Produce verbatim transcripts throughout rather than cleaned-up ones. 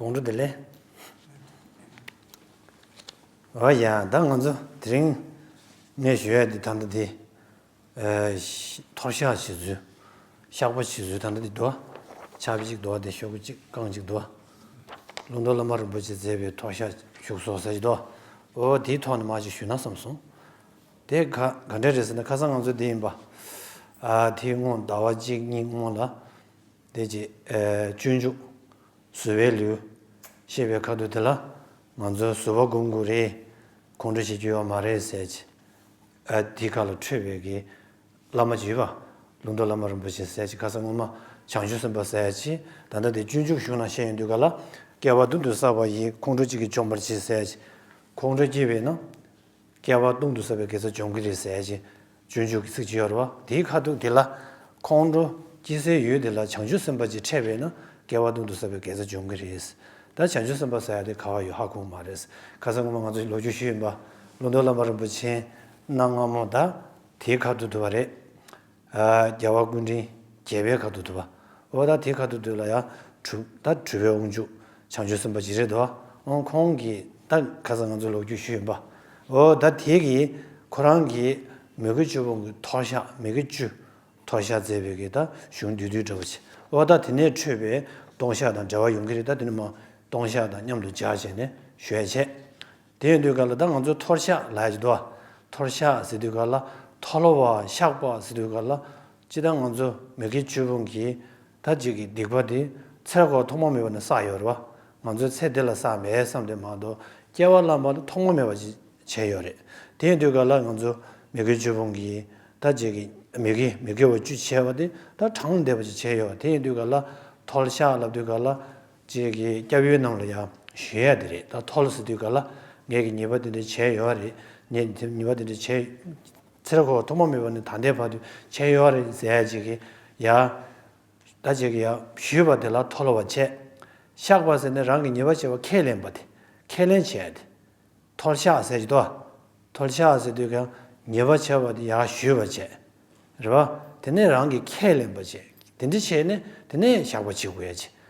དགོང་དྲོ་བདེ་ལེགས། ཨོ་ཡ། ད་ང་ཚོ་དེ་རིང་ངས་ཞུ་ཡ་དེ་ད་ལྟ་དེ། ཨ། ཐོར་ཤག་བྱེད་ཚུལ། བཤགས་པ་བྱེད་ཚུལ་ད་ལྟ་དེ་འདུག་ཆར་པ་གཅིག་འདུག་དེ་ཤོག་གུ་གཅིག་རྐང་གཅིག་འདུག་ཀླུང་རྟ་བླ་མ་རིན་པོ་ཆེས་མཛད་པའི་ཐོར་ཤག་བཞུགས་སོ་ཟེར་གྱི་འདུག་ཨོ་དེའི་ཐོག་ནས་མར་ཅིག་ཞུས་ན་བསམ་སོང་། དེ་ག་ག་འདྲ་རེད་ཟེར་ན། ཁ་སང་ང་ཚོ་འདི་ཡིན་པ། ཨ། དེའི་སྔོན་ཟླ་བ་གཅིག་གཉིས་སྔོན་ལ། དེ་རྗེས། ཨ། སྤྱོད་འཇུག་བཟོད་པའི་ལེའུ་བཤད་པའི་ཁ་ཐུག་དེ་ལ། ང་ཚོ་བཟོད་པ་སྒོམ་དགོས་རེད། ཁོང་ཁྲོ་བྱེད་རྒྱུ་ཡོད་མ་རེད་ཟེར་གྱི། ཨ། དེའི་ཁ་ལ་འཕྲོས་པའི་གི་བླ་མ་ཅིག་ཡོད་པ། ཀླུང་རྟ་བླ་མ་རིན་པོ་ཆེ་ཟེར་གྱི། ཁ་སང་སྔོན་མ་བྱང་ཆུབ་སེམས་དཔའ་ཟེར་གྱི། ད་ལྟ་དེ་སྤྱོད་འཇུག་གཞུང་ནང་བཤད་ཡོང་དུས་ག་ལ། བསྐལ་པ་སྟོང་དུ་བསགས་པ་ཡི། ཁོང་ཁྲོ་གཅིག་གིས་འཇོམས་པར་བྱེད་ཟེར་གྱི། ཁོང་ཁྲོ་སྐྱེས་པས་ན། བསྐལ་པ་སྟོང་དུ་བསགས་པའི་དགེ་རྩ་འཇོམས་ཀྱི་རེད་ཟེར་གྱི། སྤྱོད་འཇུག་གི་ཚིག་ཅིག་ཡོད་རེད་བ། དེའི་ཁ་ཐུག་དེ་ལ། ཁོང་ཁྲོ་སྐྱེ་སའི་ཡུལ་དེ་ལ་བྱང་ཆུབ་སེམས་དཔའ་ཅིག་འཕྲད་པས་ན། བསྐལ་པ་སྟོང་དུ་བསགས་པའི་དགེ་རྩ་འཇོམས་ཀྱི་རེད། ད་བྱང་ཆུབ་སེམས་དཔའ་ཟེར་ཡ་དེ་ག་བ་ཡོད་ཧ་གོ་མ་རེད། ཁ་སང་སྔོན་མ་ང་ཚོས་ལོ་རྒྱུས་ཞུས་ཡིན་པ། ཀླུང་རྟ་བླ་མ་རིན་པོ་ཆེ་གནའ་སྔ་མོ་ད་དེའི་ཁ་ཐུག་འདུག་པ་རེད། ཨ། རྒྱལ་བ་སྐུ་ཕྲེང་བརྒྱད་པའི་ཁ་ཐུག་འདུག་པ། འོ་ད་དེའི་ཁ་ཐུག་དེ་ལ་ཡང་གྲུབ། ད་གྲུབ་པའི་དབང་ཕྱུག་བྱང་ཆུབ་སེམས་དཔའ་ཅིག་རེད་དོ། འོ་ཁོང་གིས་ད་ཁ་སང་ང་ཚོ་ལོ་རྒྱུས་ཞུས་ཡིན་པ། འོ་ད་དེ་གིས་ཁོ་རང་གིས་མོས་གུས་བཅུ་སྤོང་གི་ཐོར་ཤག་མོས་གུས་བཅུ་ཐོར་ཤག་མཛད་པའི་གི་ད་གཞུང་བསྡུས་བསྡུས་འདྲ་བོ་ཅིག་འོ་ད་དེ་ནས་འཕྲོས་པའི་སྟོང་བཤགས་དང་འབྲེལ་བ་ཡོང་གི་རེད། ད་དེ་ནི་མ་སྟོང་བཤགས་དང་མཉམ་དུ་སྦྱར་བྱས་ནས་ཞུ་ཡ་བྱས། དེ་ཡིན་དུས་ག་ལ་ད་ང་ཚོ་ཐོར་ཤག་ལབ་ཡ་ཅིག་འདུག་ཨ། ཐོར་ཤག་ཟེར་དུས་ག་ལ། མཐོལ་བ་བཤགས་པ་ཟེར་དུས་ག་ལ། སྤྱིར་བཏང་ང་ཚོ་མོས་གུས་བཅུ་སྤོང་གིས་ད་ཅིག་གི་སྡིག་པ་དེ་ཚེ་རབས་འཁོར་བ་ཐོག་མ་མེད་པ་ནས་བསགས་ཡོད་རེད་བ། ང་ཚོས་ཚེ་འདི་ལ་བསགས་མེད་བསམ་དེ་མ་གཏོགས། སྐྱེ་བ་བླ་མ་ཐོག་མ་མེད་པ་ཅིག་བྱས་ཡོད་རེད། དེ་ཡིན་དུས་ག་ལ་ང་ཚོ་མོས་གུས་བཅུ་སྤོང་གིས་ད་ཅིག་གི་མོས་གུས་མི་དགེ་བ་བཅུ་བྱས་པ་དེ་ད་གྲངས་ལས་འདས་པ་ཅིག་བྱས་ཡོད། དེ་ཡིན་དུས་ག་ལ་མཐོལ་བཤགས་ལབ་དུས་ག་ལ། ཅིག་གི་སྐྱབས་ཡུལ་རྣམས་ལ་ཡང་ཞུ་ཡ་དེ་རེད། ད་མཐོལ་ཟེར་དུས་ག་ལ། ངས་ཀྱི་ཉེས་པ་དེ་འདྲ་བྱས་ཡོད་རེད། ངས་ཉེས་པ་དེ་འདྲ་བྱས། ཚེ་རབས་འཁོར་བ་ཐོག་མ་མེད་པ་ནས་ད་ལྟའི་བར་དུ་བྱས་ཡོད་རེད་ཟེར་ཡ་ཅིག་གི་ཡ། ད་ཅིག་གི་ཡ་ཞུས་པ་དེ་ལ་མཐོལ་བ་བྱས། བཤགས་པ་ཟེར་ནས་རང་གི་ཉེས་པ་བྱས་པ་ཁས་ལེན་པ་དེ། ཁས་ལེན་བྱས་ཏེ། མཐོལ་བཤགས་ཟེར་གྱི་འདུག་མཐོལ་བཤགས་ཟེར་དུས་ཀྱང་ཉེས་པ་བྱས་པ་དེ་ཡར་ཞུས་པ་བྱས། རེད་བ། དེ་ནས་རང་གིས་ཁས་ལེན་པ་བྱས། དེ་འདྲ་བྱས་ནས་དེ་ནས་བཤགས་པ་བྱེད་དགོས་ཡ་བྱས།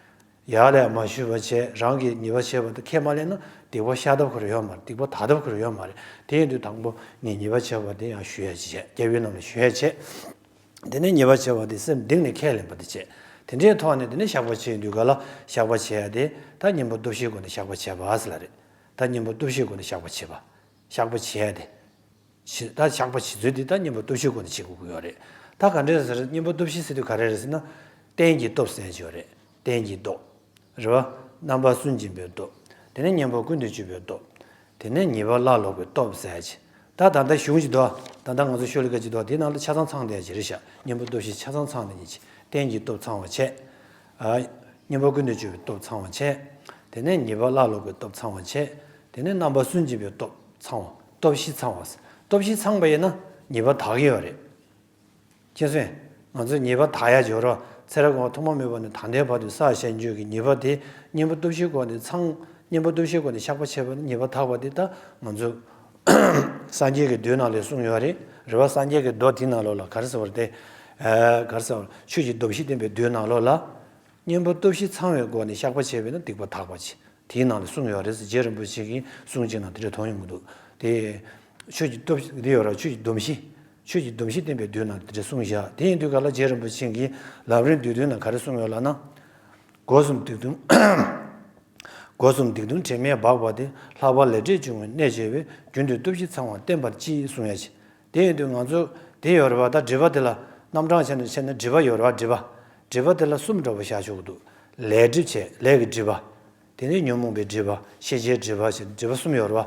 ཡར་ལ་ཡང་མ་ཞུས་པ་བྱས། རང་གིས་ཉེས་པ་བྱས་པ་དེ་ཁས་མ་ལེན་ན་སྡིག་པ་བཤགས་ཐབས་ཁོ་རང་ཡོད་མ་རེད། སྡིག་པ་དག་ཐབས་ཁོ་རང་ཡོད་མ་རེད། དེ་ཡིན་དུས་དང་པོ་ངས་ཉེས་པ་བྱས་པ་དེ་ཡང་ཞུ་ཡ་བྱས། སྐྱབས་ཡུལ་རྣམས་ལ་ཞུ་ཡ་བྱས། དེ་ནས་ཉེས་པ་བྱས་པ་དེ་སེམས་གཏིང་ནས་ཁས་ལེན་པ་དེ་བྱས། དེ་འདྲའི་ཐོག་ནས་དེ་ནས་བཤགས་པ་བྱེད་དུས་ག་ལ་བཤགས་པ་བྱེད་ཡ་དེ་ད་གཉེན་པོ་སྟོབས་བཞིའི་སྒོ་ནས་བཤགས་པ་བྱེད་པ་ཟེར་ལ་རེད། ད་གཉེན་པོ་སྟོབས་བཞིའི་སྒོ་ནས་བཤགས་པ་བྱེད་པ། བཤགས་པ་བྱེད་ཡ་དེ། བྱེད། ད་བཤགས་པ་བྱེད་ཚུལ་དེ་ད་གཉེན་པོ་སྟོབས་བཞིའི་སྒོ་ནས་བྱེད་དགོས་ཀྱི་ཡོད་རེད། ད་ག་འདྲས་ཟེར། གཉེན་པོ་སྟོབས་བཞི་ཟེར་དུས་ག་རེ་རེད་ཟེར་ན། རྟེན་གྱི་སྟོབས་ཟེར་གྱི་ཡོད་རེད། རྟེན་གྱི་སྟོབས། རེད་བ། རྣམ་པར་སུན་འབྱིན་པའི་སྟོབས། དེ་ནས་གཉེན་པོ་ཀུན་ཏུ་སྤྱོད་པའི་སྟོབས། དེ་ནས་ཉེས་པ་བླང་ལོག་པའི་སྟོབས་ཟེར་གྱི། ད་ད་ལྟ་གཞུང་ཅིག་འདུག་ད་ལྟ་ང་ཚོ་ཤོ་ལོ་ཀ་ཅིག་འདུག་དེའི་ནང་ལ་ཆ་ཚང་ཚང་བསྡད་ཀྱི་རེད་ཤག་གཉེན་པོ་སྟོབས་བཞི་ཆ་ཚང་ཚང་བསྡད་ཀྱི། རྟེན་གྱི་སྟོབས་ཚང་བ་བྱས། ཨ། གཉེན་པོ་ཀུན་ཏུ་སྤྱོད་པའི་སྟོབས་ཚང་བ་བྱས། དེ་ནས་ཉེས་པ་བླང་ལོག་པའི་སྟོབས་ཚང་བ་བྱས། དེ་ནས་རྣམ་པར་སུན་འབྱིན་པའི་སྟོབས་ཚང་བ། སྟོབས་བཞི་ཚང་བ། སྟོབས་བཞི་ཚང་པ་ཡིན་ན་ཉེས་པ་དག་གི་ཡོད་རེད། མཁྱེན་སོང་། ང་ཚོས་ཉེས་པ་དག་ཡ་སྦྱོར་བ། ཚེ་རབས་འཁོར་བ་ཐོག་མ་མེད་པ་ནས་ད་ལྟའི་བར་དུ་བསགས་བཞག་རྒྱུ་གི་ཉེས་པ་དེ། གཉེན་པོ་སྟོབས་བཞིའི་སྒོ་ནས་ཚང་། གཉེན་པོ་སྟོབས་བཞིའི་སྒོ་ནས་བཤགས་པ་བྱས་པ་ནི་ཉེས་པ་དག་པ་དེ། ད་ང་ཚོ་སངས་རྒྱས་ཀྱི་མདོའི་ནང་ལ་གསུངས་ཡོད་རེད། རེད་བ། སངས་རྒྱས་ཀྱི་མདོ་དེའི་ནང་ལོགས་ལ་ག་རེ་ཟེར་བ་རེད་དེ། ཨ། ག་རེ་ཟེར་བ། ཆོས་ཀྱི་སྡོམ་བཞི་བསྟན་པའི་མདོའི་ནང་ལོགས་ལ། གཉེན་པོ་སྟོབས་བཞི་ཚང་བའི་སྒོ་ནས་བཤགས་པ་བྱས་པས་ན་སྡིག་པ་དག་པ་བྱེད། དེའི་ནང་ལ་གསུངས་ཡོད་རེད་ཟེར། རྗེ་རིན་པོ་ཆེ་གི་གསུང་གཅིག་ནང་དེ་འདྲ་མཐོང་ཡོང་གི་འདུག་དེ། ཆོས་ཀྱི་སྟོབས་བཞི་དེ་ཡོད་ར། ཆོས་ཀྱི་སྡོམ་བཞི། ཆོས་ཀྱི་སྡོམ་བཞི་བསྟན་པའི་མདོའི་ནང་དེ་འདྲ་གསུངས་བཞག་དེ་ཡིན་དུས་ག་ལ་རྗེ་རིན་པོ་ཆེ་གིས་ལམ་རིམ་བསྡུས་དོན་ནང་ག་རེ་གསུངས་ཡོད་ལབ་ན། སྒོ་གསུམ་སྡིག་ལྟུང་། སྒོ་གསུམ་སྡིག་ལྟུང་དྲི་མས་སྦགས་པ་དེ། ལྷག་པར་ལས་འབྲས་འབྱུང་བའི་གནས་ཆེ་བས། རྒྱུན་དུ་སྟོབས་བཞི་ཚང་བ་བསྟེན་པར་བགྱི་གསུངས་ཡ་ཅིག་དེ་ཡིན་དུས་ང་ཚོ་དེ་ཡོད་རེད་བ། ད་སྒྲིབ་པ་དེ་ལ་རྣམ་གྲངས་བྱས་ནས་བྱས་ན་སྒྲིབ་པ་ཡོད་རེད་བ། སྒྲིབ་པ། སྒྲིབ་པ་དེ་ལ་གསུམ་འདྲ་པོ་བཞག་ཆོག་གི་འདུག་ལས་སྒྲིབ་བྱས། ལས་ཀྱི་སྒྲིབ་པ། དེ་ནས་ཉོན་མོངས་པའི་སྒྲིབ་པ། ཤེས་བྱའི་སྒྲིབ་པ་བྱས། སྒྲིབ་པ་གསུམ་ཡོད་རེད་བ།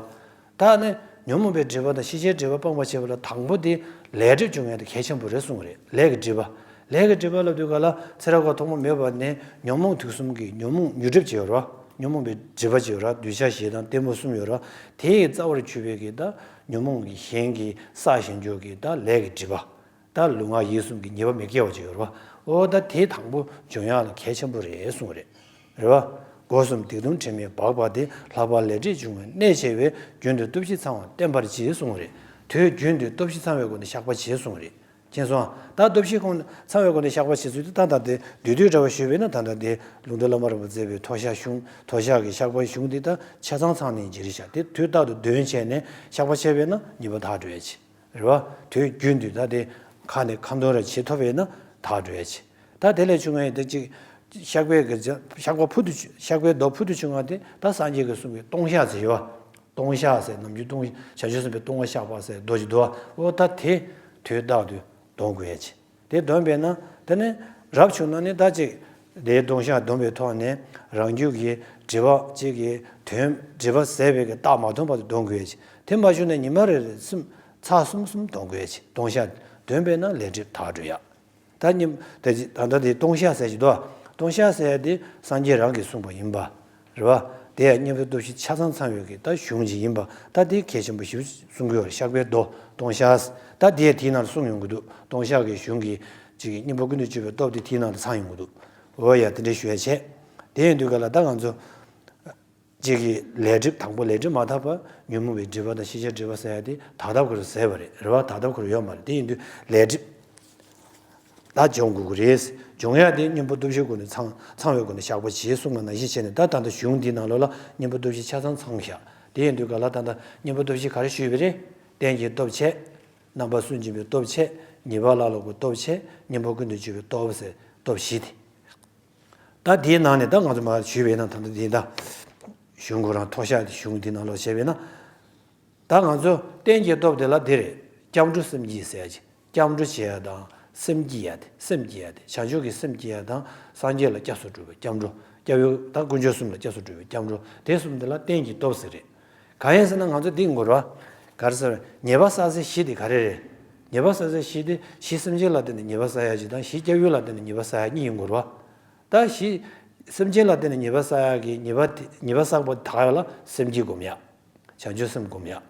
ད་ནི་ཉོན་མོངས་པའི་སྒྲིབ་པ་དང་ཤེས་བྱའི་སྒྲིབ་པ་སྤངས་པ་བྱེད་པ་ལ་དང་པོ་དེ་ལས་སྒྲིབ་སྦྱོང་ཡ་དེ་གལ་ཆེན་པོ་རེད་གསུངས་རེད། ལས་ཀྱི་སྒྲིབ་པ། ལས་ཀྱི་སྒྲིབ་པ་ལབ་དུས་ག་ལ་ཚེ་རབས་འཁོར་བ་ཐོག་མ་མེད་པ་ནས་ཉོན་མོངས་དུག་གསུམ་གྱི་ཉོན་མོངས་ཉོན་སྒྲིབ་བྱས་ཡོད་རེད་བ། ཉོན་མོངས་པའི་སྒྲིབ་པ་བྱས་ཡོད་རེད་བ། གདུལ་བྱ་ཞེ་སྡང་གཏི་མུག་གསུམ་ཡོད་རེད་བ། དེའི་རྩ་བར་གྱུར་པའི་གི་ད་ཉོན་མོངས་ཀྱི་གཞན་གྱིས་བསགས་བཞིན་འཇོག་གི་ད་ལས་ཀྱི་སྒྲིབ་པ། ད་ལུས་ངག་ཡིད་གསུམ་གྱི་ཉེས་པ་མི་དགེ་བ་ཅིག་ཡོད་རེད་བ། འོ་ད་དེ་དང་པོ་སྦྱོང་ཡག་ལ་གལ་ཆེན་པོ་རེད་གསུངས་རེད། རེད་བ། སྒོ་གསུམ་སྡིག་ལྟུང་དྲི་མས་སྦགས་པ་དེ། ལྷག་པར་ལས་འབྲས་འབྱུང་བའི་གནས་ཆེ་བས། རྒྱུན་དུ་སྟོབས་བཞི་ཚང་བ་བསྟེན་པར་བགྱི་གསུངས་རེད། དུས་རྒྱུན་དུ་སྟོབས་བཞི་ཚང་བའི་སྒོ་ནས་བཤགས་པ་བྱེད་གསུངས་རེད། མཁྱེན་སོང་ཨ། ད་སྟོབས་བཞི་ཁོང་ཚང་བའི་སྒོ་ནས་བཤགས་པ་བྱེད་ཚུལ་དེ་ད་ལྟ་དེ་བསྡུས་བསྡུས་འདྲ་བ་ཞུས་པས་ན། ད་ལྟ་དེ་ལུང་རྟོགས་བླ་མ་རིན་པོ་ཆེས་མཛད་པའི་མཐོལ་བཤགས་གཞུང་། མཐོལ་བཤགས་ཀྱི་བཤགས་པའི་གཞུང་འདི་ད་ཆ་ཚང་ཚང་ནས་ཅི་རེད་ཤག་དེ་དུས་རྟག་ཏུ་འདོན་བྱས་ནས་བཤགས་པ་བྱས་པས་ན་ཉེས་པ་དག་འགྲོ་ཡ་ཆེ། རེད་བ། དུས་རྒྱུན་དུ་ད་དེ་ཁ་ནས་ཁ་འདོན་ར་བྱེད་ཐུབ་པས་ན་དག་འགྲོ་ཡ་ཆེ། ད་དེ་ལས་བྱུང་བའི་དེ་གཅིག་བཤགས་པའི་གི་བྱ་བཤགས་པ་ཕུལ་དུ་བྱུང་། བཤགས་པའི་མདོ་ཕུལ་དུ་བྱུང་བ་དེ་ད་སངས་རྒྱས་ཀྱིས་གསུངས་པའི་ལྟུང་བཤགས་ཟེར་ཡོད་བ། ལྟུང་བཤགས་ཟེར། ནམ་རྒྱུན་ལྟུང་བྱང་ཆུབ་སེམས་དཔའི་ལྟུང་བ་བཤགས་པ་ཟེར་མདོ་ཅིག་འདུག་བ། འོ་ད་དེ་དུས་རྟག་ཏུ་འདོན་དགོས་ཡ་ཆེ། དེ་འདོན་པས་ན་དེ་ནི་རབ་བྱུང་ན་ནི་ད་ཅིག་དེའི་ལྟུང་བཤགས་འདོན་པའི་ཐོག་ནས་རང་རྒྱུད་ཀྱི་སྒྲིབ་པ་གཅིག་གི་དོན་སྒྲིབ་པ་ཟད་པའི་གི་རྟགས་མ་ཐོན་བར་དུ་འདོན་དགོས་ཡ་ཆེ། དེ་མ་བྱུང་ན་ཉི་མ་རེ་རེ་སེམས་ཚར་གསུམ་གསུམ་འདོན་དགོས་ཡ་ཆེ། ལྟུང་བཤགས་འདོན་པས་ན་ལས་སྒྲིབ་དག་འགྲོ་ཡ། ད་ཉིན་ད་ཅི་ད་ལྟ་དེ་ལྟུང་བཤགས་ཟེར་གྱི་འདུག་ལྟུང་བཤགས་ཟེར་ཡ་དེ་སངས་རྒྱས་རང་གིས་གསུངས་པ་ཡིན་པ་རེད་བ། དེ་ཡང་གཉེན་པོ་སྟོབས་བཞི་ཆ་ཚང་ཚང་ཡོད་ཀྱི་ད་གཞུང་ཅིག་ཡིན་པ། ད་དེ་གལ་ཆེན་པོ་ཞིག་གསུང་གི་ཡོད་རེད། བཤགས་པའི་མདོ་ལྟུང་བཤགས། ད་དེ་དེའི་ནང་ལ་གསུངས་ཡོང་གི་འདུག་ལྟུང་བཤགས་ཀྱི་གཞུང་གི་ཅིག་གཉེན་པོ་ཀུན་ཏུ་སྤྱོད་པའི་སྟོབས་དེ་དེའི་ནང་ལ་ཚང་ཡོང་གི་འདུག་འོ་ཡ། དེ་འདྲ་ཞུ་ཡ་བྱས། དེ་ཡིན་དུས་ག་ལ་ད་ང་ཚོ་གཅིག་གིས་ལས་སྒྲིབ་དང་པོ་ལས་སྒྲིབ་མ་དག་པ་ཉོན་མོངས་པའི་སྒྲིབ་པ་དང་ཤེས་བྱའི་སྒྲིབ་པ་ཟེར་ཡ་དེ་ད་ལྟ་ཁོ་རང་ཟད་པ་རེད། རེད་བ། ད་ལྟ་ཁོ་རང་ཡོད་མ་རེད། དེ་ཡིན་དུས་ལས་སྒྲིབ་ད་སྦྱོང་དགོས་ཀྱི་རེད། སྦྱོང་ཡ་དེ་གཉེན་པོ་སྟོབས་བཞིའི་སྒོ་ནས་ཚང་ཚང་བའི་སྒོ་ནས་བཤགས་པ་བྱེད་གསུངས་པ་ནང་བཞིན་བྱས་ནས། ད་ད་ལྟ་གཞུང་འདིའི་ནང་ལོགས་ལ་གཉེན་པོ་སྟོབས་བཞི་ཆ་ཚང་ཚང་བཞག་དེ་ཡིན་དུས་ག་ལ་ད་ལྟ་གཉེན་པོ་སྟོབས་བཞི་ག་རེ་ཞུས་པ་རེད། རྟེན་གྱི་སྟོབས་བྱས། རྣམ་པར་སུན་འབྱིན་པའི་སྟོབས་བྱས། ཉེས་པ་བླང་ལོག་གི་སྟོབས་བྱས། གཉེན་པོ་ཀུན་ཏུ་སྤྱོད་པའི་སྟོབས་ཟེར་སྟོབས་བཞི་དེ། ད་དེའི་ནང་ནས་ད་ང་ཚོ་མར་ཞུས་པས་ན། ད་ལྟ་འདི་ད་གཞུང་ཁོ་རང་མཐོལ་བཤགས་ཀྱི་གཞུང་འདི་ནང་ལོགས་བྱས་པས་ན། ད་ང་ཚོ་རྟེན་གྱི་སྟོབས་དེ་ལ་འདི་རེད། སྐྱབས་འགྲོ་སེམས་བསྐྱེད་ཟེར་ཡ་ཅིག་སྐྱབས་འགྲོ་བྱེད་ཡ་དང་སེམས་བསྐྱེད་ཡ་དེ། སེམས་བསྐྱེད་ཡ་དེ་བྱང་ཆུབ་ཀྱི་སེམས་བསྐྱེད་ཡ་དང་། སངས་རྒྱས་ལ་སྐྱབས་སུ་འགྲོ་བའི་སྐྱབས་འགྲོ། སྐྱབས་ཡུལ་ད་དཀོན་མཆོག་གསུམ་ལ་སྐྱབས་སུ་འགྲོ་བའི་སྐྱབས་འགྲོ། དེ་གསུམ་དེ་ལ་རྟེན་གྱི་སྟོབས་ཟེར་རེད། གང་ཡིན་ཟེར་ན་ང་ཚོ་འདི་ངོ་ར་ག་རེ་ཟེར། ཉེས་པ་བསགས་སའི་གཞི་དེ་ག་རེ་རེད། ཉེས་པ་བསགས་སའི་གཞི་དེ་གཞི་སེམས་ཅན་ལ་བརྟེན་ནས་ཉེས་པ་བསགས་ཡ་གཅིག་དང་། གཞི་སྐྱབས་ཡུལ་ལ་བརྟེན་ནས་ཉེས་པ་བསགས་ཡ་གཉིས་ཡིན་དགོས་རེད་བ། ད་གཞི་སེམས་ཅན་ལ་བརྟེན་ནས་ཉེས་པ་བསགས་ཡག་གི་ཉེས་པ་དེ། ཉེས་པ་བསགས་པ་དག་ཡག་ལ་སེམས་བསྐྱེད་སྒོམ་ཡག་བྱང་ཆུབ་སེམས་སྒོམ་ཡག་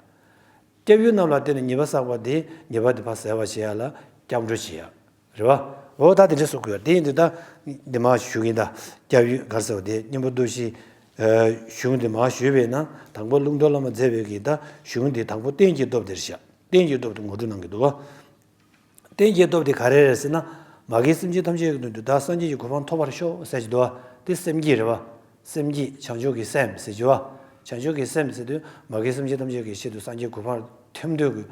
སྐྱབས་ཡུལ་རྣམས་ལ་བརྟེན་ནས་ཉེས་པ་བསགས་པ་དེ། ཉེས་པ་དེ་ཕར་སེལ་བར་བྱེད་ཡག་ལ་སྐྱབས་འགྲོ་བྱེད་ཡག་རེད་བ། འོ་ད་དེ་འདྲ་གསུང་གི་ཡོད། དེ་ཡིན་དུས་ད་འདི་མར་ཞུ་གི་ཡིན། ད་སྐྱབས་ཡུལ་ག་རེ་ཟེར་བ་དེ། གཉེན་པོ་སྟོབས་བཞི་གཞུང་དེ་མར་ཞུས་པས་ན། དང་པོ་ལུང་རྟོགས་བླ་མ་མཛད་པའི་གི་ད་གཞུང་དེ་དང་པོ་རྟེན་གྱི་སྟོབས་དེར་བཞག་རྟེན་གྱི་སྟོབས་དེ་ངོ་སྤྲོད་གནང་གི་འདུག་བ། རྟེན་གྱི་སྟོབས་དེ་ག་རེ་རེད་ཟེར་ན། མ་རྒན་སེམས་ཅན་ཐམས་ཅད་ཀྱི་དོན་དུ་བདག་སངས་རྒྱས་ཀྱི་གོ་འཕང་ཐོབ་པར་ཤོག་ཟེར་གྱི་འདུག་བ། དེ་སེམས་བསྐྱེད་རེད་བ། སེམས་བསྐྱེད། བྱང་ཆུབ་ཀྱི་སེམས་ཟེར་གྱི་བ། བྱང་ཆུབ་ཀྱི་སེམས་ཟེར་དུས་མ་རྒན་སེམས་ཅན་ཐམས་ཅད་ཀྱི་ཆེད་དུ་སངས་རྒྱས་གོ་འཕང་ཐོབ་འདོད་ཀྱི་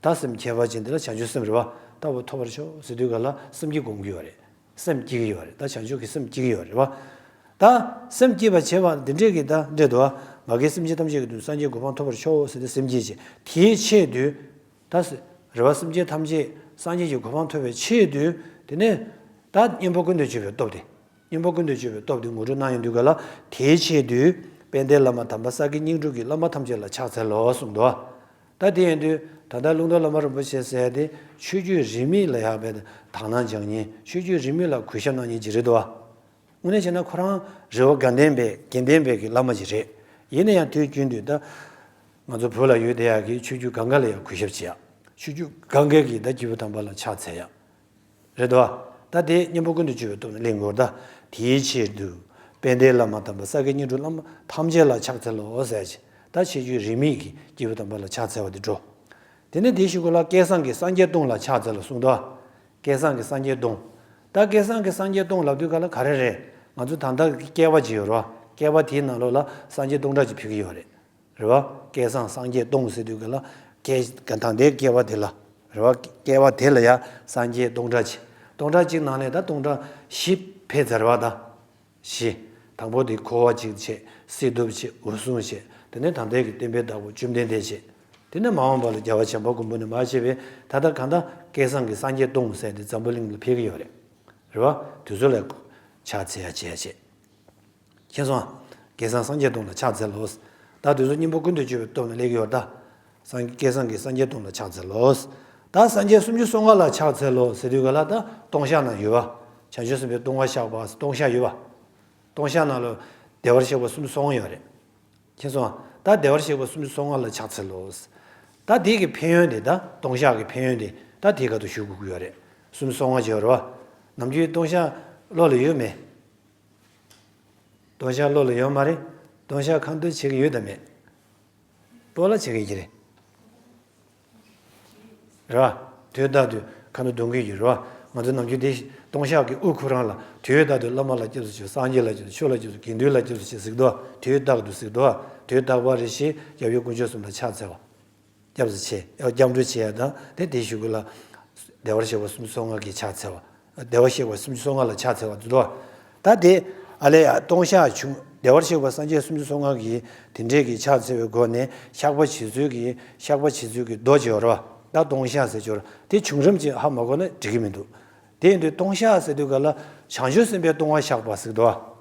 ད་སེམས་ཁྱད་པར་ཅན་དེ་ལ་བྱང་ཆུབ་སེམས་རེད་བ། ལྟ་བུ་ཐོབ་པར་ཤོག་ཟེར་དུས་ག་ལ་སེམས་བསྐྱེད་སྒོམ་གྱི་ཡོད་རེད། སེམས་བསྐྱེད་ཀྱི་ཡོད་རེད། ད་བྱང་ཆུབ་ཀྱི་སེམས་བསྐྱེད་ཀྱི་ཡོད་རེད་བ། ད་སེམས་བསྐྱེད་པ་བྱེད་པ་འདི་འདྲས་ཀྱི་ད་འདྲས་འདུག་བ། མ་རྒན་སེམས་ཅན་ཐམས་ཅད་ཀྱི་དོན་དུ་སངས་རྒྱས་གོ་འཕང་ཐོབ་པར་ཤོག་ཟེར་ཏེ་སེམས་བསྐྱེད་བྱེད། དེའི་ཆེད་དུ། ད་རེ་བ་སེམས་ཅན་ཐམས་ཅད་སངས་རྒྱས་ཀྱི་གོ་འཕང་ཐོབ་པའི་ཆེད་དུ། དེ་ནས་ད་གཉེན་པོ་ཀུན་ཏུ་སྤྱོད་པའི་སྟོབས་དེ། གཉེན་པོ་ཀུན་ཏུ་སྤྱོད་པའི་སྟོབས་དེ་ངོ་སྤྲོད་གནང་ཡོང་དུས་ག་ལ། དེའི་ཆེད་དུ་དཔལ་ལྡན་བླ་མ་དམ་པ་ས་དགེ་བསྙེན་སྒྲུབ་ཀྱི་བླ་མ་ཐམས་ཅད་ལ་ཕྱག་འཚལ་ལོ་གསུངས་འདུག་བ། ད་དེ་ཡིན་དུས་ད་ལྟ་ལུང་རྟོགས་བླ་མ་རིན་པོ་ཆེ་ཟེར་ཡ་དེ་ཆོས་བརྒྱུད་རིས་མེད་ལ་ཡག་པའི་དག་སྣང་སྦྱང་མཁན། ཆོས་བརྒྱུད་རིས་མེད་ལ་གུས་ཞབས་གནང་མཁན་ཅིག་རེད་འདུག་བ། དངོས་གནས་བྱས་ན་ཁོ་རང་རེ་བ་དགའ་ལྡན་པའི་དགེ་ལྡན་པའི་གི་བླ་མ་ཅིག་རེད། ཡིན་ན་ཡང་དུས་རྒྱུན་དུ་ད་ང་ཚོ་བོད་ལ་ཡོད་བསྡད་ཡག་གི་ཆོས་བརྒྱུད་གང་ག་ལ་ཡང་གུས་ཞབས་བྱེད་ཡག་ཆོས་བརྒྱུད་གང་ག་གི་ད་སྐྱེས་བུ་དམ་པ་ལ་ཕྱག་འཚལ་ཡག་རེད་དོ། ད་དེ་གཉེན་པོ་ཀུན་ཏུ་སྤྱོད་པའི་སྟོབས་ནི་གླེང་དགོས། ད་དེའི་ཆེད་དུ་དཔལ་ལྡན་བླ་མ་དམ་པ་ས་དགེ་བསྙེན་སྒྲུབ་བླ་མ་ཐམས་ཅད་ལ་ཕྱག་འཚལ་ལོ་ཟེར་ཅིག་ད་ཆོས་བརྒྱུད་རིས་མེད་ཀྱི་སྐྱེས་བུ་དམ་པ་ལ་ཕྱག་འཚལ་བ་དེ་འགྲོ། དེ་ནས་དེའི་གཞུག་གུ་ལ་བསྐལ་བཟང་གི་སངས་རྒྱས་སྟོང་ལ་ཕྱག་འཚལ་ལོ་གསུངས་དོ། བསྐལ་བཟང་གི་སངས་རྒྱས་སྟོང་། ད་བསྐལ་བཟང་གི་སངས་རྒྱས་སྟོང་ལབ་དུས་ག་ལ་ག་རེ་རེད། ང་ཚོ་ད་ལྟ་གི་བསྐལ་པ་ཅིག་ཡོད་རེད་བ། བསྐལ་པ་དེའི་ནང་ལོགས་ལ་སངས་རྒྱས་སྟོང་ཕྲག་ཅིག་ཕེབས་ཀྱི་ཡོད་རེད། རེད་བ། བསྐལ་བཟང་སངས་རྒྱས་སྟོང་ཟེར་དུས་ག་ལ་བསྐལ་ད་ལྟའི་བསྐལ་པ་དེ་ལ། རེད་བ། བསྐལ་པ་དེ་ལ་ཡ་སངས་རྒྱས་སྟོང་ཕྲག་ཅིག་སྟོང་ཕྲག་ཅིག་ནང་ནས་ད་སྟོང་ཕྲག་བཞི་ཕེབས་ཚར་བ་ད། བཞི། དང་པོ་དེ་འཁོར་བ་འཇིག་བྱེད། སྲིད་སྟོབས་བྱེད། འོད་སྲུང་བྱེད། དེ་ནས་ད་ལྟའི་གི་བསྟན་པའི་བདག་པོ་བཅོམ་ལྡན་འདས་བྱེད། དེ་ནས་མ་འོངས་པ་ལ་རྒྱལ་བ་བྱམས་པ་མགོན་པོ་ནས་མར་བྱས་པའི་ད་ལྟ་གང་ལྟར་བསྐལ་བཟང་གི་སངས་རྒྱས་སྟོང་ཟེར་དེ་འཛམ་བུ་གླིང་ལ་ཕེབས་ཀྱི་ཡོད་རེད། རེད་བ། དེ་ཚོ་ལ་ཕྱག་འཚལ་ཡ་བྱེད་ཡ་བྱེད། མཁྱེན་སོང་ཨ། བསྐལ་བཟང་སངས་རྒྱས་སྟོང་ལ་ཕྱག་འཚལ་ལོ། ད་དེ་ཚོ་གཉེན་པོ་ཀུན་ཏུ་སྤྱོད་པའི་སྟོབས་ནས་སླེབས་ཀྱི་ཡོད་རེད་ད། སངས་བསྐལ་བཟང་གི་སངས་རྒྱས་སྟོང་ལ་ཕྱག་འཚལ་ལོ། ད་སངས་རྒྱས་སུམ་ཅུ་སོ་ལྔ་ལ་ཕྱག་འཚལ་ལོ་ཟེར་དུས་ག་ལ་ད་ལྟུང་བཤགས་ནང་ཡོད་བ། བྱང་ཆུབ་སེམས་དཔའི་ལྟུང་བ་བཤགས་པ་ལྟུང་བཤགས་ཡོད་བ། ལྟུང་བཤགས་ནང་ལ་བདེ་བར་གཤེགས་པ་སུམ་ཅུ་སོ་ལྔ་ཡོད་རེད། མཁྱེན་སོང་ཨ། ད་བདེ་བར་གཤེགས་པ་སུམ་ཅུ་སོ་ལྔ་ལ་ཕྱག་འཚལ་ལོ། ད་དེ་གི་ཕན་ཡོན་དེ། ད་ལྟུང་བཤགས་ཀྱི་ཕན་ཡོན་དེ་ད་དེའི་སྐབས་སུ་ཞུ་དགོས་ཀྱི་ཡོད་རེད། སུམ་ཅུ་སོ་ལྔ་ཅིག་ཡོད་རེད་བ། ནམ་རྒྱུན་ལྟུང་བཤགས་བློ་ལ་ཡོད་མེད། ལྟུང་བཤགས་བློ་ལ་ཡོད་མ་རེད། ལྟུང་བཤགས་ཁ་འདོན་བྱེད་ཀྱི་ཡོད་དམ་མེད། སྤོ་ལགས་བྱེད་ཀྱི་ཡིན་གྱི་རེད། རེད་བ། དུས་རྟག་ཏུ་ ཁ་ནང་གདོང་གི་ཡོད་རེད་བ། ང་ཚོ་ནམ་རྒྱུན་དེ་སྟོང་བཤགས་ཀྱི་དབུ་ཁོ་རང་ལ་དུས་རྟག་ཏུ་བླ་མ་ལ་སྐྱབས་སུ་མཆིའོ། སངས་རྒྱས་ལ་སྐྱབས་སུ། ཆོས་ལ་སྐྱབས་སུ། དགེ་འདུན་ལ་སྐྱབས་སུ་མཆིའོ་ཟེར་གི་འདུག་བ། དུས་རྟག་ཏུ་ཟེར་གི་འདུག་བ། དུས་རྟག་པར་རེ་ཞིག་སྐྱབས་ཡུལ་དཀོན་མཆོག་གསུམ་ལ་ཕྱག་འཚལ་བ། སྐྱབས་སུ་མཆི། སྐྱབས་འགྲོ་བྱེད་ཡ་དང་དེ་དེའི་གཞུག་གུ་ལ་བདེ་བར་གཤེགས་པ་སུམ་ཅུ་སོ་ལྔ་གི་ཕྱག་འཚལ་བ། བདེ་བར་གཤེགས་པ་སུམ་ཅུ་སོ་ལྔ་ལ་ཕྱག་འཚལ་བ་འདུག་དོ། ད་དེ་ཨ་ལས་ཡ་སྟོང་བཤགས་བྱུང་། བདེ་བར་གཤེགས་པ་སངས་རྒྱས་སུམ་ཅུ་སོ་ལྔ་གི་དེ་འདྲས་ཀྱི་ཕྱག་འཚལ་བའི་སྒོ་ནས་བཤགས་པ་བྱེད་ཚུལ་གྱི་བཤགས་པ་བྱེད་ཚུལ་གྱི་མདོ་ཅིག་ཡོད་རེད་བ། ད་སྟོང་བཤགས་ཟེར་ཅིག་ཡོད་རེད། དེ་བྱུང་རིམ་ཅིག་ཧ་མ་གོ་ན་འགྲིག་གི་མི་འདུག་དེ་ཡིན་དུས་སྟོང་བཤགས་ཟེར་དུས་ག་ལ་བྱང་ཆུབ་སེམས་དཔའི་ལྟུང་བ་བཤགས་པ་ཟེར་གི་འདུག་བ།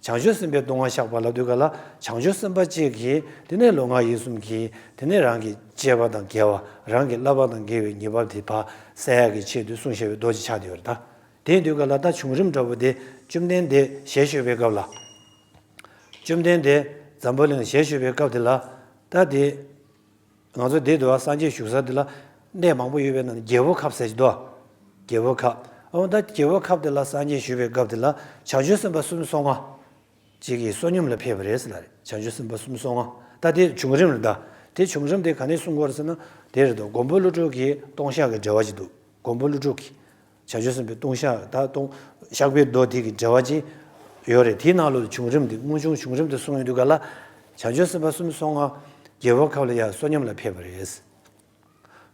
བྱང་ཆུབ་སེམས་དཔའི་ལྟུང་བ་བཤགས་པ་ལབ་དུས་ག་ལ་བྱང་ཆུབ་སེམས་དཔའ་གཅིག་གིས་དེ་ནས་ལུས་ངག་ཡིད་གསུམ་གྱིས་དེ་ནས་རང་གི་སྤྱོད་པ་དང་འགལ་བ། རང་གི་བསླབ་པ་དང་འགལ་བའི་ཉེས་པ་དེ་ཕར་བསལ་ཡག་གི་ཆེད་དུ་གསུངས་བཞག་པའི་མདོ་ཅིག་ཆགས་བསྡད་ཡོད་རེད་ད། དེ་ཡིན་དུས་ག་ལ་ད་བྱུང་རིམ་འདྲ་པོ་དེ་བཅོམ་ལྡན་འདས་ཞལ་བཞུགས་པའི་སྐབས་ལ། བཅོམ་ལྡན་འདས་འཛམ་བུ་གླིང་ཞལ་བཞུགས་པའི་སྐབས་དེ་ལ་ད་དེ། ང་ཚོ་འདི་འདུལ་བ་སངས་རྒྱས་བཞུགས་ས་འདི་ལ་གནས་མང་པོ་ཡོད་པའི་ནང་ནས་རྒྱལ་པོ་ཁབ་ཟེར་གྱི་འདུག་རྒྱལ་པོ་ཁབ། འོ་ད་རྒྱལ་པོ་ཁབ་དེ་ལ་སངས་རྒྱས་བཞུགས་པའི་སྐབས་དེ་ལ་བྱང་ཆུབ་སེམས་དཔའ་སུམ་ཅུ་སོ་ལྔ་ཅིག་གིས་བསོད་སྙོམས་ལ་ཕེབས་པ་རེད་ཟེར་ལ་རེད། བྱང་ཆུབ་སེམས་དཔའ་སུམ་ཅུ་སོ་ལྔ། ད་དེ་བྱུང་རིམ་རེད་ད། དེ་བྱུང་རིམ་དེ་ག་ནས་གསུང་གི་ཡོད་རེད་ཟེར་ན། དེ་རེད་དོ། མགོན་པོ་ཀླུ་སྒྲུབ་ཀྱི་ལྟུང་བཤགས་ཀྱི་འགྲེལ་པ་ཅིག་འདུག་མགོན་པོ་ཀླུ་སྒྲུབ་ཀྱི། བྱང་ཆུབ་སེམས་དཔའི་ལྟུང་བཤགས་ད་ལྟུང་བཤགས་པའི་མདོ་དེ་གི་འགྲེལ་པ་ཅིག་ཡོད་རེད། དེའི་ནང་ལོགས་ལ་བྱུང་རིམ་དེ་སྔོན་བྱུང་བྱུང་རིམ་དེ་གསུངས་ཡོང་དུས་ག་ལ། བྱང་ཆུབ་སེམས་དཔའ་སུམ་ཅུ་སོ་ལྔ་རྒྱལ་པོ་ཁབ་ལ་ཡར་བསོད་སྙོམས་ལ་ཕེབས་པ་རེད།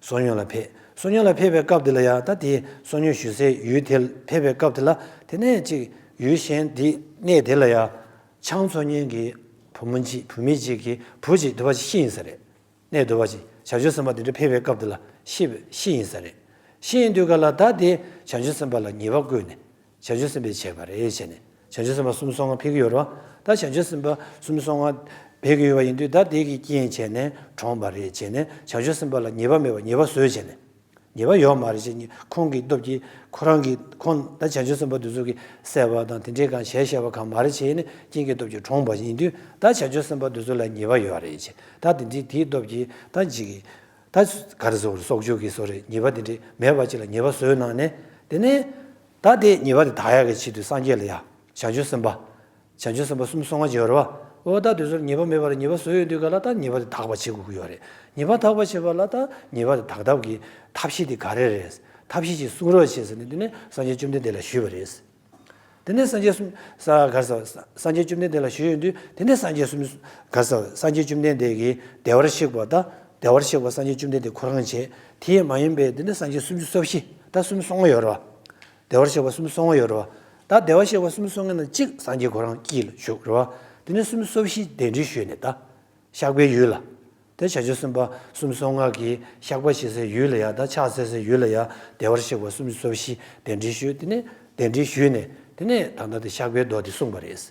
བསོད་སྙོམས་ལ་ཕེབས། བསོད་སྙོམས་ལ་ཕེབས་པའི་སྐབས་དེ་ལ་ཡང་ད་དེ་བསོད་སྙོམས་ཞུ་སའི་ཡུལ་དེ་ལ་ཕེབས་པའི་སྐབས་དེ་ལ། དེ་ནས་ཅིག་ཡུལ་གཞན་དེ་གནས་དེ་ལ་ཡང་ཆང་འཚོ་མཁན་གྱི་བུ་མོ་གཅིག་བུད་མེད་ཅིག་གིས་བུ་ཅིག་འདུལ་བ་ཅིག་ཤི་ཡིན་ས་རེད། གནས་འདུལ་བ་ཅིག་བྱང་ཆུབ་སེམས་དཔའ་དེ་འདྲ་ཕེབས་པའི་སྐབས་དེ་ལ་ཤི་བའི་ཤི་ཡིན་ས་རེད། ཤི་ཡིན་དུས་ག་ལ་ད་དེ་བྱང་ཆུབ་སེམས་དཔའ་ལ་ཉེས་པ་བཀོད་ནས། བྱང་ཆུབ་སེམས་དཔས་བྱས་པ་རེད་བྱས་ནས། བྱང་ཆུབ་སེམས་དཔའ་སུམ་ཅུ་སོ་ལྔ་ཕེབས་ཀྱི་ཡོད་རེད་བ། ད་བྱང་ཆུབ་སེམས་དཔའ་སུམ་ཅུ་སོ་ལྔ་ཕེབས་ཀྱི་ཡོད་པ་ཡིན་དུས་ད་དེ་གི་རྐྱེན་བྱས་ནས་གྲོངས་པ་རེད་བྱས་ནས། བྱང་ཆུབ་སེམས་དཔའ་ལ་ཉེས་པ་མེད་པ་ཉེས་པ་བཟོས་བྱས་ནས། ཉེས་པ་ཡོད་མ་རེད་བྱས་ནས། ཁོང་གི་སྟོབས་ཀྱིས་ཁོ་རང་གི་ཁོང་ད་བྱང་ཆུབ་སེམས་དཔའ་དེ་ཚོ་གི་བསད་པ་དང་དེ་འདྲའི་གང་བྱས་བཞག་པ་གང་མ་རེད་བྱས་ནས་རྐྱེན་གྱི་སྟོབས་ཀྱིས་གྲོངས་པ་ཡིན་དུས། ད་བྱང་ཆུབ་སེམས་དཔའ་དེ་ཚོ་ལ་ཉེས་པ་ཡོད་རེད་བྱས། ད་དེ་འདྲའི་དེའི་སྟོབས་ཀྱིས་ད་ཅིག་ད་ག་རེ་ཟེར་དགོས་རེད། སྲོག་གཅོད་ཀྱི་བཟོ་རེད། ཉེས་པ་དེ་འདྲའི་མེད་པ་ཅིག་ལ་ཉེས་པ་བཟོས་གནང་ནས། དེ་ནས་ད་དེ་ཉེས་པ་དེ་དག་ཡག་གི་ཆེད་དུ་སངས་རྒྱས་ལ་ཡ་བྱང་ཆུབ་སེམས་དཔའ། བྱང་ཆུབ་སེམས་དཔའ་སུམ་ཅུ་སོ་ལྔ་ཅིག་ཡོད་རེད་བ། འོ་ད་དེ་ཚོར་ཉེས་པ་མེད་པར་ཉེས་པ་བཟོས་ཡོད་དུས་ག་ལ་ད་ཉེས་པ་དེ་དག་པ་བྱེད་དགོས་ཀྱི་ཡོད་རེད། ཉེས་པ་དག་པ་བྱེད་པ་ལ་ད་ཉེས་པ་དེ་དག་ཐབས་ཀྱི་ཐབས་ཤེས་དེ་ག་རེ་རེད། ཐབས་ཤེས་ཅིག་གསུང་རོགས་བྱེད་ཟེར་ནས་དེ་ནས་སངས་རྒྱས་བཅོམ་ལྡན་འདས་ལ་ཞུས་པ་རེད། དེ་ནས་སངས་རྒྱས་སུམ་ས་གར་ས་སངས་རྒྱས་བཅོམ་ལྡན་འདས་ལ་ཞུས་ཡོང་དུས། དེ་ནས་སངས་རྒྱས་སུམ་གར་ས་སངས་རྒྱས་བཅོམ་ལྡན་འདས་ཀྱིས་བདེ་བར་གཤེགས་པ་ད་བདེ་བར་གཤེགས་པ་སངས་རྒྱས་བཅོམ་ལྡན་འདས་ཁོ་རང་བྱས། དེ་མ་ཡིན་པའི་དེ་ནས་སངས་རྒྱས་སུམ་ཅུ་སོ་བཞི་ད་སུམ་ཅུ་སོ་ལྔ་ཡོད་རེད་བ། བདེ་བར་གཤེགས་པ་སུམ་ཅུ་སོ་ལྔ་ཡོད་རེད་བ། ད་བདེ་བར་གཤེགས་པ་སུམ་ཅུ་སོ་ལྔ་ནང་གཅིག་སངས་རྒྱས་ཁོ་རང་དཀྱིལ་ལ་བཞུགས་རེད་བ། དེ་ནས་སུམ་ཅུ་སོ་བཞི་གདན་འདྲེན་ཞུས་ནས་ད། བཤགས་པའི་ཡུལ་ལ། དེ་བྱང་ཆུབ་སེམས་དཔའ་སུམ་ཅུ་སོ་ལྔ་གིས་བཤགས་པ་བྱེད་སའི་ཡུལ་ལ་ཡ་ད་ཕྱག་འཚལ་སའི་ཡུལ་ལ་ཡ་བདེ་བར་གཤེགས་པ་སུམ་ཅུ་སོ་བཞི་གདན་འདྲེན་ཞུས། དེ་ནས་གདན་འདྲེན་ཞུས་ནས་དེ་ནས་ད་ལྟ་དེ་བཤགས་པའི་མདོ་དེ་གསུངས་པ་རེད།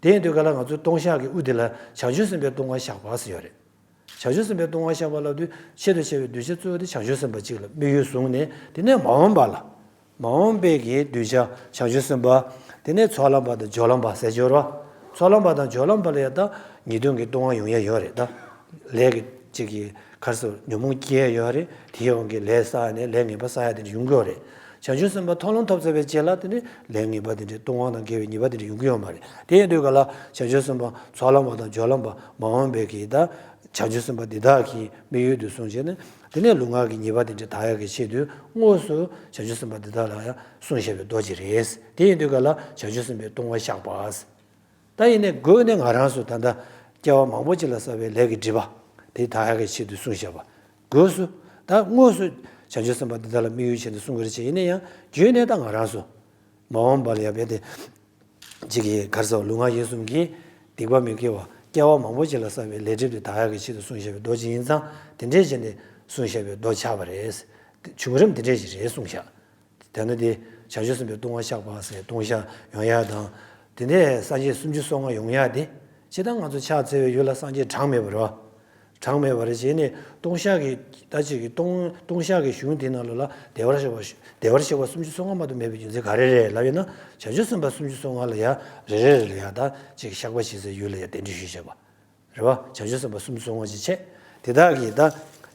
དེ་ཡིན་དུས་ག་ལ་ང་ཚོའི་ལྟུང་བཤགས་ཀྱི་དབུ་དེ་ལ་བྱང་ཆུབ་སེམས་དཔའི་ལྟུང་བ་བཤགས་པ་ཟེར་ཡོད་རེད། བྱང་ཆུབ་སེམས་དཔའི་ལྟུང་བ་བཤགས་པ་ལབ་དུས་ཆེད་དུ་བྱ་བའི་གདུལ་བྱ་གཙོ་བོ་དེ་བྱང་ཆུབ་སེམས་དཔའ་གཅིག་ལ་དམིགས་ཡུལ་བཟུང་ནས། དེ་ནས་མ་འོངས་པ་ལ། མ་འོངས་པའི་གི་གདུལ་བྱ་བྱང་ཆུབ་སེམས་དཔའ། དེ་ནས་ཚོགས་ལམ་པ་དང་སྦྱོར་ལམ་པ་ཟེར་གྱི་ཡོད་རེད་བ། ཚོགས་ལམ་པ་དང་སྦྱོར་ལམ་པ་ལ་ཡ་ད་ཉེས་ལྟུང་གི་ལྟུང་བ་ཡོང་ཡ་ཡོད་རེད་ད། ལས་ཀྱི་གཅིག་གི་གར་སོགས་ཉོན་མོངས་སྐྱེ་ཡ་ཡོད་རེད། དེའི་དབང་གིས་ལས་བསགས་ནས་ལས་ངན་པ་བསགས་ཡ་དེ་འདྲ་ཡོང་གི་ཡོད་རེད། བྱང་ཆུབ་སེམས་དཔའ་མཐོང་ལམ་ཐོབ་ཚར་བའི་རྗེས་ལ་དེ་ནི་ལས་ངན་པ་དེ་འདྲའི་ལྟུང་བ་དང་འགལ་བའི་ཉེས་པ་དེ་འདྲ་ཡོང་གི་ཡོད་མ་རེད། དེ་ཡིན་དུས་ག་ལ་བྱང་ཆུབ་སེམས་དཔའ་ཚོགས་ལམ་པ་དང་སྦྱོར་ལམ་པ་མ་འོངས་པའི་གི་ད་བྱང་ཆུབ་སེམས་དཔའ་འདི་དག་གི་དམིགས་ཡུལ་དུ་བཟུང་བྱས་ནས། དེ་ནས་ལུས་ངག་གི་ཉེས་པ་དེ་འདྲ་དག་ཡག་གི་ཆེད་དུ་དངོས་སུ་བྱང་ཆུབ་སེམས་དཔའ་འདི་དག་ལ་ཡང་གསུངས་བཞག་པའི་མདོ་ཅིག་རེད། དེ་ཡིན་དུས་ག་ལ་བྱང་ཆུབ་སེམས་དཔའི་ལྟུང་བ་བཤགས་པ། ད་ཡིན་ནའི་སྒོས་ནས་ང་རང་ཚོ་ད་ལྟ་སྐྱེ་བ་མང་པོ་ཅིག་ལ་བསགས་པའི་ལས་ཀྱི་སྒྲིབ་པ་དེ་དག་ཡག་གི་ཆེད་དུ་གསུངས་བཞག་པ། སྒོས་སུ་ད་དངོས་སུ་བྱང་ཆུབ་སེམས་དཔའ་འདི་དག་ལ་དམིགས་ཡུལ་བྱས་ནས་གསུང་གི་རེད་བྱས། ཡིན་ན་ཡང་བརྒྱུད་ནས་ད་ང་རང་ཚོ་མ་འོངས་པ་ལ་ཡང་དཔེ་དེ་གཅིག་གིས་གར་སོགས་ལུས་ངག་ཡིད་གསུམ་གྱི་སྡིག་པ་མི་དགེ་བ་སྐྱེ་བ་མང་པོ་ཅིག་ལ་བསགས་པའི་ལས་སྒྲིབ་དེ་དག་ཡག་གི་ཆེད་དུ་གསུངས་བཞག་པའི་མདོ་ཅིག་ཡིན་ཙང་། དེ་འདྲས་བྱས་ནས་གསུངས་བཞག་པའི་མདོ་ཆགས་པ་རེད། བྱུང་རིམ་དེ་འདྲས་ཞིག་རེད་གསུངས་བཞག་དེ་ནི་དེ་བྱང་ཆུབ་སེམས་དཔའི་ལྟུང་བ་བཤགས་པ་ཟེར་ལྟུང་བཤགས་ཡོང་ཡག་དང་། དེ་ནས་སངས་རྒྱས་སུམ་ཅུ་སོ་ལྔ་ཡོང་ཡག་དེ། ཇི་ལྟར་ང་ཚོ་ཕྱག་འཚལ་བའི་ཡུལ་ལ་སངས་རྒྱས་གྲངས་མེད་པ་རེད་བ། གྲངས་མེད་པ་རེད་བྱས་ནས་ལྟུང་བཤགས་ཀྱི་ད་ཅིག་གི་ལྟུང་ལྟུང་བཤགས་ཀྱི་གཞུང་དེ་ནང་ལོགས་ལ་བདེ་བར་གཤེགས་པ་བདེ་བར་གཤེགས་པ་སུམ་ཅུ་སོ་ལྔ་མ་གཏོགས་མེད་པའི་རྒྱུ་མཚན་ག་རེ་རེད་ལབ་ཡོད་ན། བྱང་ཆུབ་སེམས་དཔའ་སུམ་ཅུ་སོ་ལྔ་ལ་ཡ་རེ་རེ་རེ་ལ་ཡ་ད་ཅིག་བཤགས་པ་བྱེད་སའི་ཡུལ་ལ་ཡ་གདན་འདྲེན་ཞུས་བཞག་པ། རེད་བ། བྱང་ཆུབ་སེམས་དཔའ་སུམ་ཅུ་སོ་ལྔ་ཅིག་བྱས། དེ་དག་གིས་ད་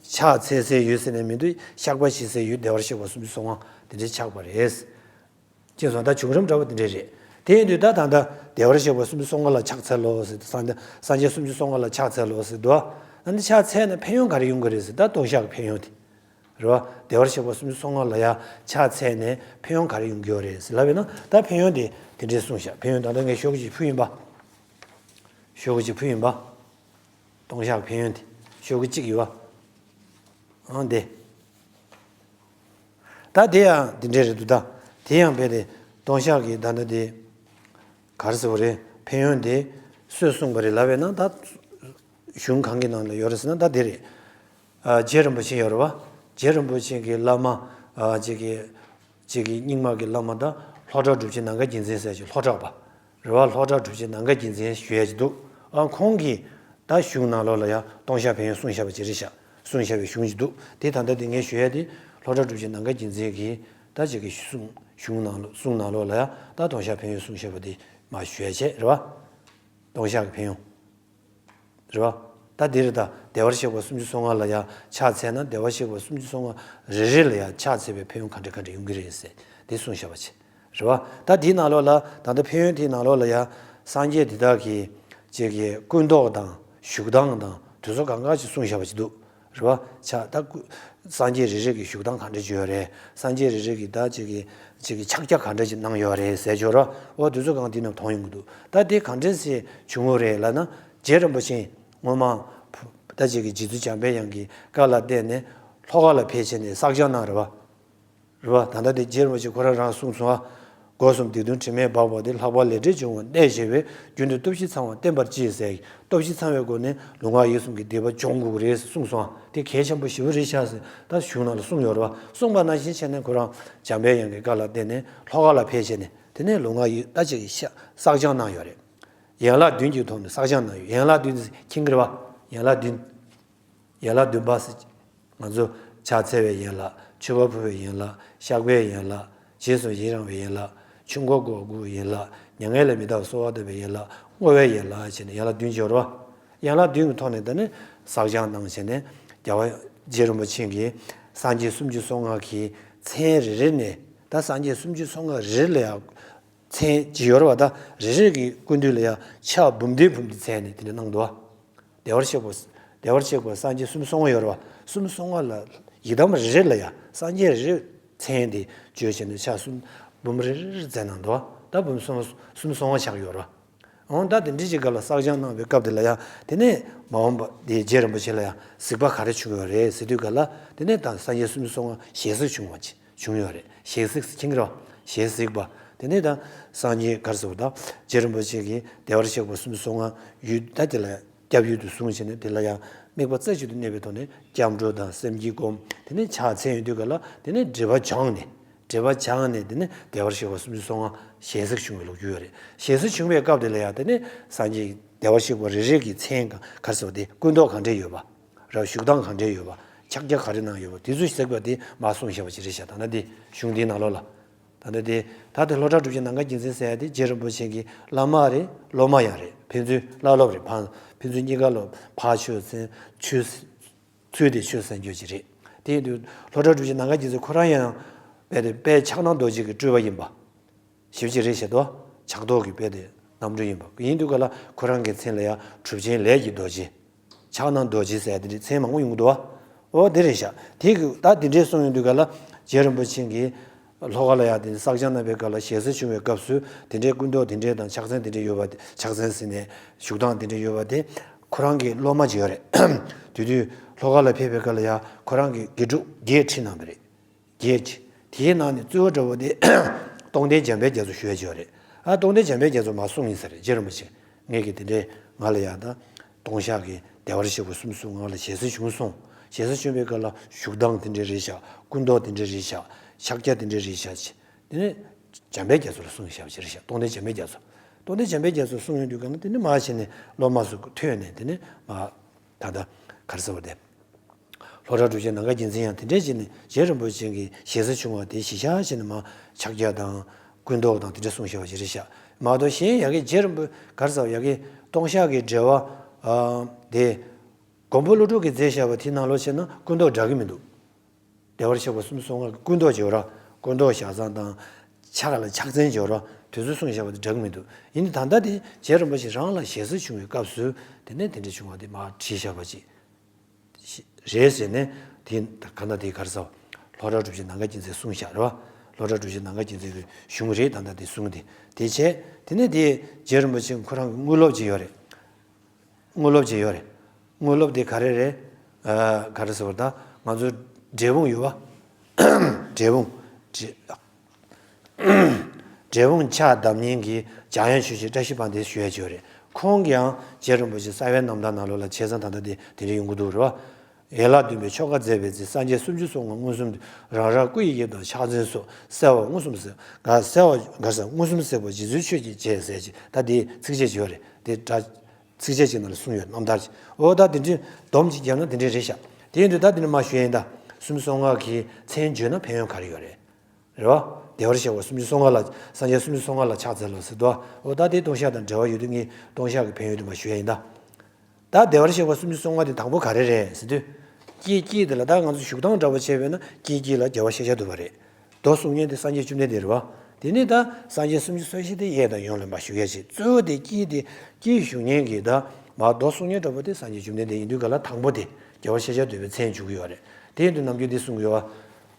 ཕྱག་འཚལ་སའི་ཡུལ་ཟེར་ནས་མི་འདུག་བཤགས་པ་བྱེད་སའི་ཡུལ་བདེ་བར་གཤེགས་པ་སུམ་ཅུ་སོ་ལྔ་དེ་འདྲའི་ཆགས་པ་རེད། ཅེས་སོགས་ད་བྱུང་རིམ་འདྲ་བོ་དེ་འདྲས་རེད། དེ་ཡིན་དུས་ད་ད་ལྟ་བདེ་བར་གཤེགས་པ་སུམ་ཅུ་སོ་ལྔ་ལ་ཕྱག་འཚལ་ལོ་ཟེར། སངས་རྒྱས་སངས་རྒྱས་སུམ་ཅུ་སོ་ལྔ་ལ་ཕྱག་འཚལ་ལོ་ཟེར་འདུག་ད་འདི་ཕྱག་འཚལ་ནས་ཕན་ཡོན་ག་རེ་ཡོང་གི་རེད་ཟེར། ད་ལྟུང་བཤགས་ཀྱི་ཕན་ཡོན་དེ། རེད་བ། བདེ་བར་གཤེགས་པ་སུམ་ཅུ་སོ་ལྔ་ལ་ཡང་ཕྱག་འཚལ་ནས་ཕན་ཡོན་ག་རེ་ཡོང་གི་ཡོད་རེད་ཟེར་ལབ་པས་ན། ད་ཕན་ཡོན་དེ་དེ་འདྲས་གསུངས་ཤག་ཕན་ཡོན་ད་ལྟ་ངས་ཤོག་གུ་གཅིག་ཕུལ་ཡིན་པ། ཤོག་གུ་གཅིག་ཕུལ་ཡིན་པ། ལྟུང་བཤགས་ཕན་ཡོན་དེ་ཤོག་གུ་གཅིག་ཡོད་བ། ཨང་དེ། ད་དེ་ཡང་དེ་འདྲས་རེད་འདུག་ད་དེ་ཡང་རྦད་དེ་ལྟུང་བཤགས་ཀྱི་ད་ལྟ་དེ་ག་རེ་ཟེར་བ་རེད། ཕན་ཡོན་དེ་སུས་གསུངས་པ་རེད་ལབ་པས་ན། ད་གཞུང་གང་གི་ནང་ལ་ཡོད་རེད་ཟེར་ན་ད་དེ་རེད། ཨ། རྗེ་རིན་པོ་ཆེ་ཡོད་རེད་བ། རྗེ་རིན་པོ་ཆེ་གི་བླ་མ། ཨ། ཅིག་གི་ཅིག་གི་རྙིང་མ་གི་བླ་མ་ད་ལྷོ་བྲག་གྲུབ་ཆེན་ནམ་མཁའ་རྒྱལ་མཚན་ཟེར་ཅིག་ལྷོ་བྲག་པ་རེད་བ། ལྷོ་བྲག་གྲུབ་ཆེན་ནམ་མཁའ་རྒྱལ་མཚན་ཞུ་ཡ་ཅིག་འདུག་ཨ། ཁོང་གིས་ད་གཞུང་ནང་ལོགས་ལ་ཡང་ལྟུང་བཤགས་ཕན་ཡོན་གསུངས་བཞག་པ་ཅིག་རེད་ཤག་གསུངས་བཞག་པའི་གཞུང་ཅིག་འདུག་དེ་ད་ལྟ་དེ་ངས་ཞུ་ཡ་དེ་ལྷོ་བྲག་གྲུབ་ཆེན་ནམ་མཁའ་རྒྱལ་མཚན་གྱིས་ད་ཅིག་གི་གསུང་གཞུང་ནང་ལོགས་གསུང་ནང་ལོགས་ལ་ཡང་ད་ལྟུང་བཤགས་ཕན་ཡོན་གསུངས་བཞག་པ་དེ་མར་ཞུ་ཡ་བྱས་རེད་བ། ལྟུང་བཤགས་ཀྱི་ཕན་ཡོན། རེད་བ། ད་འདི་རེད། ད་བདེ་བར་གཤེགས་པ་སུམ་ཅུ་སོ་ལྔ་ལ་ཡང་ཕྱག་འཚལ་ན་བདེ་བར་གཤེགས་པ་སུམ་ཅུ་སོ་ལྔ་རེ་རེ་ལ་ཡང་ཕྱག་འཚལ་བའི་ཕན་ཡོན་ག་འདྲ་ག་འདྲ་ཡོང་གི་རེད་ཟེར་དེ་གསུངས་བཞག་པ་ཅིག་རེད་བ། ད་འདིའི་ནང་ལོགས་ལ་ད་ལྟ་ཕན་ཡོན་དེའི་ནང་ལོགས་ལ་ཡང་སངས་རྒྱས་འདི་དག་གི་ཅིག་གི་སྐུ་མདོག་དང་བཞུགས་སྟངས་དང་དེ་ཚོ་གང་ག་ཅིག་གསུངས་བཞག་པ་ཅིག་འདུག་རེད་བ། ཕྱག་ད་སྐུ། སངས་རྒྱས་རེ་རེ་གི་བཞུགས་སྟངས་ག་འདྲ་ཅིག་ཡོད་རེད། སངས་རྒྱས་རེ་རེ་གི་ད་ཅིག་གི་ཅིག་གི་ཕྱག་རྒྱ་ག་འདྲ་ཅིག་གནང་ཡོད་རེད་ཟེར་ཅིག་ཡོད་རེད་བ། འོ་དེ་ཚོ་གང་དེ་རྣམས་མཐོང་ཡོང་གི་འདུག་ད་དེ་ག་འདྲ་ཞིག་བྱུང་བ་རེད་ལབ་ན། རྗེ་རིན་པོ་ཆེ་སྔོན་མ་ད་ཅིག་གི་རྗེ་བཙུན་འཇམ་དཔལ་དབྱངས་ཀྱི་བཀའ་ལ་བརྟེན་ནས་ལྷོ་ཁ་ལ་ཕེབས་བྱས་ནས་བསགས་སྦྱང་གནང་རེད་བ། རེད་བ། ད་ལྟ་དེ་རྗེ་རིན་པོ་ཆེ་ཁོ་རང་རང་གསུངས་སོང་ཨ། སྒོ་གསུམ་སྡིག་ལྟུང་དྲི་མས་སྦགས་པ་དེ། ལྷག་པར་ལས་འབྲས་འབྱུང་བར་གནས་བྱེད་པའི། རྒྱུན་དུ་སྟོབས་བཞི་ཚང་བ་བསྟེན་པར་བགྱི་ཟེར། སྟོབས་བཞི་ཚང་བའི་སྒོ་ནས་ལུས་ངག་ཡིད་གསུམ་གྱི་སྡིག་པ་སྦྱོང་དགོས་ཀྱི་རེད་གསུངས་སོང་ཨ། དེ་གལ་ཆེན་པོ་ཞེ་པོ་རེད་ཤག་ཟེར་ད་གཞུང་ནང་ལ་གསུངས་ཡོད་རེད་བ། གསུངས་པ་ནང་བཞིན་བྱས་ནས་ཁོ་རང་འཇམ་དཔལ་དབྱངས་ཀྱི་བཀའ་ལ་བརྟེན་ནས་ལྷོ་ཁ་ལ་ཕེབས་བྱས་ནས་དེ་ནས་ལུས་ངག་ཡིད་ད་ཅིག་བསགས་སྦྱང་གནང་ཡོད་རེད། ཡན་ལག་བདུན་གྱི་ཐོག་ནས་བསགས་སྦྱང་གནང་ཡོད། ཡན་ལག་བདུན་ཟེར་མཁྱེན་གྱི་རེད་བ། ཡན་ལག་བདུན། ཡན་ལག་བདུན་པ་ཟེར། ང་ཚོ་ཕྱག་འཚལ་བའི་ཡན་ལག། མཆོད་པ་ཕུལ་བའི་ཡན་ལག། བཤགས་པའི་ཡན་ལག། རྗེས་སུ་ཡི་རང་བའི་ཡན་ལག། ཆོས་འཁོར་སྒོ་དགུའི་ཡན་ལག། མྱ་ངན་ལས་མི་འདའ་བར་གསོལ་བ་འདེབས་པའི་ཡན་ལག། བསྔོ་བའི་ཡན་ལག་བྱས་ནས་ཡན་ལག་བདུན་ཅིག་ཡོད་རེད་བ། ཡན་ལག་བདུན་གྱི་ཐོག་ནས་ད་ནི་བསགས་སྦྱང་གནང་བྱས་ནས་རྒྱལ་བ་རྗེ་རིན་པོ་ཆེ་གིས་སངས་རྒྱས་སུམ་ཅུ་སོ་ལྔ་གི་མཚན་རེ་རེ་ནས་ད་སངས་རྒྱས་སུམ་ཅུ་སོ་ལྔ་རེ་རེ་ལ་ཡང་མཚན་ཅིག་ཡོད་རེད་བ། ད་རེ་རེ་གི་སྐུ་མདུན་ལ་ཡང་ཕྱག་འབུམ་སྡེ་འབུམ་སྡེ་མཚན་ནས་དེ་འདྲ་གནང་འདུག་བ། བདེ་བར་གཤེགས་པ། བདེ་བར་གཤེགས་པ་སངས་རྒྱས་སུམ་ཅུ་སོ་ལྔ་ཡོད་རེད་བ། སུམ་ཅུ་སོ་ལྔ་ལ་ཡི་དམ་རེ་རེ་ལ་ཡང་སངས་རྒྱས་རེ་རེ་མཚན་དེ་བརྗོད་བྱས་ནས་ཕྱག་གསུམ་འབུམ་རེ་རེ་རེ་མཛད་གནང་འདུག་བ། ད་འབུམ་སུམ་སུམ་ཅུ་སོ་ལྔ་ཆགས་ཡོད་རེད་བ། འོང་ད་དེ་འདྲ་ཅིག་སྐབས་ལ་བསགས་སྦྱང་གནང་བའི་སྐབས་དེ་ལ་ཡང་དེ་ནས་མ་འོངས་པ་དེ་རྗེ་རིན་པོ་ཆེ་ལ་ཡང་གཟིགས་པ་ག་རེ་བྱུང་ཡོད་རེད་ཟེར་དུས་སྐབས་ལ་དེ་ནས་ད་སངས་རྒྱས་སུམ་ཅུ་སོ་ལྔ་ཞལ་གཟིགས་བྱུང་བ་ཅིག་བྱུང་ཡོད་རེད། ཞལ་གཟིགས་མཁྱེན་གྱི་རེད་བ། ཞལ་གཟིགས་པ། དེ་ནས་ད་སངས་རྒྱས་ག་རེ་ཟེར་བ་དང་རྗེ་རིན་པོ་ཆེ་གིས་བདེ་བར་གཤེགས་པ་སུམ་ཅུ་སོ་ལྔ་ཡུལ་ད་དེ་ལ་སྐྱབས་ཡུལ་དུ་བཟུང་བྱས་ནས་དེ་ལ་ཡང་དམིགས་པ་རྩེ་གཅིག་ཏུ་གནས་པའི་ཐོག་ནས་སྐྱབས་འགྲོ་དང་སེམས་བསྐྱེད་སྒོམ། དེ་ནས་ཕྱག་འཚལ་ཡོང་དུས་སྐབས་ལ་དེ་ནས་སྒྲིབ་པ་སྦྱངས་ནས་སྒྲིབ་པ་སྦྱངས་ནས་དེ་ནས་བདེ་བར་གཤེགས་པ་སུམ་ཅུ་སོ་ལྔ་ཞལ་གཟིགས་བྱུང་བའི་ལོ་རྒྱུས་ཡོད་རེད། ཞལ་གཟིགས་བྱུང་བའི་སྐབས་དེ་ལ་ཡང་དེ་ནས་སངས་རྒྱས་བདེ་བར་གཤེགས་པ་རེ་རེ་གི་མཚན་ག་རེ་ཟེར་བ་དེ་སྐུ་མདོག་ག་འདྲས་ཡོད་པ། ར་བཞུགས་སྟངས་ག་འདྲས་ཡོད་པ། ཕྱག་རྒྱ་ག་རེ་གནང་ཡོད་པ་དེ་ཚོ་གཟིགས་པ་དེ་མར་གསུངས་བཞག་པ་ཅིག་རེད་ཤག་ད་ལྟ་དེ་གཞུང་འདིའི་ནང་ལོགས་ལ། ད་ལྟ་དེ་ད་དེ་ལྷོ་བྲག་གྲུབ་ཆེན་ནམ་མཁའ་རྒྱལ་མཚན་ཟེར་ཡ་དེ་རྗེ་རིན་པོ་ཆེ་གི་བླ་མ་རེད། སློབ་མ་ཡང་རེད། ཕན་ཚུན་བླ་སློབ་རེད། ཕ་ཕན་ཚུན་གཉིས་ཀ་ལོ་ཕ་ཆོས་ཚན་ཆོས་ཚུལ་དེ་ཆོས་གསན་རྒྱུ་ཅིག་རེད། དེ་ཡིན་དུས་ལྷོ་བྲག་གྲུབ་ཆེན་ནམ་མཁའ་རྒྱལ་མཚན་ཁོ་རང་ཡང་དཔེ་དེ་དཔལ་ཕྱག་ན་རྡོ་རྗེ་གི་སྤྲུལ་པ་ཡིན་པ། ཞེ་པོ་ཅིག་རེད་ཤག་དོ། ཕྱག་རྡོར་གྱི་དཔེ་དེ་རྣམ་སྤྲུལ་ཡིན་པ་ཡིན་དུས་ག་ལ་ཁོ་རང་གི་མཚན་ལ་ཡང་གྲུབ་ཆེན་ལས་ཀྱི་རྡོ་རྗེ། ཕྱག་ན་རྡོ་རྗེ་ཟེར་དེ་འདྲའི་མཚན་མང་པོ་ཡོང་གི་འདུག་བ། འོ་དེ་རེད་ཤག་དེ་གི་ད་དེ་འདྲའི་གསུངས་ཡོང་དུས་ག་ལ་རྗེ་རིན་པོ་ཆེ་གིས་ལྷོ་ཁ་ལ་ཡང་དེ་བསགས་སྦྱང་གནང་བའི་སྐབས་ལ་ཞལ་གཟིགས་བྱུང་བའི་སྐབས་སུ་དེ་འདྲའི་སྐུ་མདོག་དེ་འདྲའི་དང་ཕྱག་མཚན་དེ་འདྲའི་ཡོད་པ་དེ་ཕྱག་མཚན་ཟེར་ནས་བཞུགས་སྟངས་དེ་འདྲའི་ཡོད་པ་དེ་ཁོ་རང་གི་སློབ་མ་ཅིག་ཡོད་རེད། དེ་དུས་ལྷོ་ཁ་ལ་ཕེབས་པའི་སྐབས་ལ་ཡང་ཁོ་རང་གི་དགེ་ཕྲུག་བརྒྱད་ཁྲིད་གནང་བ་རེད། བརྒྱད་ཅིག་དེའི་ནང་ནས་གཙོ་བོ་འདྲ་བོ་དེ་སྟོང་སྡེ་འཇམ་དཔལ་རྒྱ་མཚོ་ཞུ་ཡ་ཅིག་ཡོད་རེད། ཨ་སྟོང་སྡེ་འཇམ་དཔལ་རྒྱ་མཚོ་མར་གསུངས་ཡིན་ས་རེད། རྗེ་རིན་པོ་ཆེ་ངེད་ཀྱིས་དེ་འདྲའི་ང་ལ་ཡང་ད་ལྟུང་བཤགས་ཀྱི་བདེ་བར་གཤེགས་པ་སུམ་ཅུ་སོ་ལྔ་ལ་ཞལ་གཟིགས་བྱུང་སོང་། ཞལ་གཟིགས་བྱུང་བའི་སྐབས་ལ་བཞུགས་སྟངས་དེ་འདྲ་རེད་ཤག་སྐུ་མདོག་དེ་འདྲ་རེད་ཤག་ཕྱག་རྒྱ་དེ་འདྲ་རེད་ཤག་ཅེས་དེ་ནས་འཇམ་དཔལ་རྒྱ་མཚོ་ལ་གསུངས་ཤག་ཅེས་རེད་ཤག་སྟོང་སྡེ་འཇམ་དཔལ་རྒྱ་མཚོ། སྟོང་སྡེ་འཇམ་དཔལ་རྒྱ་མཚོ་གསུངས་ཡོང་དུས་ག་ན་དེ་ནས་མར་བྱས་ནས་སློབ་མ་ཚོ་ཐོས་ནས་དེ་ནས་མར་ད་ལྟ་ག་རེ་ཟེར་བ་དེ། ལྷོ་བྲག་གྲུབ་ཆེན་ནམ་མཁའ་རྒྱལ་མཚན་ཡང་དེ་འདྲས་བྱས་ནས་རྗེ་རིན་པོ་ཆེ་གི་ཞལ་གཟིགས་བྱུང་བ་དེ་གཞི་བཞག་བྱས་ནས་མར་ཕྱག་རྒྱ་དང་སྐུ་མདོག་དང་དེ་འདྲས་གསུངས་བཞག་པ་ཞིག་རེད་ཤག་མ་གཏོགས་གཞན་ཡ་གི་རྗེ་རིན་པོ་ག་རེ་ཟེར་བ་ཡ་གི་ལྟུང་བཤགས་ཀྱི་འགྲེལ་བ་དེ་མགོན་པོ་ཀླུ་སྒྲུབ་ཀྱིས་མཛད་བཞག་པ་དེའི་ནང་ལོགས་བྱས་ན་སྐུ་མདོག་འདྲ་གི་མི་འདུག་བདེ་བར་གཤེགས་པ་སུམ་ཅུ་སོ་ལྔ་གི་སྐུ་མདོག་ཅིག་ཡོད་ར། སྐུ་མདོག་ཞལ་བཟང་དང་ཕྱག་ལ་ཕྱག་མཚན་ཅིག་ཡོད་ར། དེ་ཚོ་གསུངས་བཞག་པ་དེ་འདྲ་གི་མི་འདུག་ཡིན་ནའི་ད་ལྟ་དེ་རྗེ་རིན་པོ་ཆེ་རང་ལ་ཞལ་གཟིགས་བྱུང་བའི་སྐབས་སུ་དེ་ནས་དེ་འདྲ་བྱུང་བ་དེ་མར་བྲིས་བཞག་པ་ཅིག་རེད་ཟེར་ནས་ དེ་ག་ན་དེ་ག་རེ་ཟེར་བ། ལྷོ་བྲག་གྲུབ་ཆེན་ནམ་མཁའ་རྒྱལ་མཚན་གསུངས་བཞག་རེད་བ། ལྷོ་བྲག་གྲུབ་ཆེན་ནམ་མཁའ་རྒྱལ་མཚན་གྱི་གཞུང་རེད། ད་ལྟ་དེ་གསུངས་དེ་དེ་བྱས། དེ་ནས་དེ་རྗེ་རིན་པོ་ཆེ་ཁོ་རང་གི་དངོས་སློབ་ཅིག་ཡོད་རེད། དངོས་སློབ་ཅིག་ཡོད་རེད། དངོས་སློབ་དེ་ག་རེ་རེད། ཨ། ག་རེ་ཟེར་བ། ད་ང་ཚོ་འབྲས་སྤུངས་ཡོད་བ། འབྲས་སྤུངས། འབྲས། འབྲས་སྤུངས་ཕྱག་བསྡམ་མཁན་གྱི་འཇམ་དབྱངས་ཆོས་རྗེ་བཀྲ་ཤིས་དཔལ་ལྡན་ཞུ་ཡ་ཅིག་ཡོད་རེད། ཁོང་གིའང་རྗེ་རིན་པོ་ཆེ་རྩ་བའི་རྣམ་ཐར་ནང་ལོགས་ལ་བྱས་ཙང་ད་ལྟ་དེ་དེ་འདྲ་ཡོང་གི་འདུག་རེད་བ། ཡན་ལག་བདུན་པའི་ཆོ་ག་མཛད་པའི་ཚེ། སངས་རྒྱས་སུམ་ཅུ་སོ་ལྔ་མངོན་སུམ་དུ། རང་རང་སྐུ་ཡི་དཀྱིལ་དུ་ཕྱག་འཚལ་སོ། གསལ་བ་མངོན་སུམ་གསལ། ག་གསལ་བ་ག་ཟེར། མངོན་སུམ་གསལ་བ་རྗེ་བཙུན་ཆོས་ཀྱི་རྗེ་ཟེར་ཅིག་ད་དེ་ཚིགས་བཅད་ཅིག་ཡོད་རེད། དེ་སྒྲ། ཚིགས་བཅད་ཅིག་ནང་ལ་གསུངས་ཡོད། རྣམ་ཐར་ཅིག་འོ་ད་དེ་འདྲའི་སྡོམ་ཅིག་བརྒྱབ་ན་དེ་འདྲའི་རེད་ཤག་དེ་ཡིན་དུས་ད་དེ་ནས་མར་ཞུ་ཡ་ཡིན་ད། སུམ་ཅུ་སོ་ལྔ་གི་མཚན་བརྗོད་ན་ཕན་ཡོན་ག་རེ་ཡོད་རེད། རེད་བ། བདེ་བར་གཤེགས་པ་སུམ་ཅུ་སོ་ལྔ་ལ། སངས་རྒྱས་སུམ་ཅུ་སོ་ལྔ་ལ་ཕྱག་འཚལ་ལོ་ཟེར་དོ། འོ་ད་དེ་ལྟུང་བཤགས་དང་འབྲེལ་བ་ཡོད་དུས་ངས་ལྟུང་བཤགས་ཀྱི་ཕན་ཡོན་དེ་མར་ཞུ་ཡ་ཡིན་ད། ད་བདེ་བར་གཤེགས་པ་སུམ་ཅུ་སོ་ལྔ་དེ་དང་པོ་ག་རེ་རེད་ཟེར་དུས། དཀྱིལ། དཀྱིལ་དེ་ལ་ད་ང་ཚོ་བཞུགས་སྟངས་འདྲ་པོ་བྱས་པས་ན་དཀྱིལ་དཀྱིལ་ལ་རྒྱལ་བ་ཤཱཀྱ་ཐུབ་པ་རེད། མདོ་གསུང་མཁན་དེ་སངས་རྒྱས་བཅོམ་ལྡན་འདས་རེད་བ། དེ་ནས་ད་སངས་རྒྱས་སུམ་ཅུ་སོ་བཞི་དེ་གཡས་དང་གཡོན་ལ་མར་བཞུགས་ཡ་ཅིག་གཙོ་བོ་དེ་དཀྱིལ་དེ། དཀྱིལ་བཞུགས་མཁན་གྱི་ད་མར་མདོ་གསུང་མཁན་འདྲ་པོ་དེ་སངས་རྒྱས་བཅོམ་ལྡན་འདས་ཡིན་དུས་ག་ལ་དང་པོ་དེ་རྒྱལ་བ་ཤཱཀྱ་ཐུབ་པའི་མཚན་འཇུག་གི་ཡོད་རེད། དེ་ཡིན་དུས་ནམ་རྒྱུན་དེ་གསུང་གི་ཡོད་བ།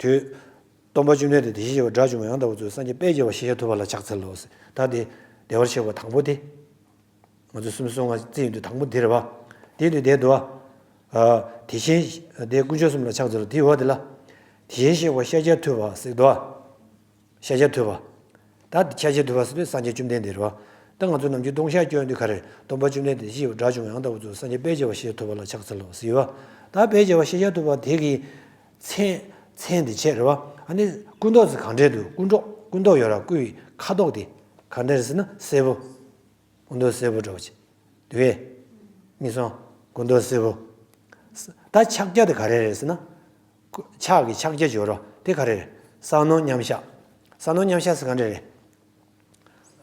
དུས། སྟོན་པ་བཅོམ་ལྡན་འདས་དེ་བཞིན་གཤེགས་པ་དགྲ་བཅོམ་པ་ཡང་དག་པར་རྫོགས་པའི་སངས་རྒྱས་དཔལ་རྒྱལ་བ་ཤཱཀྱ་ཐུབ་པ་ལ་ཕྱག་འཚལ་ལོ་ཟེར། ད་དེ་བདེ་བར་གཤེགས་པ་དང་པོ་དེ། ང་ཚོ་སུམ་ཅུ་སོ་ལྔ་རྩིས་ཡིན་དུས་དང་པོ་འདི་རེད་བ། དེ་དུས་དེ་འདུག་བ། དེ་བཞིན་དེ་དཀོན་མཆོག་གསུམ་ལ་ཕྱག་འཚལ་ལོ། དེའི་འོག་དེ་ལ། དེ་བཞིན་གཤེགས་པ་ཤཱཀྱ་ཐུབ་པ་ཟེར་འདུག་བ། ཤཱཀྱ་ཐུབ་པ། ད་ཤཱཀྱ་ཐུབ་པ་ཟེར་དུས་སངས་རྒྱས་བཅོམ་ལྡན་འདས་རེད་བ། ད་ང་ཚོ་ནམ་རྒྱུན་ལྟུང་བཤགས་སྐྱོན་དུས་ག་རེ། སྟོན་པ་བཅོམ་ལྡན་འདས་དེ་བཞིན་གཤེགས་པ་དགྲ་བཅོམ་པ་ཡང་དག་པར་རྫོགས་སངས་རྒྱས་དཔལ་རྒྱལ་བ་ཤཱཀྱ་ཐུབ་པ་ལ་ཕྱག་འཚལ་ལོ་ཟེར་བ། ད་དཔལ་རྒྱལ་བ་ཤཱཀྱ་ཐུབ་པ་དེ་གི་མཚན། མཚན་དེ་བྱས་རེད་བ། ཨ་ནི་སྐུ་མདོག་ཟེར་གང་འདྲས་འདུག་སྐུ་མདོག་སྐུ་མདོག་ཡོད་ར། སྐུ་ཡི་ཁ་དོག་དེ་གང་འདྲས་རེད་ཟེར་ན་སེར་པོ། སྐུ་མདོག་སེར་པོ་འདྲ་བོ་ཅིག་འདུག་གས། གཉིས་སོང་། སྐུ་མདོག་སེར་པོ། ད་ཕྱག་རྒྱ་དེ་ག་རེ་རེད་ཟེར་ན། ཕྱག་གི་ཕྱག་རྒྱ་ཅིག་ཡོད་ར། དེ་ག་རེ་རེད། ས་ནོ་མཉམ་གཞག་ས་ནོ་མཉམ་གཞག་ཟེར་གང་འདྲས་རེད།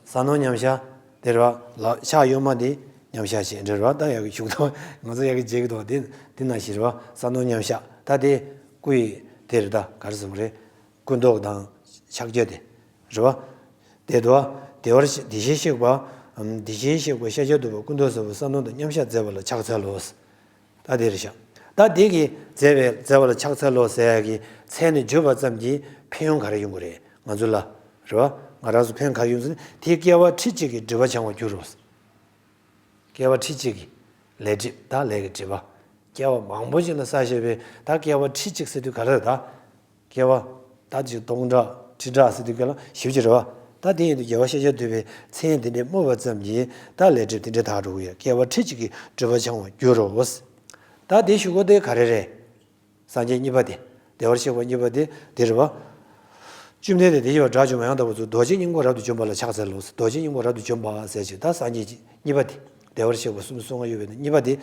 ས་ནོ་མཉམ་གཞག་དེ་རེད་བ། ལག་ཕྱག་གཡོན་མ་དེ་མཉམ་གཞག་བྱས་འདྲ་རེད་བ། ད་ཡག་གི་ཞུགས་དང་ང་ཚོ་ཡག་གི་བརྗེད་ཀྱི་འདུག་དེ་དེ་ནང་བཞིན་རེད་བ། ས་ནོ་མཉམ་གཞག་ད་དེ་སྐུ་ཡི་དེ་རེད། ད་ག་རེ་ཟེར་དགོས་རེད། སྐུ་མདོག་དང་ཕྱག་རྒྱ་དེ་རེད་བ། དེ་དུ་བ། བདེ་བར་གཤེགས། དེ་བཞིན་གཤེགས་པ། དེ་བཞིན་གཤེགས་པ་ཤཱཀྱ་ཐུབ་པ་སྐུ་མདོག་སེར་པོ་ས་ནོ་དང་མཉམ་གཞག་མཛད་པ་ལ་ཕྱག་འཚལ་ལོ། ད་དེ་རེད་ཤག་ད་དེ་གིས་མཛད་པའི་མཛད་པ་ལ་ཕྱག་འཚལ་ལོ་ཟེར་ཡ་གི་མཚན་ནི་བརྗོད་པ་ཙམ་གྱིས་ཕན་ཡོན་ག་རེ་ཡོང་གི་རེད་ང་ཚོ་ལ། རེད་བ། ང་རང་ཚོ་ཕན་ག་རེ་ཡོང་ཟེར་ན་དེས་སྐྱེ་བ་ཁྲི་གཅིག་གི་སྒྲིབ་པ་བྱང་བར་འགྱུར་རོ། སྐྱེ་བ་ཁྲི་གཅིག་གི་ལས་སྒྲིབ་ད་ལས་ཀྱི་སྒྲིབ་པ། སྐྱེ་བ་མང་པོ་ཞིག་ལ་བསགས་བཞག་པའི་ད་སྐྱེ་བ་ཁྲི་གཅིག་ཟེར་དུས་ག་རེ་རེད་ད། སྐྱེ་བ། ད་ཅིག་སྟོང་ཕྲག་ཁྲི་ཕྲག་ཟེར་དུས་སྐབས་ལ་ཞེ་པོ་ཅིག་རེད་བ། ད་དེ་ཡིན་དུས་རྒྱལ་བ་ཤཱཀྱ་ཐུབ་པའི་མཚན་དེ་འདྲས་སྨོས་པ་ཙམ་གྱིས་ད་ལས་སྒྲིབ་དེ་འདྲས་དག་འགྲོ་གི་ཡོད། སྐྱེ་བ་ཁྲི་གཅིག་གི་སྒྲིབ་པ་བྱང་བར་འགྱུར་རོ། ད་དེ་ཞུ་སྒོ་དེ་ག་རེ་རེད། སངས་རྒྱས་གཉིས་པ་དེ། བདེ་བར་གཤེགས་པ་གཉིས་པ་དེ་དེ་རེད་བ། བཅོམ་ལྡན་འདས་དེ་བཞིན་གཤེགས་པ་དགྲ་བཅོམ་པ་ཡང་དག་པར་རྫོགས་རྡོ་རྗེ་སྙིང་པོ་རབ་ཏུ་འཇོམས་པ་ལ་ཕྱག་འཚལ་ལོ། རྡོ་རྗེ་སྙིང་པོ་རབ་ཏུ་འཇོམས་པ་ཟེར་ཅིག་ད་སངས་རྒྱས་གཉིས་པ་དེ། བདེ་བར་གཤེགས་པ་སུམ་ཅུ་སོ་ལྔ་ཡོད་པའི་གཉིས་པ་དེ།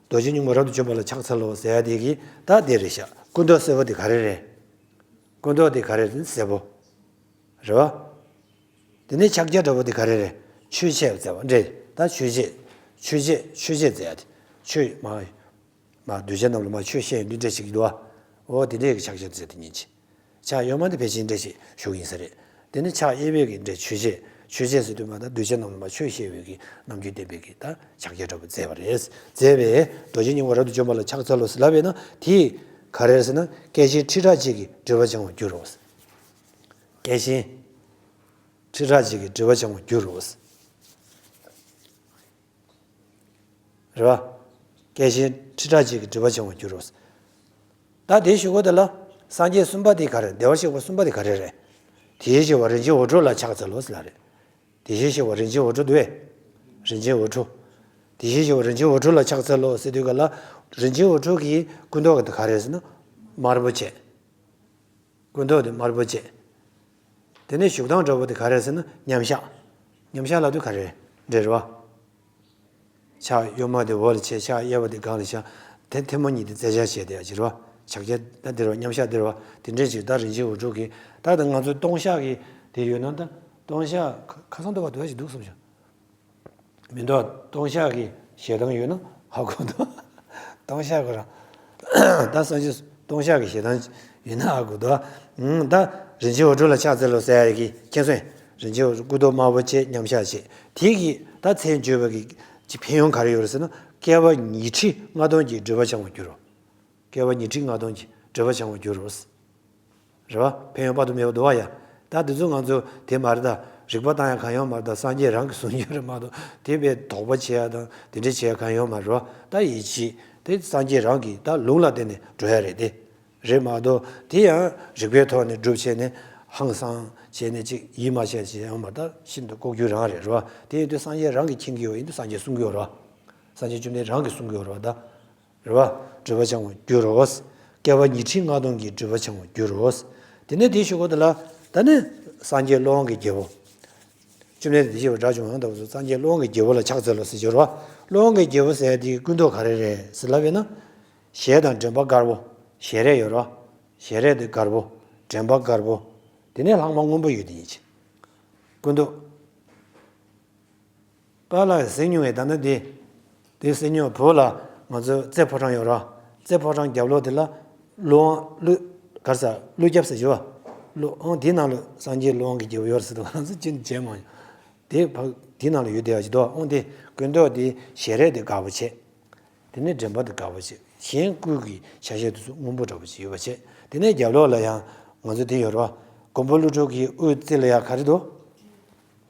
རྡོ་རྗེ་སྙིང་པོ་རབ་ཏུ་འཇོམས་པ་ལ་ཕྱག་འཚལ་ལོ་ཟེར་ཡ་དེ་གིས་ད་དེ་རེད་ཤག་སྐུ་མདོག་སེར་པོ་དེ་ག་རེ་རེད། སྐུ་མདོག་དེ་ག་རེ་རེད། སེར་པོ། རེད་བ། དེ་ནས་ཕྱག་རྒྱ་འདྲ་པོ་དེ་ག་རེ་རེད། ཆོས་འཆད་མཛད་པ་འདྲ། ད་ཆོས་འཆད། ཆོས་འཆད་ཆོས་འཆད་མཛད་ཡ་དེ། ཆོས་མ། མ་གདུལ་བྱ་རྣམས་ལ་མ་ཆོས་བཤད་ཡོང་དུས་འདྲ་ཞིག་འདུག་བ། འོ་དེ་འདྲའི་གི་ཕྱག་རྒྱ་མཛད་དེ་ཉིན་གཅིག་ཕྱག་གཡོན་མ་དེ་ཕལ་ཆེར་འདྲ་ཞིག་ཞུ་གི་ཡིན་ས་རེད། དེ་ནས་ཕྱག་གཡས་པའི་གི་འདྲ་ཆོས་འཆད། ཆོས་འཆད་ཟེར་དུས་མ་ད་གདུལ་བྱ་རྣམས་ལ་མ་ཆོས་བཤད་པའི་གི་རྣམ་འགྱུར་ལྡན་པའི་གི་ད་ཕྱག་རྒྱ་འདྲ་པོ་མཛད་པ་རེད། མཛད་པས་རྡོ་རྗེ་སྙིང་པོ་རབ་ཏུ་འཇོམས་པ་ལ་ཕྱག་འཚལ་ལོ་ཟེར་ལབ་པས་ན་དེས་ག་རེ་ཟེར་ན་སྐད་ཅིག་ཁྲི་ཕྲག་གཅིག་གི་སྒྲིབ་པ་བྱང་བར་འགྱུར་རོ། སྐད་ཅིག་ཁྲི་ཕྲག་གཅིག་གི་སྒྲིབ་པ་བྱང་བར་འགྱུར་རོ། རེད་བ། སྐད་ཅིག་ཁྲི་ཕྲག་གཅིག་གི་སྒྲིབ་པ་བྱང་བར་འགྱུར་རོ། ད་དེའི་གཞུག་གུ་དེ་ལ་སངས་རྒྱས་གསུམ་པ་དེ་ག་རེ་རེད། བདེ་བར་གཤེགས་པ་གསུམ་པ་དེ་ག་རེ་རེད། དེ་བཞིན་གཤེགས་པ་རིན་ཆེན་འོད་འཕྲོ་ལ་ཕྱག་འཚལ་ལོ་ཟེར་ལ་རེད། དེ་བཞིན་གཤེགས་པ་རིན་ཆེན་འོད་འཕྲོ་འདུག་བས། རིན་ཆེན་འོད་འཕྲོ། དེ་བཞིན་གཤེགས་པ་རིན་ཆེན་འོད་འཕྲོ་ལ་ཕྱག་འཚལ་ལོ་ཟེར་དུས་ག་ལ། རིན་ཆེན་འོད་འཕྲོ་གི་སྐུ་མདོག་གི་དེ་ག་རེ་རེད་ཟེར་ན། དམར་པོ་བྱས། སྐུ་མདོག་དེ་དམར་པོ་བྱས། དེ་ནས་བཞུགས་སྟངས་འདྲ་པོ་དེ་ག་རེ་རེད་ཟེར་ན་མཉམ་གཞག་མཉམ་གཞག་ལབ་དུས་ག་རེ་རེད། འདྲ་རེད་བ། ཕྱག་གཡོན་མ་དེ་འོག་ལ་བྱས། ཕྱག་གཡས་པ་དེ་སྒང་ལ་བཞག་དེ་ཐལ་མོ་གཉིས་དེ་རྩེ་གཅིག་བྱས་དེ་ཡ་ཅི་རེད་བ། ཕྱག་རྒྱ་ད་འདྲ་རེད་བ། མཉམ་གཞག་འདྲ་རེད་བ། དེ་འདྲས་ཅིག་ད་རིན་ཆེན་འོད་འཕྲོ་གིས་ད་ད་ང་ཚོའི་ལྟུང་བཤགས་ཀྱི་དེ་ཡོད་ན་ད་ལྟུང་བཤགས་ཁ་ཁ་སང་འདྲ་བ་འདུག་བ་ཞིག་འདུག་བསམ་བྱུང་། མི་འདུག་ལྟུང་བཤགས་ཀྱི་ཞལ་ཐང་ཡོད་ན་ཧ་གོ་འདུག་ལྟུང་བཤགས་ཁོ་རང་། ད་སངས་རྒྱས་ལྟུང་བཤགས་ཀྱི་ཞལ་ཐང་ཡོད་ན་ཧ་གོ་འདུག་ད་རིན་ཆེན་འོད་འཕྲོ་ལ་ཕྱག་འཚལ་ལོ་ཟེར་ཡ་གི་མཁྱེན་སོང་། རིན་ཆེན་འོད་སྐུ་མདོག་དམར་པོ་བྱས་མཉམ་གཞག་བྱས། དེ་གི་ད་མཚན་བརྗོད་པ་གི་ཕན་ཡོན་ག་རེ་ཡོད་རེད་ཟེར་ན། བསྐལ་པ་ཉི་ཁྲི་ལྔ་སྟོང་གི་སྒྲིབ་པ་བྱང་བར་འགྱུར་རོ། བསྐལ་པ་ཉི་ཁྲི་ལྔ་སྟོང་གི་སྒྲིབ་པ་བྱང་བར་འགྱུར་རོ། རེད་བ། ཕན་ཡོན་དཔག་ཏུ་མེད་པ་འདུག་བ་ཡ། ད་དེ་ཚོ་ང་ཚོ་དེ་མ་རེད་ད། རིག་པ་བཏང་ཡ་གང་ཡོང་མ་རེད་ད། སངས་རྒྱས་རང་གིས་གསུངས་རྒྱུ་རེད་མ་གཏོགས། དེ་བས་དོགས་པ་བྱེད་ཡ་དང་དེ་འདྲ་བྱེད་ཡ་གང་ཡོང་མ་རེད་བ། ད་ཡིད་ཆེས་དེ་སངས་རྒྱས་རང་གིས་ད་ལུང་ལ་བརྟེན་ནས་འགྲོ་ཡ་རེད་དེ། རེད་མ་གཏོགས་དེ་ཡང་རིག་པའི་ཐོག་ནས་སྒྲུབ་བྱས་ནས་ཧང་སང་བྱས་ནས་ཅིག་ཡིད་མ་ཆེས་བྱས་ཡོང་མ་རེད་ད། ཤིན་ཏུ་ལྐོག་གྱུར་རང་རེད་རེད་བ། དེ་ཡིན་དུས་སངས་རྒྱས་རང་གིས་མཁྱེན་གྱི་ཡོད་ཡིན་དུས་སངས་རྒྱས་གསུང་གི་ཡོད་རེད་བ། སངས་རྒྱས་བཅོམ་ལྡན་རང་གིས་གསུང་གི་ཡོད་རེད་བ་ད། རེད་བ། སྒྲིབ་པ་བྱང་བར་འགྱུར་རོ། བསྐལ་པ་ཉི་ཁྲི་ལྔ་སྟོང་གི་སྒྲིབ་པ་བྱང་བར་འགྱུར་རོ། དེ་ནས་དེའི་གཞུག་གུ་དེ་ལ། ད་ནི་སངས་རྒྱས་སློབ་དཔོན་གྱི་རྒྱལ་པོ། བཅོམ་ལྡན་འདས་དེ་བཞིན་གཤེགས་པ་དགྲ་བཅོམ་པ་ཡང་དག་པར་རྫོགས། སངས་རྒྱས་སློབ་དཔོན་གྱི་རྒྱལ་པོ་ལ་ཕྱག་འཚལ་ལོ་ཟེར་གྱི་ཡོད་རེད་བ། སློབ་དཔོན་གྱི་རྒྱལ་པོ་ཟེར་ཡ་དེའི་ཀུན་རྟོག་ག་རེ་རེད་ཟེར་ལབ་པས་ན། ཞལ་དང་འདྲེན་པ་དཀར་པོ། ཞལ་རས་ཡོད་རེད་བ། ཞལ་རས་དེ་དཀར་པོ། འདྲེན་པ་དཀར་པོ། དེ་ནས་ལྷག་མ་སྔོན་པོ་ཡོད་དེ་ཉིད་ཀྱི། ཀུན་རྟོག་པཱ་ལགས་གཟིགས་མྱོང་བའི་ད་ལྟ་འདི། དེ་གཟིགས་མྱོང་བོད་ལ་ང་ཚོ་རྩེ་ཕོ་བྲང་ཡོད་ར། རྩེ་ཕོ་བྲང་རྒྱབ་ལོགས་དེ་ལ། ཀླུ་དབང་ཀླུ། ག་རེ་ཟ། ཀླུ་རྒྱབ་ཟེར་གྱི་བ། ཀླུ་དབང་དེའི་ནང་ལ་སངས་རྒྱས་ཀླུ་དབང་གི་རྒྱལ་པོ་ཡོད་རེད་ཟེར་དུས་ང་ཚོ་ཅི་བྱས་མ་ཡོང་། དེ་ཕ་དེའི་ནང་ལ་ཡོད་བསྡད་ཡ་ཅིག་འདུག་དབང་དེ་ཀུན་རྟོག་དེ་ཞལ་རས་དེ་དཀར་པོ་བྱས། དེ་ནས་འདྲེན་པ་དེ་དཀར་པོ་བྱས། གཞན་སྐུ་གི་ཆ་ཤས་དེ་ཚོ་སྔོན་པོ་འདྲ་པོ་ཅིག་ཡོད་པ་བྱས། དེ་ནས་རྒྱབ་ལོགས་ལ་ཡང་ང་ཚོ་དེ་ཡོད་ར། མགོན་པོ་ཀླུ་སྒྲུབ་ཀྱི་དབུའི་རྩེ་ལ་ཡང་ག་རེ་འདུག་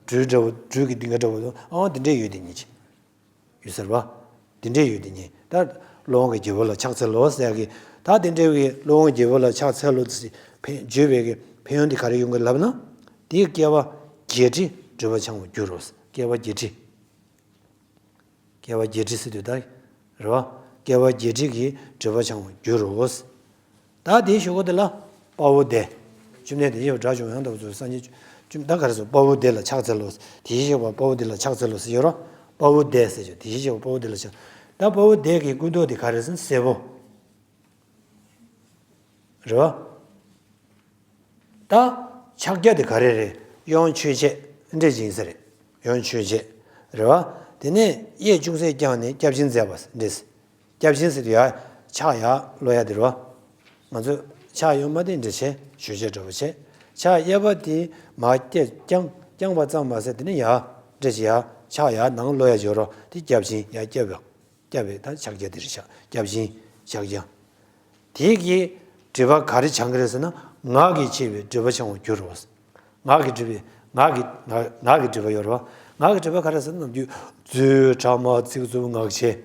སྦྲུལ་འདྲ་བོ། སྦྲུལ་གྱི་ལྡིང་ག་འདྲ་བོ་འདུག་ཨང་དེ་འདྲས་ཡོད་དེ་ཉིད་ཅིག་ཡོད་ཟེར་བ། དེ་འདྲས་ཡོད་དེ་ཉིད། ད་སློབ་དཔོན་གྱི་རྒྱལ་པོ་ལ་ཕྱག་འཚལ་ལོ་ཟེར་གི། ད་དེ་འདྲས་ཀྱི་སློབ་དཔོན་གྱི་རྒྱལ་པོ་ལ་ཕྱག་འཚལ་ལོ་ཟེར་ཕན་བརྗོད་པའི་གི་ཕན་ཡོན་དེ་ག་རེ་ཡོང་གི་ལབ་ན། དེའི་བསྐལ་པ་བརྒྱད་ཁྲི་སྒྲིབ་པ་བྱང་བར་འགྱུར་རོ། བསྐལ་པ་བརྒྱད་ཁྲི། བསྐལ་པ་བརྒྱད་ཁྲི་ཟེར་དུས་ད། རེད་བ། བསྐལ་པ་བརྒྱད་ཁྲི་གི་སྒྲིབ་པ་བྱང་བར་འགྱུར་རོ། ད་དེའི་གཞུག་གུ་དེ་ལ་དཔའ་བོ་དེ། བཅོམ་ལྡན་འདས་དེ་བཞིན་གཤེགས་པ་དགྲ་བཅོམ་པ་ཡང་དག་པར་རྫོགས་སངས་རྒྱས་བཅོམ། ད་ག་རེ་ཟེར། དཔའ་བོ་དེ་ལ་ཕྱག་འཚལ་ལོ། དེ་བཞིན་གཤེགས་པ་དཔའ་བོ་དེ་ལ་ཕྱག་འཚལ་ལོ་ཟེར་ཡོད་རོ། དཔའ་བོ་དེ་ཟེར་གྱི། དེ་བཞིན་གཤེགས་པ་དཔའ་བོ་དེ་ལ་ཕྱག་ད་དཔའ་བོ་དེ་གི་ཀུན་རྟོག་དེ་ག་རེ་ཟེར་ན་སེར་པོ། རེད་བ། ད་ཕྱག་རྒྱ་དེ་ག་རེ་རེད། གཡོན་ཆོས་འཆད་འདྲེ་སྦྱིན་ཟེར་རེད། གཡོན་ཆོས་འཆད། རེད་བ། དེ་ནས་གཡས་ཅུང་ཟད་བརྐྱངས་ནས་སྐྱབས་སྦྱིན་མཛད་པ་འདྲེ། སྐྱབས་སྦྱིན་ཟེར་དུས་ཡ། ཕྱག་ཡར་སློག་ཡ་དེ་རེད་བ། ང་ཚོ་ཕྱག་གཡོན་མ་དེ་འདྲེ་བྱས་ཆོས་འཆད་འདྲ་བོ་བྱས། ཕྱག་གཡས་པ་དེ་མར་བཀྱེ་བརྐྱངས། བརྐྱངས་པ་ཙམ་མ་ཟད་དེ་ནས་ཡར་འདྲེ་བྱས་ཡར་ཕྱག་ཡར་ནང་སློག་ཡ་འཇོག་རོགས་དེ་སྐྱབས་སྦྱིན་ཡར་བསྐྱབས་པ། སྐྱབས་པའི་ད་ཕྱག་རྒྱ་དེ་རེད་ཤག་སྐྱབས་སྦྱིན་ཕྱག་རྒྱ། དེ་གིས་སྒྲིབ་པ་ག་རེ་བྱང་གི་རེད་ཟེར་ན། ངག་གིས་བྱས་པའི་སྒྲིབ་པ་བྱང་བར་འགྱུར་རོ། ངག་གི་སྒྲིབ་པའི་ངག་གི་ངག་ངག་གི་སྒྲིབ་པ་ཡོད་རེད་བ། ངག་གི་སྒྲིབ་པ་ག་རེ་ཟེར་ན། ནམ་རྒྱུན་རྫུན་ཕྲ་མ་ཚིག་རྩུབ་ངག་འཁྱལ།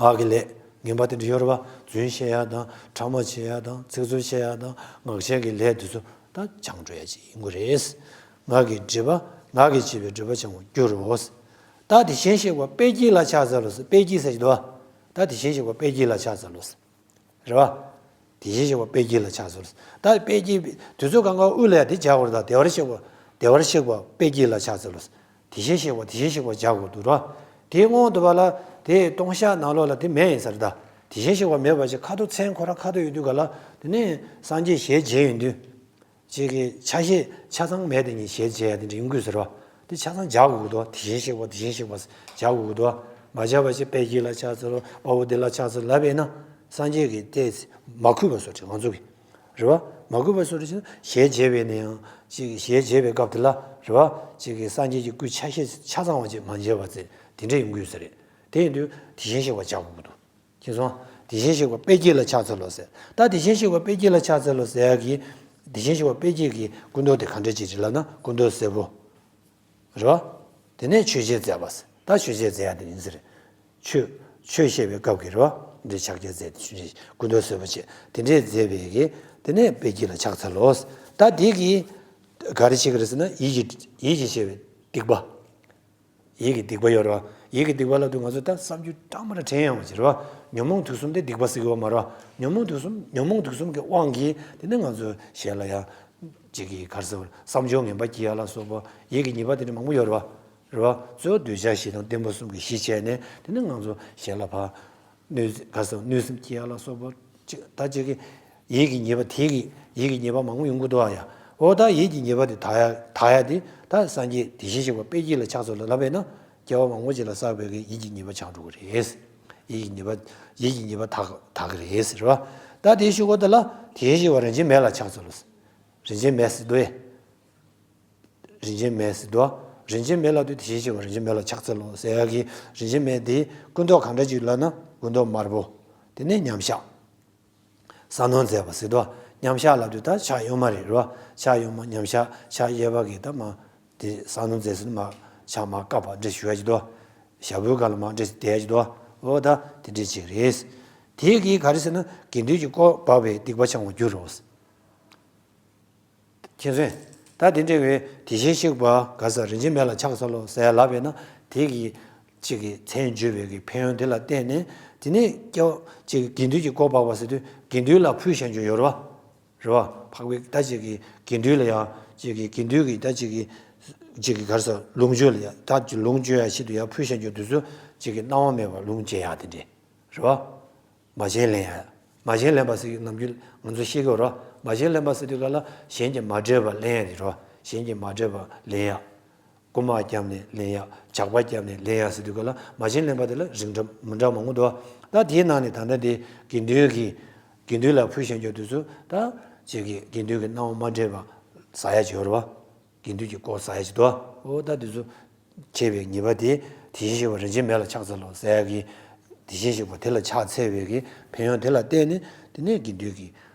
ངག་གི་ལས་ངན་པ་དེ་འདྲ་ཡོད་རེད་བ། རྫུན་བཤད་ཡ་དང་ཕྲ་མ་བྱེད་ཡ་དང་ཚིག་རྩུབ་བཤད་ཡ་དང་ངག་འཁྱལ་གྱི་ལས་དེ་ཚོ་ད་བྱང་འགྲོ་ཡ་ཅིག་ཡིན་དགོས་རེད། ངག་གི་སྒྲིབ་པ། ངག་གིས་བྱས་པའི་སྒྲིབ་པ་བྱང་བར་འགྱུར་རོ། ད་དེ་བཞིན་གཤེགས་པ་དཔལ་དཀྱིལ་ལ་ཕྱག་འཚལ་ལོ་ཟེར། དཔལ་དཀྱིལ་ཟེར་གྱི་འདུག་བ། ད་དེ་བཞིན་གཤེགས་པ་དཔལ་དཀྱིལ་ལ་ཕྱག་འཚལ་ལོ་ཟེར། རེད་བ། དེ་བཞིན་གཤེགས་པ་དཔལ་དཀྱིལ་ལ་ཕྱག་འཚལ་ལོ་ཟེར། ད་དཔལ་དཀྱིལ་དུས་ཚོད་གང་ག་དབུ་ལ་ཡ་དེ་སྦྱར་དགོས་རེད། ད་བདེ་བར་གཤེགས་པ། བདེ་བར་གཤེགས་པ་དཔལ་དཀྱིལ་ལ་ཕྱག་འཚལ་ལོ་ཟེར། དེ་བཞིན་གཤེགས་པ། དེ་བཞིན་གཤེགས་པ་སྦྱར་དགོས་འདུག་ར། དེའི་སྔོན་དུ་བ་ལ་དེ་ལྟུང་བཤགས་ནང་ལོགས་ལ་དེ་མེད་ཡིན་ས་རེད་ད། དེ་བཞིན་གཤེགས་པ་མེད་པ་ཅིག་ཁ་དོག་མཚན་ཁོ་རང་ཁ་དོག་ཡོད་དུས་ག་ལ། དེ་ནས་སངས་རྒྱས་ཞལ་མཇལ་ཡོང་དུས། ཅིག་གི་ཆ་ཤས་ཆ་ཚང་མེད་དེ་ཉིད་ཞལ་མཇལ་ཡ་དེ་འདྲ་ཡོང་གི་ཡོད་ཟེར་བ། དེ་ཆ་ཚང་སྦྱར་དགོས་ཀྱི་འདུག་དེ་བཞིན་གཤེགས་པ། དེ་བཞིན་གཤེགས་པ་སྦྱར་དགོས་ཀྱི་འདུག་མ་སྦྱར་བ་ཅིག་དཔལ་དཀྱིལ་ལ་ཕྱག་འཚལ་ལོ། དཔའ་བོ་དེ་ལ་ཕྱག་འཚལ་ལབ་པས་ན། སངས་རྒྱས་ཀྱི་ལྟས་མ་གུས་པ་བཟོ་འདྲ་ང་ཚོ་གི། རེད་བ། མ་གུས་པ་བཟོ་འདྲ་ཞིག་ན་ཞལ་མཇལ་བས་ན་ཡང་ཅིག་ཞལ་མཇལ་བའི་སྐབས་དེ་ལ་རེད་བ། ཅིག་གི་སངས་རྒྱས་ཀྱི་སྐུ་ཆ་ཤས་ཆ་ཚང་བ་ཅིག་མ་མཇལ་བ་ཚེ་དེ་འདྲ་ཡོང་གི་ཡོད་ས་རེད། དེ་ཡིན་དུས་དེ་བཞིན་གཤེགས་པ་སྦྱར་དགོས་ཀྱི་འདུག་མཁྱེན་སོང་། དེ་བཞིན་གཤེགས་པ་དཔལ་དཀྱིལ་ལ་ཕྱག་འཚལ་ལོ་ཟེར། ད་དེ་བཞིན་གཤེགས་པ་དཔལ་དཀྱིལ་ལ་ཕྱག་འཚལ་ལོ་ཟེར་ཡ་གི། དེ་བཞིན་གཤེགས་པ་དཔལ་དཀྱིལ་གྱི་སྐུ་མདོག་དེ་ག་འདྲ་ཅིག་རེད་ལབ་ན་སྐུ་མདོག་སེར་པོ། རེད་བ། དེ་ནས་ཆོས་འཆད་མཛད་པ་ཟེར། ད་ཆོས་འཆད་མཛད་ཡ་དེ་ཡིན་ཟེར། ཆོས་ཆོས་བཤད་པའི་སྐབས་ཀྱི་རེད་བ། འདི་ཕྱག་རྒྱ་མཛད་དེ་ཆོས་འཆད་སྐུ་མདོག་སེར་པོ་བྱས་དེ་འདྲས་མཛད་པའི་གི། དེ་ནས་དཔལ་དཀྱིལ་ལ་ཕྱག་འཚལ་ལོ་ཟེར། ད་དེ་གི་ག་རེ་བྱེད་ཀྱི་རེད་ཟེར་ན་ཡིད་ཀྱི་ཡིད་ཀྱིས་བྱས་པའི་སྡིག་པ། ཡིད་ཀྱི་སྡིག་པ་ཡོད་རེད་བ། ཡིད་ཀྱི་སྡིག་པ་ལབ་དུས་ང་ཚོ་ད་བསམ་རྒྱུ་སྐྲག་མ་ར་དྲན་ཡོང་བ་ཅིག་རེད་བ། ཉོན་མོངས་དུག་གསུམ་དེ་སྡིག་པ་ཟེར་གི་ཡོད་མ་རེད་བ། ཉོན་མོངས་དུག་གསུམ་ཉོན་མོངས་དུག་གསུམ་གྱི་དབང་གིས་དེ་ནི་ང་ཚོ་ཞལ་ལ་ཡང་། ཅིག་གིས་ག་རེ་ཟེར་བསམ་སྦྱོར་ངན་པ་སྐྱེ་ཡ་ལ་སོགས་པ་ཡིད་ཀྱི་ཉེས་པ་དེ་འདྲ་མང་པོ་ཡོད་རེད་བ། རེད་བ། གཙོ་བོ་འདོད་ཆགས་ཞེ་སྡང་གཏི་མུག་གསུམ་གྱིས་གཞི་བྱས་ནས་དེ་ནི་ང་ཚོ་ཞལ་ལ་ཕར། གནོད་ག་རེ་ཟེར་གནོད་སེམས་སྐྱེ་ཡ་ལ་སོགས་པ་ཅིག་ད་ཅིག་གིས། ཡིད་ཀྱི་ཉེས་པ་དེ་གིས་ཡིད་ཀྱི་ཉེས་པ་མང་པོ་ཡོང་གི་འདུག་ཨ་ཡ། འོ་ད་ཡིད་ཀྱི་ཉེས་པ་དེ་དག་ཡ་དག་ཡ་དེ་ད་སངས་རྒྱས་དེ་བཞིན་གཤེགས་པ་དཔལ་དཀྱིལ་ལ་ཕྱག་འཚལ་ལོ་ལབ་པས་ན། སྐྱེ་བ་མང་པོ་ཅིག་ལ་བསགས་པའི་གི་ཡིད་ཀྱི་ཉེས་པ་བྱང་འགྲོ་གི་རེད། ཡིད་ཀྱི་ཉེས་པ་ཡིད་ཀྱི་ཉེས་པ་དག་དག་གི་རེད་ཟེར་བ། ད་དེའི་གཞུག་གུ་དེ་ལ་དེ་བཞིན་གཤེགས་པ་རིན་ཆེན་མེ་ལ་ཕྱག་འཚལ་ལོ། རིན་ཆེན་མེ་ཟེར་འདུག་ཨེ། རིན་ཆེན་མེ་ཟེར་འདུག་རིན་ཆེན་མེ་ལ་དུས་དེ་བཞིན་གཤེགས་པ་རིན་ཆེན་མེ་ལ་ཕྱག་འཚལ་ལོ་ཟེར་ཡ་གི། རིན་ཆེན་མེ་དེའི་སྐུ་མདོག་གང་འདྲ་ཅིག་ལབ་ན་སྐུ་མདོག་དམར་པོ། དེ་ནས་མཉམ་གཞག་ས་སྣོན་མཛད་པ་ཟེར་དོ། མཉམ་བཞག་ལབ་དུས་ད་ཕྱག་གཡོན་མ་རེད་རོ། ཕྱག་གཡོན་མ་མཉམ་བཞག་ཕྱག་གཡས་པ་གི་ད་མ་དེ་ས་སྣོན་མཛད་ཟེར་ན་མ་ཕྱག་མ་བཀབ་པ་འདྲ་ཞུ་ཡ་ཅིག་དོ། ཞབས་པུའི་སྒང་ལ་མ་འདྲ་ཞིག་བསྡད་ཡ་ཅིག་དོ། འོ་ད་དེ་འདྲ་ཅིག་རེད། དེ་གིས་ག་རེ་ཟེར་ན་དགེ་འདུན་གྱི་དཀོར་འབག་པས་སྡིག་པ་བྱང་བར་འགྱུར་རོ། མཁྱེན་སོང་། ད་དེ་འདྲ་བའི་དེ་བཞིན་གཤེགས་པ་ག་ས་རིན་ཆེན་མེ་ལ་ཕྱག་འཚལ་ལོ་ཟེར་ལབ་པས་ན་དེ་གི་ཅིག་གི་མཚན་བརྗོད་པའི་གི་ཕན་ཡོན་དེ་ལ་བརྟེན་ནས་དེ་ནས་སྐྱེ་བ་ཅིག་གི་དགེ་འདུན་གྱི་དཀོར་འབག་པ་ཟེར་དུས་དགེ་འདུན་ལ་ཕུལ་བཞག་རྒྱུ་ཡོད་རེད་བ། རེད་བ། འཕགས་པའི་ད་ཅིག་གི་དགེ་འདུན་ལ་ཡང་ཅིག་གི་དགེ་འདུན་གྱི་ད་ཅིག་གི་ཅིག་གི་ག་རེ་ཟེར་ལོངས་སྤྱོད་ལ་ཡང་ད་ཅིག་ལོངས་སྤྱོད་ཡ་ཆེད་དུ་ཡང་ཕུལ་བཞག་རྒྱུ་དེ་ཚོ་ཅིག་གི་གནང་བ་མེད་པར་ལོངས་སྤྱད་ཡ་དེ་འདྲས་རེད་བ། མ་བྱིན་ལེན་ཡ། མ་བྱིན་ལེན་པ་ཟེར་ནམ་རྒྱུན་ང་ཚོ་ཤེས་ཀྱི་ཡོད་རེད་བ། མ་བྱིན་ལེན་པ་ཟེར་དུས་ག་ལ་གཞན་གྱིས་མ་སྤྲད་པ་ལེན་ཡ་དེ་རེད་བ། གཞན་གྱིས་མ་སྤྲད་པ་ལེན་ཡ། རྐུ་མ་བརྒྱབ་ནས་ལེན་ཡ། ཇག་པ་བརྒྱབ་ནས་ལེན་ཡ་ཟེར་དུས་ག་ལ་མ་བྱིན་ལེན་པ་དེ་ལ་རིགས་འདྲ་མི་འདྲ་མང་པོ་འདུག་ད་དེའི་ནང་ནས་ད་ལྟ་དེ་དགེ་འདུན་གྱི་དགེ་འདུན་ལ་ཕུལ་བཞག་རྒྱུ་དེ་ཚོ་ད་ཅིག་གི་དགེ་འདུན་གྱི་གནང་བ་མ་སྤྲད་པ་ཟ་ཡ་ཅིག་ཡོད་རེད་བ། དགེ་འདུན་གྱི་དཀོར་ཟ་ཡ་ཅིག་འདུག་འོ་ད་དེ་ཚོ་བྱས་པའི་ཉེས་པ་དེ་དེ་བཞིན་གཤེགས་པ་རིན་ཆེན་མེ་ལ་ཕྱག་འཚལ་ལོ་ཟེར་ཡ་གི་དེ་བཞིན་གཤེགས་པ་དེ་ལ་ཕྱག་འཚལ་བའི་གི་ཕན་ཡོན་དེ་ལ་བརྟེན་ནས་དེ་ནས་དགེ་འདུན་གྱི་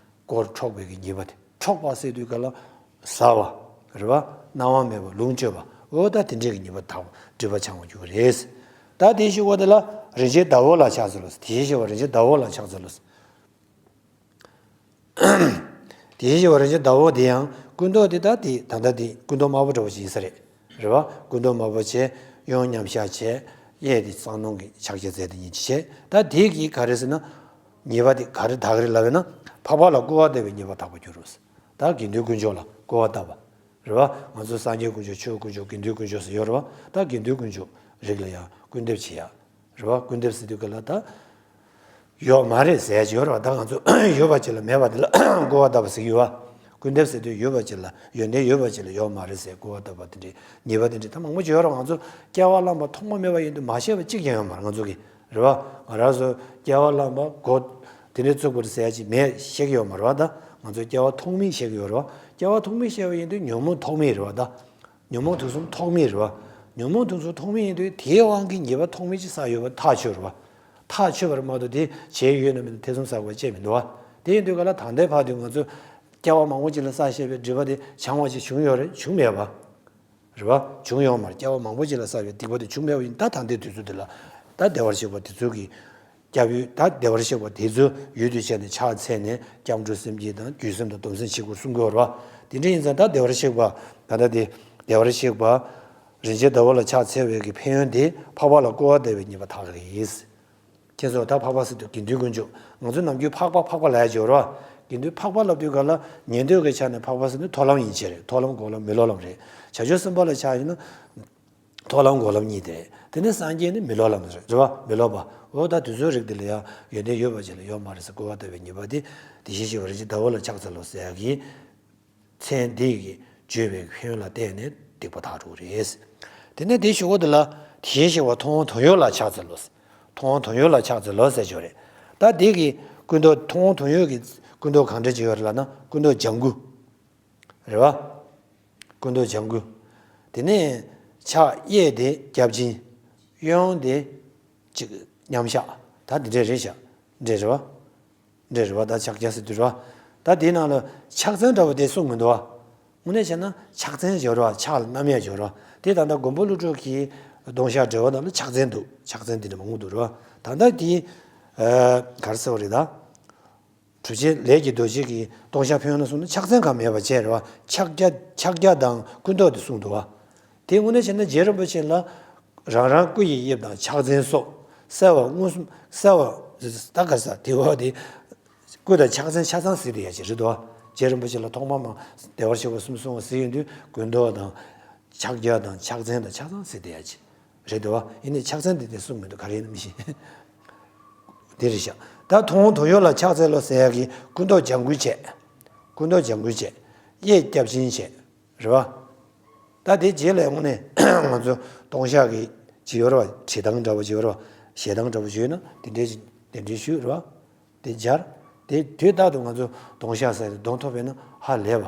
དཀོར་འཕྲོག་པའི་གི་ཉེས་པ་དེ། འཕྲོག་པ་ཟེར་དུས་ག་ལ་ཟ་བ་རེད་བ། གནང་བ་མེད་པར་ལོངས་སྤྱོད་པ། འོ་ད་དེ་འདྲས་ཀྱི་ཉེས་པ་དག་སྒྲིབ་པ་བྱང་བར་འགྱུར་གྱི་རེད། ད་དེ་བཞིན་གཤེགས་པ་དེ་ལ་རིན་ཆེན་ཟླ་འོད་ལ་ཕྱག་འཚལ་ལོ། དེ་བཞིན་གཤེགས་པ་རིན་ཆེན་ཟླ་འོད་ལ་ཕྱག་འཚལ་ལོ། དེ་བཞིན་གཤེགས་པ་རིན་ཆེན་ཟླ་འོད་དེ་ཡང་སྐུ་མདོག་དེ་ད་དེ་ད་ལྟ་དེ་སྐུ་མདོག་དམར་པོ་འདྲ་བོ་ཞིག་ཡིན་ས་རེད། རེད་བ། སྐུ་མདོག་དམར་པོ་བྱས། གཡོན་མཉམ་བཞག་བྱས། གཡས་དེ་གསང་སྣང་གི་ཕྱག་རྒྱ་མཛད་དེ་ཉིད་ཀྱིས་བྱས། ད་དེ་གིས་ག་རེ་ཟེར་ན། ཉེས་པ་དེ་ག་རེ་དག་རེད་ལབ་ན། འཕགས་པ་ལ་སྐུར་བ་བཏབ་པའི་ཉེས་པ་དག་པར་འགྱུར་རོ། ད་དགེ་འདུན་དཀོན་མཆོག་ལ་སྐུར་བ་བཏབ་པ། རེད་བ། ང་ཚོ་སངས་རྒྱས་དཀོན་མཆོག་ཆོས་དཀོན་མཆོག་དགེ་འདུན་དཀོན་མཆོག་ཟེར་ཡོད་རེད་བ། ད་དགེ་འདུན་དཀོན་མཆོག་རིགས་ལ་ཡང་སྐུར་འདེབས་བྱེད་ཡ། རེད་བ། སྐུར་འདེབས་ཟེར་དུས་ག་ལ་ད། ཡོད་མ་རེད་ཟེར་གྱི་ཡོད་རེད་བ། ད་ང་ཚོ་ཡོད་པ་ཅིག་ལ་མེད་པ་དེ་ལ་སྐུར་བ་བཏབ་པ་ཟེར་གྱི་ཡོད་བ། སྐུར་འདེབས་ཟེར་དུས་ཡོད་པ་ཅིག་ལ་ཡོན་ཏན་ཡོད་པ་ཅིག་ལ་ཡོད་མ་རེད་ཟེར་སྐུར་བ་བཏབ་པ་དེ་འདྲའི་ཉེས་པ་དེ་འདྲའི་ད་མང་པོ་ཅིག་ཡོད་རེད། ང་ཚོ་སྐྱེ་བ་བླངས་པ་ཐོག་མ་མེད་པ་ཡིན་དུས་མ་ཤེས་པ་གཅིག་ཀྱང་ཡོད་མ་རེད་ང་ཚོ་གི། རེད་བ། ང་རང་ཚོ་སྐྱེ་བ་བླངས་པ་གོ། དེ་འདྲའི་བཙུགས་པ་རེད་ཟེར་ཡ་ཅིག་མེད་ཤེས་ཀྱི་ཡོད་མ་རེད་བ། ད་ང་ཚོ་སྐྱེ་བ་ཐོག་མེད་ཤེས་ཀྱི་ཡོད་རེད་བ། སྐྱེ་བ་ཐོག་མེད་ཤེས་པ་ཡིན་དུས་ཉོན་མོངས་ཐོག་མེད་རེད་བ་ད། ཉོན་མོངས་དུག་གསུམ་ཐོག་མེད་རེད་བ། ཉོན་མོངས་དུག་གསུམ་ཐོག་མེད་ཡིན་དུས་དེའི་དབང་གིས་ཉེས་པ་ཐོག་མེད་ཅིག་བསགས་ཡོད་པ་ཐག་ཆོད་རེད་བ། ཐག་ཆོད་པ་རེད་མ་གཏོགས་དེ་བྱས་ཡོད་ན་མིན་ན་ཐེ་ཚོམ་ཟ་དགོས་པ་ཅི་མི་འདུག་བ། དེ་ཡིན་དུས་ག་ལ་ད་ལྟའི་བར་དུ་ང་ཚོ་སྐྱེ་བ་མང་པོ་ཅིག་ལ་བསགས་བཞག་པའི་སྒྲིབ་པ་དེ་བྱང་བ་ཅིག་བྱུང་ཡོད་རེད་བྱུང་མེད་པ། རེད་བ། བྱུང་ཡོད་མ་རེད། སྐྱེ་བ་མང་པོ་ཅིག་ལ་བསགས་པའི་སྡིག་པ་དེ་བྱུང་མེད་པ་ཡིན་ད་ད་ལྟའི་དུས་ཚོད་འདི་ལ་ད་བདེ་བར་གཤེགས་པ་དེ་ཚོ་གི་སྐྱབས་ཡུལ་ད་བདེ་བར་གཤེགས་པ་དེ་ཚོ་ཡུལ་དུ་བྱས་ནས་ཕྱག་འཚལ་ནས་སྐྱབས་འགྲོ་སེམས་བསྐྱེད་དང་རྒྱུད་སེམས་དང་སྡོམ་སེམས་བྱེད་དགོས་གསུང་གི་ཡོད་རེད་བ། དེ་འདྲ་ཡིན་ཙང་ད་བདེ་བར་གཤེགས་པ་ད་ལྟ་དེ་བདེ་བར་གཤེགས་པ་རིན་ཆེན་ཟླ་འོད་ལ་ཕྱག་འཚལ་བའི་གི་ཕན་ཡོན་དེ་འཕགས་པ་ལ་སྐུར་བ་བཏབ་པའི་ཉེས་པ་དག་རེད། ཁྱེད་ཚོ་ད་འཕགས་པ་ཟེར་དུས་དགེ་འདུན་དཀོན་མཆོག་ང་ཚོ་ནམ་རྒྱུན་འཕགས་པ་འཕགས་པ་ལབ་ཡ་ཅིག་ཡོད་རེད་བ། དགེ་འདུན་འཕགས་པ་ལབ་དུས་ག་ལ་ཉན་ཐོས་ཀྱི་ཆ་ནས་འཕགས་པ་ཟེར་ནི་མཐོ་ལམ་ཡན་ཆད་རེད། མཐོ་ལམ་འགོག་ལམ་མི་སློབ་ལམ་རེད། བྱང་ཆུབ་སེམས་དཔའ་ལ་ཆ་ཡིན་ན། མཐོ་ལམ་འགོག་ལམ་གཉིས་དེ་རེད། དེ་ནས་སངས་རྒྱས་ནི་མི་སློབ་ལམ་རེད་བ། མི་སློབ་པ། འོ་ད་དེ་ཚོའི་རིགས་དེ་ལ་ཡང་ཡོན་ཏན་ཡོད་པ་ཅིག་ལ་ཡོད་མ་རེད་ཟེར་སྐུར་བ་བཏབ་པའི་ཉེས་པ་དེ། དེ་བཞིན་གཤེགས་པ་རིན་ཆེན་ཟླ་འོད་ལ་ཕྱག་འཚལ་ལོ་ཟེར་ཡ་གི་མཚན་འདི་ཡི་བརྗོད་པའི་ཕན་ཡོན་ལ་བརྟེན་ནས་སྡིག་པ་དག་འགྲོ་གི་རེད། དེ་ནས་དེའི་གཞུག་གུ་དེ་ལ་དེ་བཞིན་གཤེགས་པ་མཐོང་བ་དོན་ཡོད་ལ་ཕྱག་འཚལ་ལོ། མཐོང་བ་དོན་ཡོད་ལ་ཕྱག་འཚལ་ལོ་ཟེར་གྱི་ཡོད་རེད། ད་དེ་གི་སྐུ་མདོག་མཐོང་བ་དོན་ཡོད་ཀྱི་སྐུ་མདོག་གང་འདྲ་ཅིག་ཡོད་རེད་ལབ་ན་སྐུ་མདོག་ལྗང་གུ། རེད་བ། སྐུ་མདོག་ལྗང་གུ། དེ་ནས་ཕྱག་གཡས་དེ་སྐྱབས་སྦྱིན། གཡོན་དེ་ཅིག་མཉམ་བཞག་ད་འདི་འདྲས་རེད་བཞག་འདྲས་རེད་བ། འདྲས་རེད་བ་ད་ཕྱག་རྒྱ་ཟེར་དུས་རེད་བ། ད་དེའི་ནང་ལ་ཕྱག་མཚན་འདྲ་བོ་དེ་གསུངས་མི་འདུག་བ། དངོས་གནས་བྱས་ན་ཕྱག་མཚན་སྦྱོར་བ་ཕྱག་ལ་བསྣམས་ཡ་སྦྱོར་བ་དེ་ད་ལྟ་མགོན་པོ་ཀླུ་སྒྲུབ་ཀྱི་ལྟུང་བཤགས་འགྲེལ་པ་ནང་ལ་ཕྱག་མཚན་འདུག་ཕྱག་མཚན་འདི་འདྲ་མང་པོ་འདུག་རེད་བ། ད་ལྟ་དེ་ག་རེ་ཟེར་བ་རེད་ད། གྲུབ་ཆེན་ལས་ཀྱི་རྡོ་རྗེ་གི་ལྟུང་བཤགས་ཕན་ཡོན་ལ་གསུངས་ན་ཕྱག་མཚན་གང་མེད་པ་བྱས་རེད་བ། ཕྱག་རྒྱ་ཕྱག་རྒྱ་དང་སྐུ་མདོག་དེ་གསུངས་འདུག་བ། དེ་དངོས་གནས་བྱས་ན་རྗེ་རིན་པོ་ཆེ་ལ་རང་རང་སྐུ་ཡི་དབྱིབས་དང་ཕྱག་མཚན་སོགས་གསལ་བ་མངོན་སུམ་གསལ་བ་ད་ག་ས་དེ་བ་དེ་སྐུ་དང་ཕྱག་མཚན་ཆ་ཚང་གཟིགས་བསྡད་ཡ་ཅིག་རེད་འདུག་བ། རྗེ་རིན་པོ་ཆེ་ལ་ཐོག་མ་མ་བདེ་བར་གཤེགས་པ་གསུམ་གསུང་བ་གཟིགས་ཡོང་དུས་སྐུ་མདོག་དང་ཕྱག་རྒྱ་དང་ཕྱག་མཚན་དང་ཆ་ཚང་གཟིགས་བསྡད་ཡ་ཅིག་རེད་འདུག་བ། ཡིན་ནའི་ཕྱག་མཚན་དེ་དེ་གསུངས་མི་འདུག་ག་རེ་ཡིན་ནམ་ཤེས། དེ་རེད་ཤག་ད་མཐོང་བ་དོན་ཡོད་ལ་ཕྱག་འཚལ་ལོ་ཟེར་ཡ་གི་སྐུ་མདོག་ལྗང་གུ་བྱས། སྐུ་མདོག་ལྗང་གུ་བྱས། གཡས་སྐྱབས་སྦྱིན་བྱས། རེད་བ། ད་དེ་རྗེས་ལ་དངོས་གནས་ང་ཚོ་ལྟུང་བཤགས་ཀྱི་ཅིག་ཡོད་རེད་བ། བྲིས་ཐང་འདྲ་བོ་ཅིག་ཡོད་རེད་བ། ཞལ་ཐང་འདྲ་བོ་ཅིག་ཡོད་ན་དེ་འདྲའི་ཅིག་དེ་འདྲའི་ཞུས་རེད་བ། དེ་སྦྱར། དེ་དུས་རྟག་ཏུ་ང་ཚོ་ལྟུང་བཤགས་ཟེར་ཏེ་གདོན་ཐོབ་པས་ན་ཧ་ལས་པ།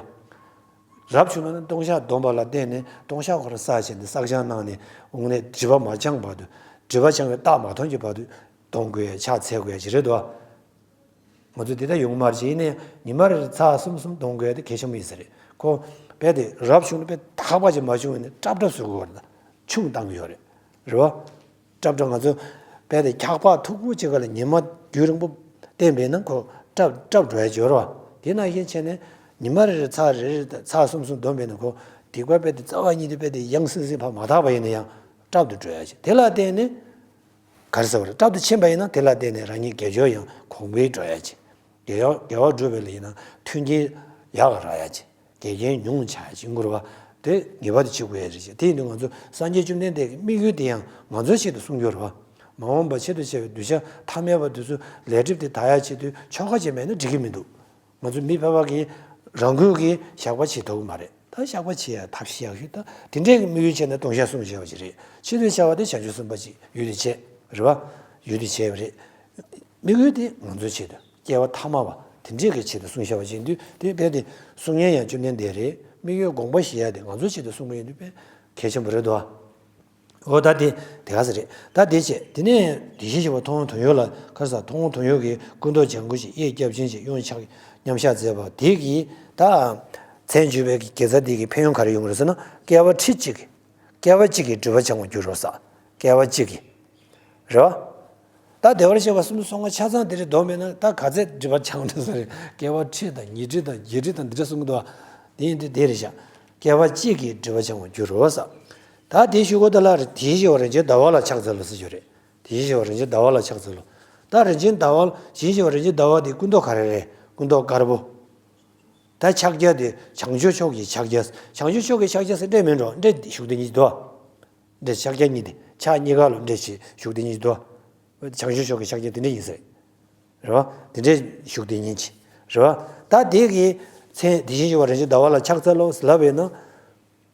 རབ་བྱུང་ན་ནི་ལྟུང་བཤགས་སྡོམ་པ་ལ་བརྟེན་ནས་ལྟུང་བཤགས་ཁོ་རང་བསགས་བྱས་ནས་བསགས་སྦྱང་གནང་ནས་དངོས་གནས་སྒྲིབ་པ་མ་བྱང་བར་དུ་སྒྲིབ་པ་བྱང་བའི་རྟགས་མ་མཐོང་གི་བར་དུ་གདོན་དགོས་ཡ་ཕྱག་འཚལ་དགོས་ཡ་ཅིག་རེད་དོ། ང་ཚོ་འདི་ལྟར་ཡོང་གི་མ་རེད། ཡིན་ན་ཡང་ཉི་མ་རེར་ཚར་གསུམ་གསུམ་གཏོང་དགོས་དེ་གལ་ཆེན་པོ་ཡིན་ས་རེད། ཁོ་རྦད་དེ་རབ་བྱུང་ན་རྦད་དག་པ་ཅིག་མ་བྱུང་བ་ཡིན་ན་སྲབ་སྲབ་བཟོ་དགོས་པ་རེད། ད་ཆུང་བཏང་གི་ཡོད་རེད། རེད་བ། སྲབ་སྲབ་ང་ཚོ་རྦད་དེ་འཁྱག་པ་མཐུག་པོ་ཅིག་ག་ལ་ཉི་མ་རྒྱུན་རིང་པོ་བསྟེན་པས་ན་ཁོ་སྲབ་སྲབ་འགྲོ་ཡ་ཅིག་ཡོད་རེད་བ། དེ་ནང་བཞིན་བྱས་ནས་ཉི་མ་རེ་རེ་ཚར་རེ་རེ་ཚར་གསུམ་གསུམ་བསྡོམས་པས་ན་ཁོ་སྡིག་པ་རྦད་དེ་རྩ་བ་ཉིད་དུ་རྦད་དེ་ཡང་སིང་སིང་ཕར་མ་དག་པ་ཡིན་ན་ཡང་སྲབ་ཏུ་འགྲོ་ཡ་ཅིག་དེ་ལ་བརྟེན་ནས། ག་རེ་ཟེར་བ་རེད། སྲབ་ཏུ་ཕྱིན་པ་ཡིན་ན་དེ་ལ་བརྟེན་ནས་རང་ཉིད་དགེ་སྦྱོར་ཡང་གོང་འཕེལ་འགྲོ་ཡ་ཅིག་དགེ་བ་དགེ་བ་སྒྲུབ་པ་ལ་ཡིན་ན་མཐུན་རྐྱེན་ཡག་ག་རག་ཡ་ཅིག་དགེ་རྒན་ཉུང་ཆག་ཡ་ཅིག་འགོར་བ་དེ་ངེས་པར་དུ་བྱེད་དགོས་ཡ་རེད་ཅིག་དེ་ཡིན་དུས་ང་ཚོ་སངས་རྒྱས་བཅོམ་ལྡན་འདས་ཀྱི་དམིགས་ཡུལ་དེ་ཡང་ང་ཚོའི་ཆེད་དུ་གསུངས་ཡོད་རེད་བ། མ་འོངས་པ་ཆེད་དུ་བྱ་བའི་གདུལ་བྱ་ཐ་མལ་པ་དེ་ཚོ་ལས་སྒྲིབ་དེ་དག་ཡ་ཆེད་དུ་ཆོ་ག་བྱེད་མེད་ན་འགྲིག་གི་མི་འདུག་ང་ཚོ་མི་ཕལ་པ་གིས་རང་འགུལ་གྱིས་ཞགས་པ་བྱེད་ཐུབ་ཀྱི་མ་རེད། ད་ཞགས་པ་བྱེད་ཡ་ཐབས་ཤེས་ཡག་ཤོས་ད་དེ་འདྲའི་དམིགས་ཡུལ་བྱས་ནས་ལྟུང་བཤགས་སྲུང་བྱས་པ་ཅིག་རེད། ཆེད་དུ་བྱ་བ་དེ་བྱང་ཆུབ་སེམས་དཔའ་ཅིག་ཡུལ་དུ་བྱས་རེད་བ། ཡུལ་དུ་བྱས་པ་རེད། དམིགས་ཡུལ་དེ་ང་ཚོའི་ཆེད་དུ་སྐྱེ་བ་ཐ་མལ་པ་དེ་འདྲའི་གི་ཆེད་དུ་གསུངས་བཞག་པ་ཅིག་ཡིན་དུས་དེ་རྦད་དེ་གསུང་མཁན་ཡང་བཅོམ་ལྡན་འདས་རེད། དམིགས་ཡུལ་དགོངས་པ་བཞེས་ཡ་དེ་ང་ཚོའི་ཆེད་དུ་གསུངས་པ་ཡིན་དུས་དཔེ་གལ་ཆེན་པོ་རེད་དོ། འོ་ད་དེ་དེ་ག་ས་རེད། ད་དེ་བྱས་དེ་ནས་དེ་བཞིན་གཤེགས་པ་མཐོང་བ་དོན་ཡོད་ལ་ཁ་ས་མཐོང་བ་དོན་ཡོད་ཀྱིས་སྐུ་མདོག་ལྗང་གུ་ཞིག་གཡས་སྐྱབས་སྦྱིན་ཞིག་གཡོན་ཕྱག་མཉམ་བཞག་མཛད་པ་དེ་གིས་ད་མཚན་བརྗོད་པའི་དགེ་རྩ་དེ་གི་ཕན་ཡོན་ག་རེ་ཡོང་རེད་ཟེར་ན་བསྐལ་པ་ཁྲི་གཅིག་གི་བསྐལ་པ་གཅིག་གི་སྒྲིབ་པ་སྦྱང་བར་འགྱུར་རོ་ས། བསྐལ་པ་གཅིག་གི་རེད་བ། ད་བདེ་བར་གཤེགས་པ་སུམ་ཅུ་སོ་ལྔ་ཆ་ཚང་དེ་རེད་འདོམས་པས་ན་ད་ག་ཚད་སྒྲིབ་པ་སྦྱང་འགྲོ་ས་རེད། བསྐལ་པ་ཁྲི་དང་ཉི་ཁྲི་དང་བརྒྱད་ཁྲི་དང་འདི་འདྲ་གསུང་གི་འདུག་བ། དེ་ཡིན་དུས་དེ་རེད་ཤག་བསྐལ་པ་གཅིག་གི་སྒྲིབ་པ་སྦྱང་བར་འགྱུར་རོ་ས། ད་དེའི་གཞུག་གུ་དེ་ལ་རེད། དེའི་གཞི་བ་རིན་ཆེན་ཟླ་བ་ལ་ཕྱག་འཚལ་ལོ་ཟེར་རྒྱུ་རེད། དེའི་གཞི་བ་རིན་ཆེན་ཟླ་བ་ལ་ཕྱག་འཚལ་ལོ། ད་རིན་ཆེན་ཟླ་བ་གཞི་བ་རིན་ཆེན་ཟླ་བ་དེ་སྐུ་མདོག་ག་རེ་རེད། སྐུ་མདོག་དཀར་པོ། ད་ཕྱག་རྒྱ་དེ་བྱང་ཆུབ་མཆོག་གི་ཕྱག་རྒྱ། བྱང་ཆུབ་མཆོག་གི་ཕྱག་རྒྱ་ཟེར་འདྲེ་མིན་འགྲོ་འདྲེ་བཞུགས་དེ་ཉིད་དོ། འདྲེ་ཕྱག་རྒྱ་གཉིས་དེ་ཕྱག་གཉིས་ཀ་ལོ་འདྲེ་ཞིག་བཞུགས་དེ་ཉིད་དོ། བྱང་ཆུབ་མཆོག་གི་ཕྱག་རྒྱ་དེ་འདྲེ་ཡིན་ཟེར། རེད་བ། དེ་འདྲའི་བཞུགས་དེ་ཉིད་ཀྱི། རེད་བ། ད་དེ་གི་མཚན་དེ་བཞིན་གཤེགས་པ་རིན་ཆེན་ཟླ་བ་ལ་ཕྱག་འཚལ་ལོ་ལབ་པས་ན།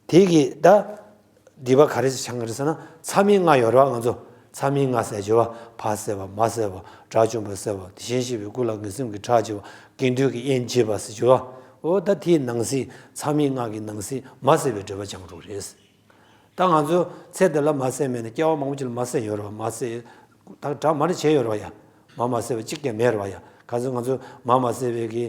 དེ་གི་ད། སྡིག་པ་ག་རེ་ཞིག་བྱང་གི་རེད་ཟེར་ན་མཚམས་མེད་ལྔ་ཡོད་རེད་བ་ང་ཚོ། མཚམས་མེད་ལྔ་ཟེར་གྱི་བ་ཕ་བསད་པ་མ་བསད་པ་དགྲ་བཅོམ་པ་བསད་པ་དེ་བཞིན་གཤེགས་པའི་སྐུ་ལ་ངན་སེམས་ཀྱི་ཁྲག་བྱེད་པ་དགེ་འདུན་གྱི་དབྱེན་བྱེད་པ་ཟེར་གྱི་བ། འོ་ད་དེའི་ནང་གསེས་མཚམས་མེད་ལྔ་གི་ནང་གསེས་མ་བསད་པའི་སྒྲིབ་པ་བྱང་འགྲོ་གི་རེད། ད་ང་ཚོ་ཚེ་འདི་ལ་མ་བསད་མེད་ན་སྐྱེ་བ་མང་པོ་ཅིག་ལ་མ་བསད་ཡོད་རེད་བ། མ་བསད། ད་གྲ་མ་རེ་བྱས་ཡོད་རེད་བ་ཡ། མ་མ་བསད་པ་གཅིག་ཀྱང་མེད་རེད་བ་ཡ། ག་ཚོད་ང་ཚོ་མ་མ་བསད་པའི་གི་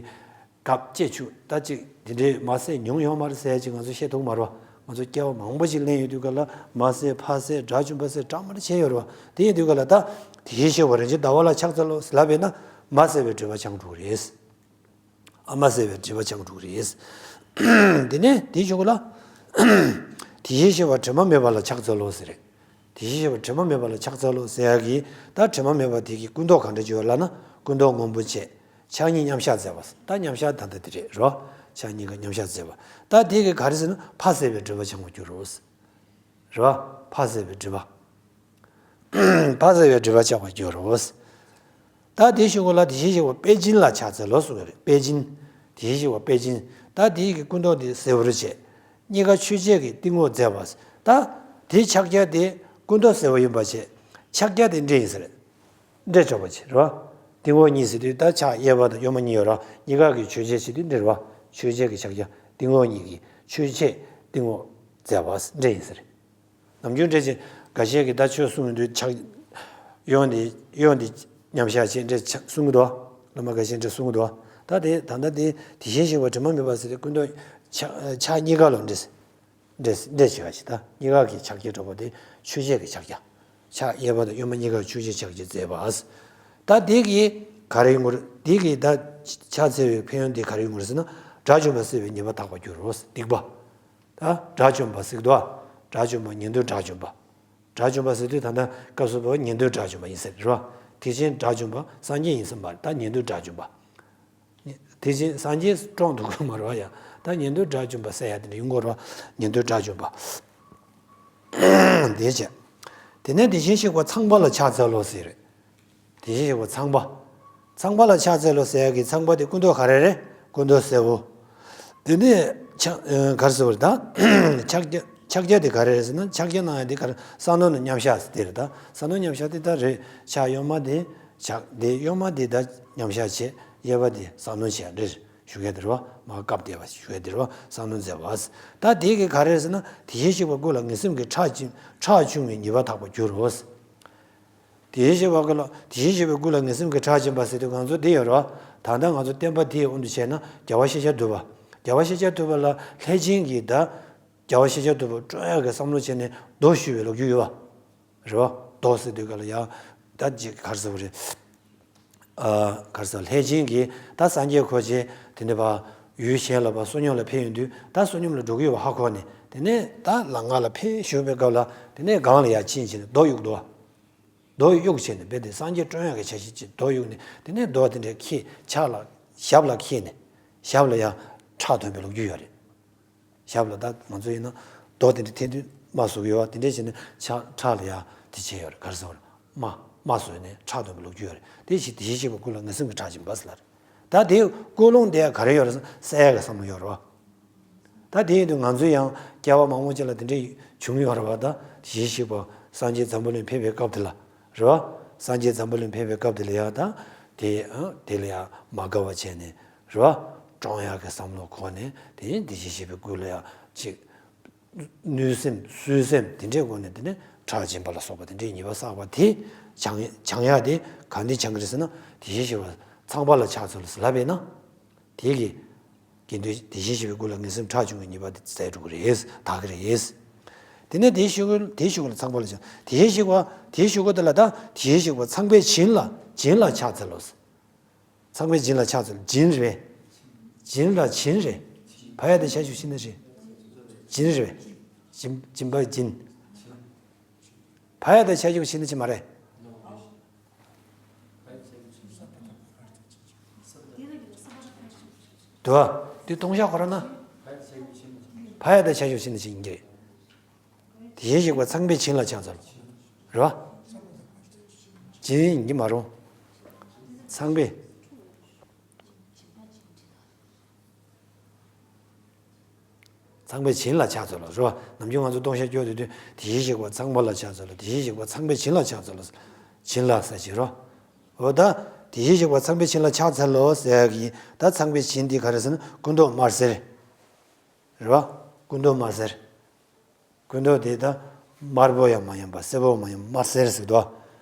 སྐབས་སྐྱེ་ཆུ་ད་ཅིག་དེ་འདྲའི་མ་བསད་མྱོང་ཡོད་མ་རེད་ཟེར་ཡ་ཅིག་ང་ཚོ་བཤད་ཐུབ་མ་རེད་བ། ང་ཚོ་སྐྱེ་བ་མང་པོ་ཅིག་ལེན་ཡོད་དུས་ག་ལ་མ་བསད་ཕ་བསད་དགྲ་བཅོམ་པ་བསད་གྲ་མ་རེ་བྱས་ཡོད་རེད་བ། དེ་ཡིན་དུས་ག་ལ་ད་དེ་བཞིན་གཤེགས་པ་རིན་ཆེན་ཟླ་བ་ལ་ཕྱག་འཚལ་ལོ་ལབ་པས་ན་མ་བསད་པའི་སྒྲིབ་པ་བྱང་འགྲོ་གི་རེད། ཨ་མ་བསད་པའི་སྒྲིབ་པ་བྱང་འགྲོ་གི་རེད། དེ་ནས་དེའི་གཞུག་ལ། དེ་བཞིན་གཤེགས་པ་དྲི་མ་མེད་པ་ལ་ཕྱག་འཚལ་ལོ་ཟེར། དེ་བཞིན་གཤེགས་པ་དྲི་མ་མེད་པ་ལ་ཕྱག་འཚལ་ལོ་ཟེར་ཡ་གི་ད་དྲི་མ་མེད་པ་དེ་གི་སྐུ་མདོག་ག་འདྲ་ཅིག་ཡོད་ལབ་ན་སྐུ་མདོག་སྔོན་པོ་བྱས། ཕྱག་གཉིས་མཉམ་བཞག་མཛད་པ། ད་མཉམ་བཞག་ད་ལྟ་དེ་རེད་རོ། ཕྱག་གཉིས་ཀ་མཉམ་བཞག་མཛད་པ། ད་དེ་གི་ག་རེ་ཟེར་ན་ཕ་བསད་པའི་སྒྲིབ་པ་བྱང་བར་འགྱུར་རོ། རེད་བ། ཕ་བསད་པའི་སྒྲིབ་པ། ཕ་བསད་པའི་སྒྲིབ་པ་བྱང་བར་འགྱུར་རོ། ད་དེའི་གཞུག་གུ་ལ་དེ་བཞིན་གཤེགས་པ་དཔལ་སྦྱིན་ལ་ཕྱག་འཚལ་ལོ་གསུངས་པ་རེད། དཔལ་སྦྱིན། དེ་བཞིན་གཤེགས་པ་དཔལ་སྦྱིན། ད་དེའི་གི་སྐུ་མདོག་དེ་སེར་པོར་བྱས། གཉིས་ཀ་ཆོས་འཆད་ཀྱི་ཏིང་འོག་མཛད་པ། ད་དེའི་ཕྱག་རྒྱ་དེ་སྐུ་མདོག་སེར་པོ་ཡིན་པ་བྱས། ཕྱག་རྒྱ་དེ་འདྲེ་ཡིན་ཟེར། འདྲེ་བྱས་པ་བྱས་རེད་བ། ཏིང་འོག་གཉིས་ཟེར་དུས་ད་ཕྱག་གཡས་པ་དང་གཡོན་མ་གཉིས་ཡོད་རེད་བ། གཉིས་ཀ་གི་ཆོས་འཆད་བྱེད་དུས་འདྲེ་རེད་བ། ཆོས་འཆད་ཀྱི་ཕྱག་རྒྱ་ཏིང་འོག་གཉིས་ཀྱི་ཆོས་འཆད་ཏིང་འོག་མཛད་པ་འདྲེ་ཡིན་ཟེར། ནམ་རྒྱུན་འདྲེ་ཅིག་འགའ་ཤས་ཀྱིས་ད་ཆོས་གསུང་གི་འདུག་ཕྱག་གཡོན་དེ་གཡོན་དེ་མཉམ་བཞག་བྱས་འདྲེ་ཕྱག་གསུང་གི་འདུག་བ། བླ་མ་འགའ་ཤས་འདྲེ་གསུང་གི་འདུག་བ། ད་དེ་ད་ལྟ་དེ་དེ་བཞིན་གཤེགས་པ་དྲི་མ་མེད་པ་ཟེར་དུས་སྐུ་མདོག་ཕྱག་ཕྱག་གཉིས་ཀ་ལ་འདྲེ་ཟེར། འདྲེ་འདྲེ་བྱེད་པ་ཞིག་ད་གཉིས་ཀ་གི་ཕྱག་རྒྱ་གྲུབ་པ་དེ་ཆོས་འཆད་ཀྱི་ཕྱག་རྒྱ། ཕྱག་གཡས་པ་དང་གཡོན་མ་གཉིས་ཀ་ཆོས་འཆད་ཕྱག་རྒྱ་མཛད་པ། ད་དེ་གི་ག་རེ་ཡོང་གི་རེད། དེ་གི་ད་ཕྱག་འཚལ་བའི་ཕན་ཡོན་དེ་ག་རེ་ཡོང་གི་རེད་ཟེར་ན་དགྲ་བཅོམ་པ་བསད་པའི་ཉེས་པ་དག་པར་འགྱུར་རོ། སྡིག་པ། ད་དགྲ་བཅོམ་པ་ཟེར་གི་འདུག་ཨ། དགྲ་བཅོམ་པ་ཉན་ཐོས་དགྲ་བཅོམ་པ། དགྲ་བཅོམ་པ་ཟེར་དུས་ད་ལྟ་སྐབས་སུ་བབ་ཉན་ཐོས་དགྲ་བཅོམ་པ་ཡིན་ཟེར་རེད་བ། ཐེག་ཆེན་དགྲ་བཅོམ་པ་སངས་རྒྱས་ཡིན་ས་མ་རེད། ད་ཉན་ཐོས་དགྲ་བཅོམ་པ། དེ་བཞིན་སངས་རྒྱས་བཀྲོངས་འདུག་གི་མ་རེད་བ་ཡ། ད་ཉན་ཐོས་དགྲ་བཅོམ་པ་ཟེར་ཡ་དེ་འདྲ་ཡོང་གི་རེད་བ། ཉན་ཐོས་དགྲ་བཅོམ་པ། དེ་བྱས། དེ་ནས་དེ་བཞིན་གཤེགས་པ་ཚངས་པ་ལ་ཕྱག་འཚལ་ལོ་ཟེར་རེད། དེ་བཞིན་གཤེགས་པ་ཚངས་པ། ཚངས་པ་ལ་ཕྱག་འཚལ་ལོ་ཟེར་ཡ་གི་ཚངས་པ་དེ་སྐུ་མདོག་ག་རེ་རེད། སྐུ་མདོག་སེར་པོ། དེ་ནས་ཕྱག་ཨ་ག་རེ་ཟེར་བ་རེད་ད། ཕྱག་རྒྱ་ཕྱག་རྒྱ་དེ་ག་རེ་རེད་ཟེར་ན་ཕྱག་རྒྱ་གནང་ཡ་དེ་ག་རེ་ས་ནོ་ན་མཉམ་བཞག་ཟེར་དེ་རེད་ད། ས་ནོ་མཉམ་བཞག་དེ་ད་རེད། ཕྱག་གཡོན་མ་དེ་ཕྱག་དེ་གཡོན་མ་དེ་ད་མཉམ་བཞག་བྱས་གཡས་པ་དེ་ས་ནོ་བྱས་འདྲ་ཞུ་གི་དེ་རེད་བ། མར་བཀབ་བསྡད་པ་ཞུ་གི་དེ་རེད་བ། ས་ནོ་མཛད་པ། ད་དེ་གི་ག་རེ་རེད་ཟེར་ན་དེ་བཞིན་གཤེགས་པ་སྐུ་ལ་ངན་སེམས་ཀྱི་ཁྲག་ཅིག་ཁྲག་ཕྱུང་བའི་ཉེས་པ་དག་པར་འགྱུར་རོ། དེ་བཞིན་གཤེགས་པ་ཀུན་ལ། དེ་བཞིན་གཤེགས་པའི་སྐུ་ལ་ངེས་སེམས་ཀྱི་ཁྲག་འབྱིན་པ་ཟེར་དུས་ང་ཚོ་འདི་ཡོད་རེད་བ། ད་ལྟ་ང་ཚོ་བསྟན་པ་འདིའི་དབང་དུ་བྱས་ན་རྒྱལ་བ་ཤཱཀྱ་ཐུབ་པ། རྒྱལ་བ་ཤཱཀྱ་ཐུབ་པ་ལ་ལྷས་བྱིན་གྱིས་ད་རྒྱལ་བ་ཤཱཀྱ་ཐུབ་པ་བཀྲོངས་ཡག་གི་བསམ་བློ་བྱས་ནས་མདོ་ཞུས་པའི་ལོ་རྒྱུས་ཡོད་བ། རེད་བ། མདོ་ཟེར་དུས་ག་ལ་ཡང་ད་ཅིག་ག་རེ་ཟེར་བ་རེད། ཨ། ག་རེ་ཟེར། ལྷས་བྱིན་གྱིས་ད་སངས་རྒྱས་འཁོར་བཅས་དེ་ནས་ཕར་ཡུལ་གཞན་ལ་ཕར་བསོད་སྙོམས་ལ་ཕེབས་ཡོང་དུས། ད་བསོད་སྙོམས་ལ་འགྲོ་གི་ཡོད་པ་ཧ་གོ་ནས། དེ་ནས་ད་ལམ་ཁ་ལ་ཕེབས་བཞུགས་པའི་སྐབས་ལ། དེ་ནས་སྒང་ལ་ཡར་ཕྱིན་བྱས་ནས་རྡོ་གཡུགས་འདུག་བ། རྡོ་གཡུགས་བྱས་ནས་རྦད་དེ་སངས་རྒྱས་བཀྲོངས་ཡག་གི་འཆར་གཞི་ཅིག་རྡོ་གཡུགས་ནས། དེ་ནས་རྡོ་དེ་འདྲ་འཁྱེར་ཕྱག་ལ་ཞབས་ལ་འཁྱེར་ནས་ཞབས་ལ་ཡར་ཁྲག་འཐུང་བའི་ལོ་རྒྱུས་ཡོད་རེད། ཞབས་ལ་ད་ང་ཚོ་ཡིན་ན་རྡོ་དེ་འདྲ་འཐེན་དུས་རྨ་ཟུག་ཡོད་བ། དེ་འདྲ་བྱས་ནས་ཕྱག་ཁྲག་ལ་ཡར་དེ་བྱས་ཡོད་རེད། ག་རེ་ཟེར་བ་རེད། རྨ་རྨ་ཟུག་ནས་ཁྲག་འཐུང་བའི་ལོ་རྒྱུས་ཡོད་རེད། དེ་བཞིན་དེ་བཞིན་གཤེགས་པའི་སྐུ་ལ་ངེས་སེམས་ཀྱི་ཁྲག་འབྱིན་པ་ཟེར་ལབ་རེད། ད་དེའི་ཀུན་སློང་དེ་ག་རེ་ཡོད་རེད། བསད་ཡག་གི་བསམ་བློ་ཡོད་རེད་བ། ད་དེ་ཡིན་དུས་ང་ཚོ་ཡང་སྐྱེ་བ་མང་པོ་ཅིག་ལ་དེ་འདྲ་བྱུང་ཡོད་རེད་བ། ད་དེ་བཞིན་གཤེགས་པ་སངས་རྒྱས་འཛམ་བུ་གླིང་ཕེབས་པའི་སྐབས་དེ་ལ། རེད་བ། སངས་རྒྱས་འཛམ་བུ་གླིང་ཕེབས་པའི་སྐབས་དེ་ལ་ཡང་ད་དེ། ཨ། དེ་ལ་ཡང་མ་དགའ་བ་བྱས་ནས། རེད་བ། བཀྲོངས་ཡག་གི་བསམ་བློ་འཁོར་ནས། དེ་དེ་བཞིན་གཤེགས་པའི་སྐུ་ལ་ཡང་ཅིག་གནོད་སེམས་གསོད་སེམས་དེ་འདྲའི་སྒོ་ནས། དེ་ནས་ཁྲག་འབྱིན་པ་ལ་སོགས་པ་དེ་འདྲའི་ཉེས་པ་བསགས་པ་དེ་སྦྱང་སྦྱང་ཡག་དེ་གང་འདི་སྦྱང་གི་རེད་ཟེར་ན། དེ་བཞིན་གཤེགས་པ་ཚངས་པ་ལ་ཕྱག་འཚལ་ལོ་ཟེར་ལབ་པས་ན། དེ་གིས་དགེ་འདུན་དེ་བཞིན་གཤེགས་པའི་སྐུ་ལ་ངེས་སེམས་ཁྲག་འབྱུང་བའི་ཉེས་པ་དེ་ཟད་འགྲོ་གི་རེད། དག་གི་རེད། དེ་ནས་དེའི་གཞུག་གུ། དེའི་གཞུག་གུ་ལ་ཚངས་པ་ལ་ཕྱག་དེ་བཞིན་གཤེགས་པ། དེའི་གཞུག་གུ་དེ་ལ་ད་དེ་བཞིན་གཤེགས་པ་ཚངས་པས་བྱིན་ལ། བྱིན་ལ་ཕྱག་འཚལ་ལོ། ཚངས་པས་བྱིན་ལ་ཕྱག་འཚལ། བྱིན་རེད། བྱིན་ར་བྱིན་རེད། བ་ཡ་བཏགས་བྱ་ཞབས་ཀྱུ་བྱིན་ནི་རེད། བྱིན་རེད། བྱིན། བྱིན་པ་བྱིན། བ་ཡ་བཏགས་བྱ་ཞབས་ཀྱུ་བྱིན་ནི་བྱིན་མ་རེད། དུ་བ། དེ་ལྟུང་བཤགས་ཁོ་རང་ན། བ་ཡ་བཏགས་བྱ་ཞབས་ཀྱུ་བྱིན་ནི་བྱིན་གྱི་རེད། དེ་བཞིན་གཤེགས་པ་ཚངས་པས་བྱིན་ལ་ཕྱག་འཚལ་ལོ། རེད་བ། བྱིན་ཡིན་གྱི་མ་རུང་། ཚངས་པས། ཚངས་པས་བྱིན་ལ་ཕྱག་འཚལ་ལོ། རེད་བ། ནམ་རྒྱུན་ང་ཚོ་ལྟུང་བཤགས་སྐྱོར་དུས་དུས། དེ་བཞིན་གཤེགས་པ་ཚངས་པ་ལ་ཕྱག་འཚལ་ལོ། དེ་བཞིན་གཤེགས་པ་ཚངས་པས་བྱིན་ལ་ཕྱག་འཚལ་ལོ། བྱིན་ལ་ཟེར་གྱི་རེད་བ། འོ་ད་དེ་བཞིན་གཤེགས་པ་ཚངས་པས་བྱིན་ལ་ཕྱག་འཚལ་ལོ་ཟེར་གྱི། ད་ཚངས་པས་བྱིན་དེ་ག་རེ་ཟེར་ན། སྐུ་མདོག་དམར་སེར། རེད་བ། སྐུ་མདོག་དམར་སེར། སྐུ་མདོག་དེ་ད་དམར་པོ་ཡང་མ་ཡིན་པ། སེར་པོ་མ་ཡིན་པ། དམར་སེར་ཟེར་དོ།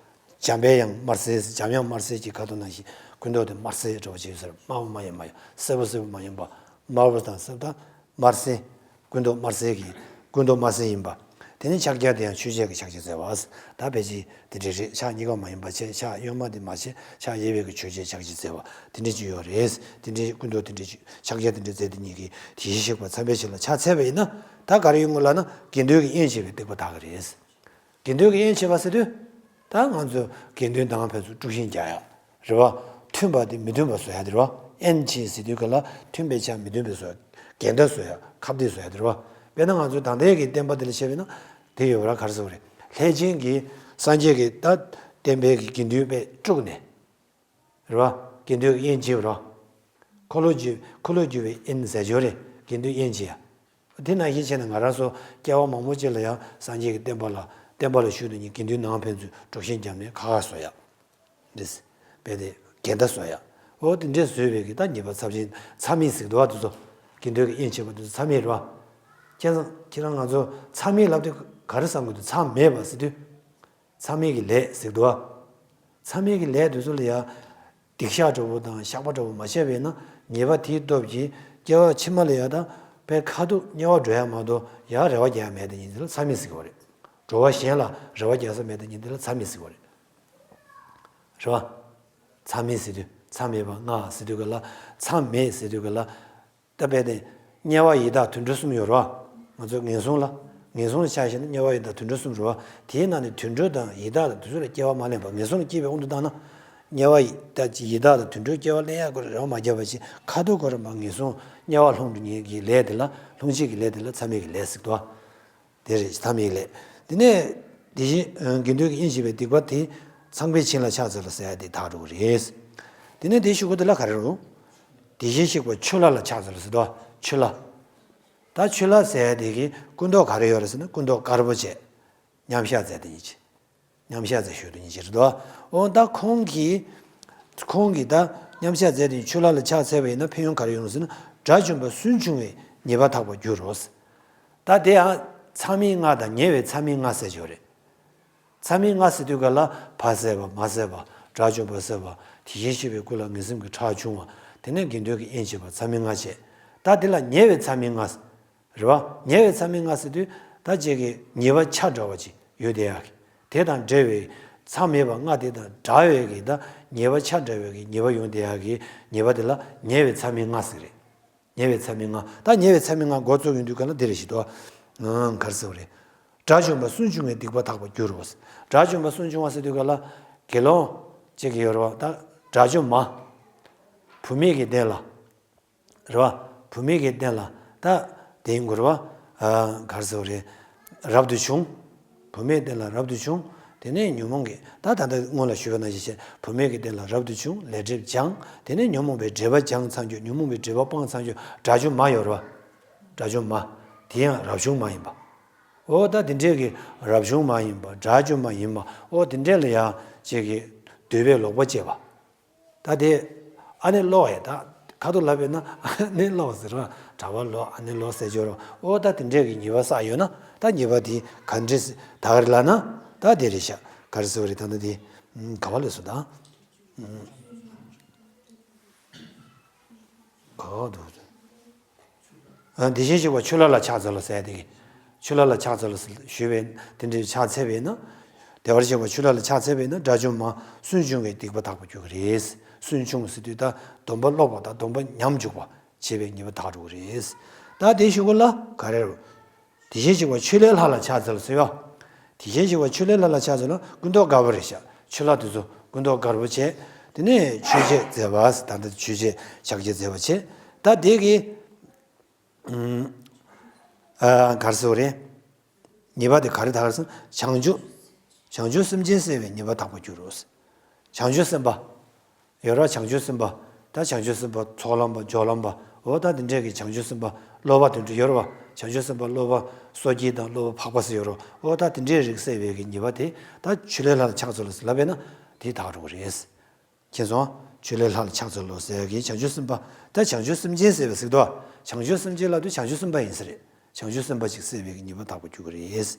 འཇམ་པའི་ཡང་དམར་སེར། འཇམ་ཡང་དམར་སེར་གྱི་ཁ་དོག་ནང་བཞིན། སྐུ་མདོག་དེ་དམར་སེར་འདྲ་བོ་ཅིག་ཟེར། དམར་པོ་མ་ཡིན་པ་ཡང་། སེར་པོ་སེར་པོ་མ་ཡིན་པ། དམར་པོ་དང་སེར་པོ་དང་དམར་སེར། སྐུ་མདོག་དམར་སེར་གྱི། སྐུ་མདོག་དམར་སེར་ཡིན་པ། དེ་ནས་ཕྱག་རྒྱ་དེ་ཡང་མཆོད་བྱེད་ཀྱི་ཕྱག་རྒྱ་མཛད་པ། ད་ཕལ་ཆེར་དེ་འདྲ་རེད། ཕྱག་གཉིས་ཀ་མ་ཡིན་པ་བྱས། ཕྱག་གཡོན་མ་དེ་མ་བྱས། ཕྱག་གཡས་པའི་གི་མཆོད་བྱེད་ཕྱག་རྒྱ་མཛད་པ་དེ་འདྲ་ཅིག་ཡོད་རེད། དེ་འདྲའི་སྐུ་མདོག་དེ་འདྲའི་ཕྱག་རྒྱ་དེ་འདྲ་མཛད་དེ་ཉིད་ཀྱིས་དེ་བཞིན་གཤེགས་པ་ཚངས་པས་བྱིན་ལ་ཕྱག་འཚལ་བ་ཡིན་ན། ད་ག་རེ་ཡོང་གི་ལབ་ན། དགེ་འདུན་གྱི་དབྱེན་བྱེད་པའི་སྡིག་པ་དག་གི་རེད། དགེ་འདུན་གྱི་དབྱེན་བྱེད་པ་ཟེར་དུས། ད་ང་ཚོ་དགེ་འདུན་ནང་ཕན་ཚུན་དཀྲུག་ཤིང་རྒྱག་ཡག་རེད་བ། མཐུན་པ་དེ་མི་མཐུན་པ་བཟོ་ཡག་དེ་རེད་བ། དབྱེན་བྱེད་ཟེར་དུས་ག་ལ་མཐུན་པའི་ཆ་མི་མཐུན་པའི་བཟོ་ཡག་འགལ་ཟླ་བཟོ་ཡག་ཁ་གཏད་བཟོ་ཡག་དེ་རེད་བ། དཔེར་ན་ང་ཚོའི་ད་ལྟའི་གི་བསྟན་པ་འདི་ལ་བཤད་པས་ན། དེ་ཡོད་པ་ར། ག་རེ་ཟེར་བ་རེད། ལྷས་བྱིན་གྱིས་སངས་རྒྱས་ཀྱི་ད་བསྟན་པའི་གི་དགེ་འདུན་པས་དཀྲུགས་ནས། རེད་བ། དགེ་འདུན་གྱི་དབྱེན་བྱེད་པ་རེད་བ། འཁོར་ལོས་སྒྱུར། འཁོར་ལོས་སྒྱུར་བའི་དབྱེན་ཟེར་ཡོད་རེད། དགེ་འདུན་དབྱེན་བྱེད་ཡ། དེ་ནང་བཞིན་བྱས་ནས་ང་རང་ཚོ་སྐྱེ་བ་མང་པོ་ཅིག་ལ་ཡང་སངས་རྒྱས་ཀྱི་བསྟན་པ་ལ། བསྟན་པ་ལ་ཞུགས་དུས་ཉིད་དགེ་འདུན་ནང་ཕན་ཚུན་དཀྲུག་ཤིང་བརྒྱབ་ནས་ཁ་ཁ་བཟོ་ཡ། འདི་རྦད་དེ་འགལ་ཟླ་བཟོ་ཡ། འོ་དེ་འདྲས་བཟོས་པའི་གི་ད་ཉེས་པ་ཚབས་ཆེན། མཚམས་མེད་ཟེར་གི་འདུག་བ། དེ་ཚོ་དགེ་འདུན་གྱི་དབྱེན་བྱེད་པ་དེ་ཚོ་མཚམས་མེད་རེད་བ། ཁྱེད་རང་། ཁྱེད་རང་ང་ཚོ་མཚམས་མེད་ལབ་དུས་ག་རེ་བསམ་གི་འདུག་མཚམས་མེད་པ་ཟེར་དུས། མཚམས་མེད་ཀྱི་ལས་ཟེར་གི་འདུག་བ། མཚམས་མེད་ཀྱི་ལས་དེ་ཚོ་ལ་ཡ། སྡིག་བཤགས་འདྲ་བོ་དང་བཤགས་པ་འདྲ་བོ་མ་བྱས་པས་ན། ཉེས་པ་དེའི་སྟོབས་ཀྱིས་སྐྱེ་བ་ཕྱི་མ་ལ་ཡ་ད་དཔེ་ཁ་ཐུག་དམྱལ་བ་འགྲོ་ཡ་མ་གཏོགས་ཡར་རེ་བ་རྒྱག་ཡ་མེད་དེ་ཉིད་དེ་ལ་མཚམས་མེད་ཟེར་གི་ཡོད་རེད། འགྲོ་བ་གཞན་ལ་རེ་བ་རྒྱག་ས་མེད་དེ་ཉིད་དེ་ལ་མཚམས་མེད་ཟེར་གི་ཡོད་རེད། རེད་བ། མཚམས་མེད་ཟེར་དུས། མཚམས་མེད་པ་ལྔ་ཟེར་དུས་ག་ལ། མཚམས་མེད་ཟེར་དུས་ག་ལ། ད་དཔེ་དེ། དམྱལ་བ་ཡི་དྭགས་དུད་འགྲོ་གསུམ་ཡོད་རེད་བ། ང་ཚོ་ངན་སོང་ལ། ངན་སོང་ལ་ཆ་བཞག་ན་དམྱལ་བ་ཡི་དྭགས་དུད་འགྲོ་གསུམ་རེད་བ། དེའི་ནང་ནས་དུད་འགྲོ་དང་ཡི་དྭགས་དང་དེ་ཚོ་ལ་སྐྱེ་བ་མ་ལེན་པ། ངན་སོང་ལ་སྐྱེས་པའི་དབང་དུ་བཏང་ན། དམྱལ་བ་ཡི་དྭགས། ཡི་དྭགས་དང་དུད་འགྲོའི་སྐྱེ་བ་ལེན་ཡག་སྐོར་རེ་བ་མ་བརྒྱབ་པ་བྱས། ཁ་ཐུག་ཁོ་རང་མར་ངན་སོང་དམྱལ་བ་ལྷུང་འགྲོ་མཁན་གྱི་ལས་དེ་ལ། ལྷུང་བྱེད་ཀྱི་ལས་དེ་ལ་མཚམས་མེད་ཀྱི་ལས་ཟེར་གི་འདུག་བ། དེ་རེད། མཚམས་མེད་ལས། དེ་ནས་དེ་བཞིན་དགེ་འདུན་གྱི་དབྱེན་བྱེད་པའི་སྡིག་པ་དེ་ཚངས་པས་བྱིན་ལ་ཕྱག་འཚལ་ལོ་ཟེར་ཡ་དེ་དག་འགྲོ་གི་རེད། དེ་ནས་དེའི་གཞུག་གུ་དེ་ལ་ག་རེ་རུང་། དེ་བཞིན་གཤེགས་པ་ཆུ་ལྷ་ལ་ཕྱག་འཚལ་ལོ་ཟེར་དོ། ཆུ་ལྷ། ད་ཆུ་ལྷ་ཟེར་ཡ་དེ་གི་སྐུ་མདོག་ག་རེ་ཡོད་རེད་ཟེར་ན། སྐུ་མདོག་དཀར་པོ་བྱས། མཉམ་གཞག་མཛད་དེ་ཉིད་ཀྱི། མཉམ་གཞག་མཛད་ཞུ་དེ་ཉིད་ཀྱི་རེད་དོ། འོ་ད་ཁོང་གིས། ཁོང་གིས་ད་མཉམ་གཞག་མཛད་དེ་ཆུ་ལྷ་ལ་ཕྱག་འཚལ་བ་ཡིན་ན་ཕན་ཡོན་ག་རེ་ཡོང་ཟེར་ན། དགྲ་བཅོམ་པ་སུན་ཕྱུང་བའི་ཉེས་པ་དག་པར་འགྱུར་རོ། ད་དེ་ཡང་མཚམས་མེད་ལྔ་དང་ཉེ་བའི་མཚམས་མེད་ལྔ་ཟེར་གྱི་ཡོད་རེད། མཚམས་མིན་ལྔ་ཟེར་དུས་ག་ལ་ཕ་བསད་པ་མ་བསད་པ་དགྲ་བཅོམ་པ་བསད་པ་དེ་བཞིན་གཤེགས་པའི་སྐུ་ལ་ངེས་སེམས་ཀྱི་ཁྲག་ཕྱུང་བ་དེ་ནས་དགེ་འདུན་གྱི་དབྱེན་བྱེད་པ་མཚམས་མིན་ལྔ་བྱས། ད་དེ་ལ་ཉེ་བའི་མཚམས་མིན་ལྔ། རེད་བ། ཉེ་བའི་མཚམས་མིན་ལྔ་ཟེར་དུས་ད་ཅིག་གི་ཉེ་བ་ཆ་འདྲ་བ་ཅིག་ཡོད་དེ་ཡག་གི། དེ་དང་འབྲེལ་བའི་མཚམས་མེད་པ་ལྔ་དེ་དང་འདྲ་བའི་གི་ད་ཉེ་བ་ཆ་འདྲ་བའི་གི་ཉེ་བ་ཡོང་དེ་ཡག་གི་ཉེ་བ་དེ་ལ་ཉེ་བའི་མཚམས་མིན་ལྔ་ཟེར་རེད། ཉེ་བའི་མཚམས་མིན་ལྔ། ད་ཉེ་བའི་མཚམས་མིན་ལྔ་འགོ་བཙུགས་ཡོང་དུས་ག་ལ་འདི་རེད་ཞིག་ཏུ། ཨང་ག་རེ་ཟེར་བ་རེད། དགྲ་བཅོམ་པ་སུན་ཕྱུང་བའི་སྡིག་པ་དག་པར་འགྱུར་རོ། དགྲ་བཅོམ་པ་སུན་ཕྱུང་བ་ཟེར་དུས་ག་ལ་དགེ་སློང་གཅིག་གི་ཡོད་རེད་བ། ད་དགྲ་བཅོམ་མ། བུད་མེད་ཀྱི་སྟེང་ལ། རེད་བ། བུད་མེད་ཀྱི་སྟེང་ལ་ད་དེ་ཡིན་དགོས་རེད་བ། ཨ་ག་རེ་ཟེར་བ་རེད། རབ་ཏུ་བྱུང་། བུད་མེད་སྟེང་ལ་རབ་ཏུ་བྱུང་། དེ་ནས་ཉོན་མོངས་ཀྱི་ད་ད་ལྟ་སྔོན་ལ་ཞུས་པ་ནང་བཞིན་བྱས་བུད་མེད་ཀྱི་སྟེང་ལ་རབ་ཏུ་བྱུང་ལས་སྒྲིབ་སྦྱངས། དེ་ནས་ཉོན་མོངས་པའི་སྒྲིབ་པ་སྦྱངས་ཚར་རྒྱུ་ཉོན་མོངས་པའི་སྒྲིབ་པ་སྤངས་ཚར་རྒྱུ་དགྲ་བཅོམ་མ་ཡོད་རེད་བ། དགྲ་བཅོམ་མ། དེ་ཡང་རབ་བྱུང་མ་ཡིན་པ། འོ་ད་དེ་འདྲས་ཀྱི་རབ་བྱུང་མ་ཡིན་པ་དགྲ་བཅོམ་མ་ཡིན་པ་འོ་དེ་འདྲས་ལ་ཡང་ཅིག་གི་འདོད་པའི་ལོག་པ་སྐྱེས་པ། ད་དེ་ཨ་ནི་ལོག་ཡ་ད་ཁ་ཐུག་ལབ་པས་ན་ཨ་ནི་ལོག་ཟེར་བ་གྲྭ་པ་ལོག་ཨ་ནི་ལོག་ཟེར་སྦྱོར་བ་འོ་ད་དེ་འདྲས་ཀྱི་ཉེས་པ་བསགས་ཡོད་ན་ད་ཉེས་པ་དེ་ག་འདྲས་དག་རེད་ལབ་ན་ད་དེ་རེད་ཤག་ག་རེ་ཟེར་བ་རེད་ད་ནི་དེ་ག་བ་ལས་སོ་ད། ག་བ་འདུག་དེ་བཞིན་གཤེགས་པ་ཆུ་ལྷ་ལ་ཕྱག་འཚལ་ལོ་ཟེར་དེ་གི། ཆུ་ལྷ་ལ་ཕྱག་འཚལ་ལོ་ཞུས་པས་དེ་འདྲའི་ཕྱག་འཚལ་བས་ན། བདེ་བར་གཤེགས་པ་ཆུ་ལྷ་ལ་ཕྱག་འཚལ་བས་ན་དགྲ་བཅོམ་མ་སུན་ཕྱུང་བའི་སྡིག་པ་དག་པར་འགྱུར་གྱི་རེད། སུན་ཕྱུང་ཟེར་དུས་ད་སྡོམ་པ་སློག་པ་དང་སྡོམ་པ་ཉམས་འཇུག་པ་བྱེད་པའི་ཉེས་པ་དག་འགྲོ་གི་རེད། ད་དེ་གཞུག་གུ་ལ་ག་རེ་རུ། དེ་བཞིན་གཤེགས་པ་ཆུ་ལྷའི་ལྷ་ལ་ཕྱག་འཚལ་ཟེར་ཡ། དེ་བཞིན་གཤེགས་པ་ཆུ་ལྷའི་ལྷ་ལ་ཕྱག་འཚལ་ན་སྐུ་མདོག་དཀར་པོ་རེད་ཤག་ཆུ་ལྷ་དེ་ཚོ་སྐུ་མདོག་དཀར་པོ་བྱས། དེ་ནས་མཆོད་བརྗོད་མཛད་པ་ད་ལྟ་མཆོད་བརྗོད་ཕྱག་རྒྱ་མཛད་པ་བྱས། ད་དེ་གི་ཨ་ག་རེ་ཟེར་བ་རེད། ཉེས་པ་དེ་ག་རེ་དག་རེད་ཟེར་ན་བྱང་ཆུབ། བྱང་ཆུབ་སེམས་ཅན་བསད་པའི་ཉེས་པ་དག་པར་འགྱུར་རོ། བྱང་ཆུབ་སེམས་དཔའ། ཡོད་ར་བྱང་ཆུབ་སེམས་དཔའ། ད་བྱང་ཆུབ་སེམས་དཔའ་ཚོགས་ལམ་པ་སྦྱོར་ལམ་པ་འོ་ད་དེ་འདྲས་ཀྱི་བྱང་ཆུབ་སེམས་དཔའ་སློབ་པ་དོན་དུ་ཡོད་ར་བ། བྱང་ཆུབ་སེམས་དཔའ་སློབ་པ་སོ་སྐྱེ་དང་སློབ་པ་འཕགས་པ་ཟེར་ཡོད་ར་འོ་ད་དེ་འདྲས་རིགས་བསད་པའི་གི་ཉེས་པ་དེ་ད་ཆུ་ལྷའི་ལྷ་ལ་ཕྱག་འཚལ་ལོ་ཟེར་ལབ་པས་ན་དེ་དག་འགྲོ་གི་རེད། མཁྱེན་སོང་། ཆུ་ལྷའི་ལྷ་ལ་ཕྱག་འཚལ་ལོ་ཟེར་གི་བྱང་ཆུབ་སེམས་དཔའ་ད་བྱང་ཆུབ་སེམས་ཅན་ཟེར་བའི་ཟེར་དོ། བྱང་ཆུབ་སེམས་ཅན་ལབ་དུས་བྱང་ཆུབ་སེམས་དཔའ་ཡིན་ས་རེད། བྱང་ཆུབ་སེམས་དཔའ་ཅིག་བསད་པའི་ཉེས་པ་དག་པར་འགྱུར་གྱི་རེད།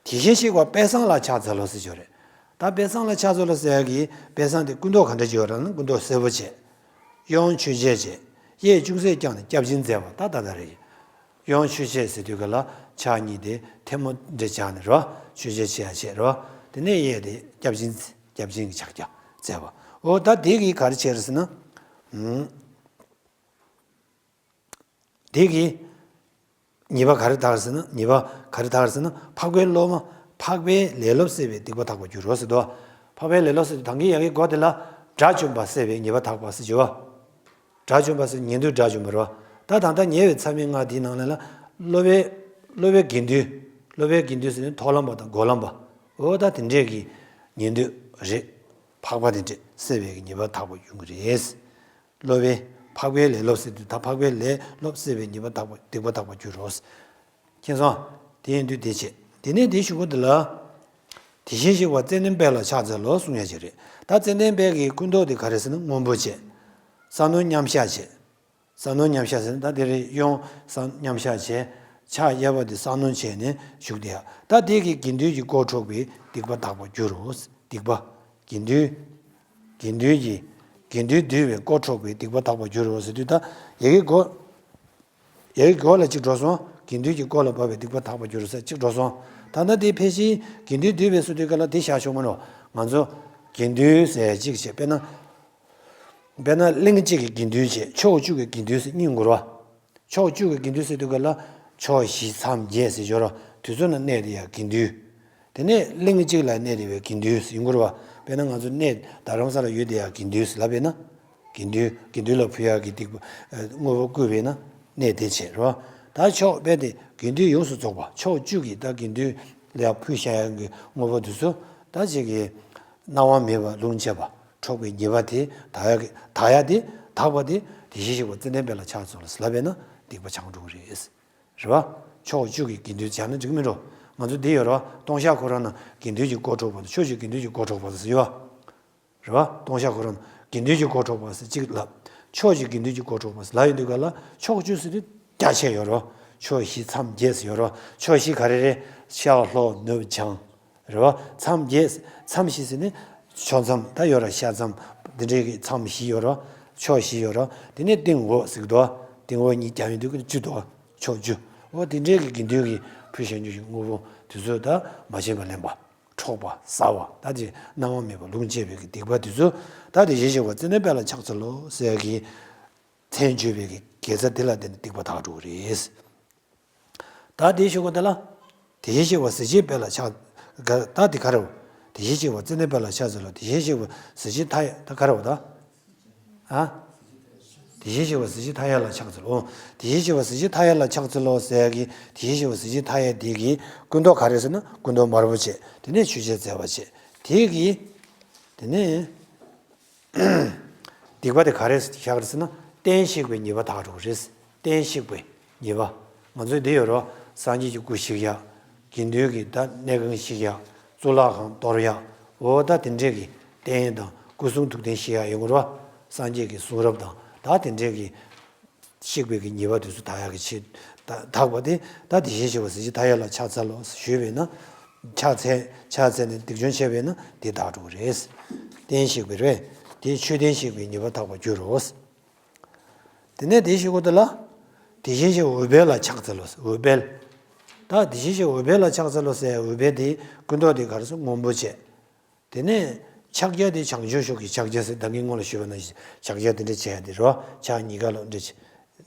དེ་བཞིན་གཤེགས་པ་དཔལ་བཟང་ལ་ཕྱག་འཚལ་ལོ་ཟེར་ཞོར་རེད། ད་དཔལ་བཟང་ལ་ཕྱག་འཚལ་ལོ་ཟེར་ཡ་གི་དཔལ་བཟང་དེ་སྐུ་མདོག་ག་འདྲ་ཅིག་ཡོད་རེད་ན་སྐུ་མདོག་སེར་པོ་བྱས། གཡོན་མཆོད་བྱེད་བྱས། གཡས་ཅུང་ཟད་བརྐྱངས་ནས་སྐྱབས་སྦྱིན་མཛད་པ་ད་ད་ད་རེད། གཡོན་མཆོད་བྱེད་ཟེར་དུས་ག་ལ་ཕྱག་གཉིས་དེ་ཐལ་མོ་འདྲ་སྦྱར་ནས་རེད་བ། མཆོད་བྱེད་བྱེད་ཡ་བྱས་རེད་བ། དེ་ནས་གཡས་དེ་སྐྱབས་སྦྱིན་སྐྱབས་སྦྱིན་གྱི་ཕྱག་རྒྱ་མཛད་པ་འོ་ད་དེ་གི་ག་རེ་བྱས་རེད་ཟེར་ན། དེ་གི་ཉེས་པ་ག་རེ་དག་ཟེར་ན་ཉེས་པ་ག་རེ་དག་ཟེར་ན་འཕགས་པའི་སློབ་མ་འཕགས་པའི་ལས་སློབ་བསད་པའི་སྡིག་པ་དག་པར་འགྱུར་རོ་ཟེར་དོ། འཕགས་པའི་ལས་སློབ་ཟེར་དུས་ད་གིན་ཡ་གི་སྒོ་དེ་ལ་དགྲ་བཅོམ་པ་བསད་པའི་ཉེས་པ་དག་པ་ཟེར་གྱི་བ། དགྲ་བཅོམ་པ་ཟེར་ཉན་ཐོས་དགྲ་བཅོམ་པ་རེད་བ། ད་ད་ལྟ་ཉེ་བའི་མཚམས་མིན་ལྔ་དེའི་ནང་ལ་ལ་སློབ་པའི་སློབ་པའི་དགེ་འདུན། སློབ་པའི་དགེ་འདུན་ཟེར་ནས་མཐོང་ལམ་པ་དང་སྒོམ་ལམ་པ། འོ་ད་དེ་འདྲས་ཀྱི་ཉན་ཐོས་རེད། འཕགས་པ་དེ་འདྲས་བསད་པའི་ཉེས་པ་དག་པ་ཡོང་གི་རེད། སློབ་པའི་འཕགས་པའི་ལས་སློབ་ཟེར་དུས་ད་འཕགས་པའི་ལས་སློབ་བསད་པའི་ཉེས་པ་དག་པ་སྡིག་པ་དག་པ་འགྱུར་རོ། མཁྱེན་སོང་། དེ་ཡིན་དུས་དེ་བྱེད། དེ་ནས་དེའི་གཞུག་གུ་འདི་ལ། དེ་བཞིན་གཤེགས་པ་ཙན་དན་དཔལ་ལ་ཕྱག་འཚལ་ལོ་གསུང་ཡ་ཅིག་རེད། ད་ཙན་དན་དཔལ་གྱི་སྐུ་མདོག་དེ་ག་རེ་ཟེར་ན་སྔོན་པོ་བྱས། ས་གནོན་མཉམ་བཞག་བྱས། ས་གནོན་མཉམ་བཞག་ཟེར་ན་ད་དེ་རེད་གཡོན་ས་མཉམ་བཞག་བྱས། ཕྱག་གཡས་པ་དེ་ས་གནོན་བྱས་ནས་བཞུགས་དེ་ཡ། ད་དེ་གི་དགེ་འདུན་གྱི་དཀོར་འཕྲོག་པའི་སྡིག་པ་དག་པར་འགྱུར་རོ། སྡིག་པ། དགེ་འདུན། དགེ་འདུན་གྱི། དགེ་འདུན་འདུལ་བའི་དཀོར་འཕྲོག་པའི་སྡིག་པ་དག་པར་འགྱུར་རོ་ཟེར་དུས་ད་ཡ་གི་སྒོ། ཡ་གི་སྒོ་ལ་གཅིག་འགྲོ་སོང་། དགེ་འདུན་གྱི་དཀོར་ལ་བབས་པའི་སྡིག་པ་དག་པར་འགྱུར་རོ་ཟེར་གཅིག་འགྲོ་སོང་། ད་ལྟ་དེ་ཕལ་ཆེར་དགེ་འདུན་འདུལ་བའི་ཟེར་དུས་ག་ལ་དེ་བཞག་ཆོག་མ་རེད། ང་ཚོ་དགེ་འདུན་ཟེར་གཅིག་བྱས་དཔེར་ན། དཔེར་ན་གླིང་གཅིག་གི་དགེ་འདུན་བྱས་ཕྱོགས་བཅུ་གི་དགེ་འདུན་ཟེར་གཉིས་འགོར་བ། ཕྱོགས་བཅུ་གི་དགེ་འདུན་ཟེར་དུས་ག་ལ་ཕྱོགས་བཞི་མཚམས་བརྒྱད་ཟེར་སྦྱོར་བ་དུས་ཚོད་ན་གནས་དེ་ཡང་དགེ་འདུན། དེ་ནས་གླིང་གཅིག་ལ་གནས་དེ་བའི་དགེ་འདུན་ཟེར་ཡིན་དགོས་རེད་བ། དཔེར་ན་ང་ཚོ་གནས་རྡ་རམ་ས་ལ་ཡོད་དེ་ཡང་དགེ་འདུན་ཟེར་ལབ་པས་ན། དགེ་འདུན་དགེ་འདུན་ལ་ཕུལ་ཡག་གི་སྡིག་པ་དངོས་པོ་བསྐུལ་བས་ན་གནས་དེ་བྱས་རེད་བ། ད་ཕྱོགས་དཔེ་དེ་དགེ་འདུན་ཡོངས་སུ་རྫོགས་པ་ཕྱོགས་བཅུ་གི་ད་དགེ་འདུན་ལ་ཕུལ་བྱ་ཡག་གི་དངོས་པོ་དེ་ཚོ་ད་ཅིག་གི་གནང་བ་མེད་པ་ལུང་བྱས་པ་འཕྲོག་པའི་ཉེས་པ་དེ་དག་ཡག་གི་དག་ཡག་དེ་དག་པ་དེ་དེ་བཞིན་གཤེགས་པ་ཙན་དན་དཔལ་ལ་ཕྱག་འཚལ་ལོ་ལབ་པས་ན་སྡིག་པ་བྱང་འགྲོ་གི་རེད། རེད་བ། ཕྱོགས་བཅུ་གི་དགེ་འདུན་བྱས་ན་འགྲིག་མི་འགྲོ། ང་ཚོ་འདི་ཡོད་རེད་བ། ལྟུང་བཤགས་ཁོ་རང་ན་དགེ་འདུན་གྱི་དཀོར་འཕྲོག་པ་དང་ཕྱོགས་བཅུའི་དགེ་འདུན་གྱི་དཀོར་འཕྲོག་པ་ཟེར་ཡོད་བ། རེད་བ། ལྟུང་བཤགས་ཁོ་རང་ན་དགེ་འདུན་གྱི་དཀོར་འཕྲོག་པ་ཟེར་གཅིག་ལབ། ཕྱོགས་བཅུའི་དགེ་འདུན་གྱི་དཀོར་འཕྲོག་པ་ཟེར་ལབ་ཡོང་དུས་ག་ལ་ཕྱོགས་བཅུ་ཟེར་དུས་རྒྱ་ཆེ་ཡོད་རེད་བ། ཕྱོགས་བཞི་མཚམས་བརྒྱད་ཟེར་ཡོད་རེད་བ། ཕྱོགས་བཞི་ག་རེ་རེད། ཤར་ལྷོ་ནུབ་བྱང་། རེད་བ། མཚམས་བརྒྱད། མཚམས་བཞི་ཟེར་ནི་ཕྱོགས་མཚམས་ད་ཡོད་ར། ཤར་མཚམས་འདི་འདྲའི་གི་མཚམས་བཞི་ཡོད་ར། ཕྱོགས་བཞི་ཡོད་ར། དེ་ནས་སྟེང་འོག་ཟེར་གི་འདུག་སྟེང་འོག་གཉིས་རྒྱབ་ཡོང་དུས་བཅུ་འདུག་ཕྱོགས་བཅུ། འོ་དེ་འདྲའི་གི་དགེ་འདུན་གྱི་ཕུལ་བྱ་རྒྱུ་ཡི་དངོས་པོ་དེ་ཚོ་ད་མ་བྱིན་པ་ལེན་པ། འཕྲོག་པ་ཟ་བ། ད་དེ་སྣང་བ་མེད་པ་ལུང་བཅད་པའི་གི་སྡིག་པ་དེ་ཚོ། ད་དེ་བཞིན་གཤེགས་པ་བརྩེ་ལྡན་དཔལ་ལ་ཕྱག་འཚལ་ལོ་ཟེར་གི་མཚན་བརྗོད་པའི་གི་དགེ་རྩ་དེ་ལ་བརྟེན་ནས་སྡིག་པ་དག་འགྲོ་གི་རེད། ད་དེའི་གཞུག་གུ་དེ་ལ། དེ་བཞིན་གཤེགས་པ་གཟི་བརྗིད་དཔལ་ལ་ཕྱག་ད་དེ་ག་རེ་བ། དེ་བཞིན་གཤེགས་པ་བརྩེ་ལྡན་དཔལ་ལ་ཕྱག་འཚལ་ལོ། དེ་བཞིན་གཤེགས་པ་གཟི་བརྗིད་མཐའ་ཡས་ད་ག་རེ་བ་ད། ཨ། དེ་བཞིན་གཤེགས་པ་གཟི་བརྗིད་མཐའ་ཡས་ལ་ཕྱག་འཚལ་ལོ། དེ་བཞིན་གཤེགས་པ་གཟི་བརྗིད་མཐའ་ཡས་ལ་ཕྱག་འཚལ་ལོ་ཟེར་གི་དེ་བཞིན་གཤེགས་པ་གཟི་བརྗིད་མཐའ་ཡས་དེ་གི་སྐུ་མདོག་ག་རེ་ཟེར་ན་སྐུ་མདོག་དམར་པོ་བྱས། དེ་ནས་མཆོད་བྱའི་མཛད་པ་བྱས། དེ་གི། དེ་ནས། སྡིག་པ་དེ་ག་རེ་བཞག་རེད་ཟེར་ན། གཏན་བཤིག་པའི་ཉེས་པ་དག་འགྲོ་གི་རེད། གཏན་བཤིག་པའི་ཉེས་པ། ང་ཚོའི་འདི་ཡོད་རོ། སངས་རྒྱས་ཀྱི་སྐུ་བཤིག་ཡག་དགེ་འདུན་གྱི་ད་གནས་ཁང་བཤིག་ཡག་གཙུག་ལག་ཁང་གཏོར་ཡག་འོ་ད་དེ་འདྲས་ཀྱི་རྟེན་དང་སྐུ་གསུང་ཐུགས་རྟེན་བཤིག་ཡག་ཡོང་གི་རོ། སངས་རྒྱས་ཀྱི་གསུང་རབ་དང་ད་དེ་འདྲས་ཀྱི་བཤིག་པའི་གི་ཉེས་པ་དེ་ཚོ་དག་ཡག་གི་ཆེད། ད་དག་པ་དེ་ད་དེ་བཞིན་གཤེགས་པ་གཟི་བརྗིད་མཐའ་ཡས་ལ་ཕྱག་འཚལ་ལོ་ཞུས་པས་ན། ཕྱག་འཚལ། ཕྱག་འཚལ་ནས་སྡིག་སྦྱོང་བྱས་པས་ན་དེ་དག་འགྲོ་གི་རེད། གཏན་བཤིག་པའི་རེད། དེ་མཆོད་རྟེན་བཤིག་པའི་ཉེས་པ་དག་པར་འགྱུར་རོ། དེ་ནས་དེའི་གཞུག་གུ་དེ་ལ། དེ་བཞིན་གཤེགས་པ་འོད་དཔལ་ལ་ཕྱག་འཚལ་ལོ། འོད་དཔལ། ད་དེ་བཞིན་གཤེགས་པ་འོད་དཔལ་ལ་ཕྱག་འཚལ་ལོ་ཟེར། འོད་དཔལ་དེ་སྐུ་མདོག་དེ་ག་རེ་ཟེར་སྔོན་པོ་བྱས། དེ་ནས་ཕྱག་རྒྱ་དེ་བྱང་ཆུབ་མཆོག་གི་ཕྱག་རྒྱ་ཟེར། ད་གིན་སྔོན་ལ་ཞུས་པ་ནང་བཞིན་ཕྱག་རྒྱ་དེ་འདྲ་བྱས་ཏེ་རོ། ཕྱག་གཉིས་ཀ་ལ་འདྲ་བྱས།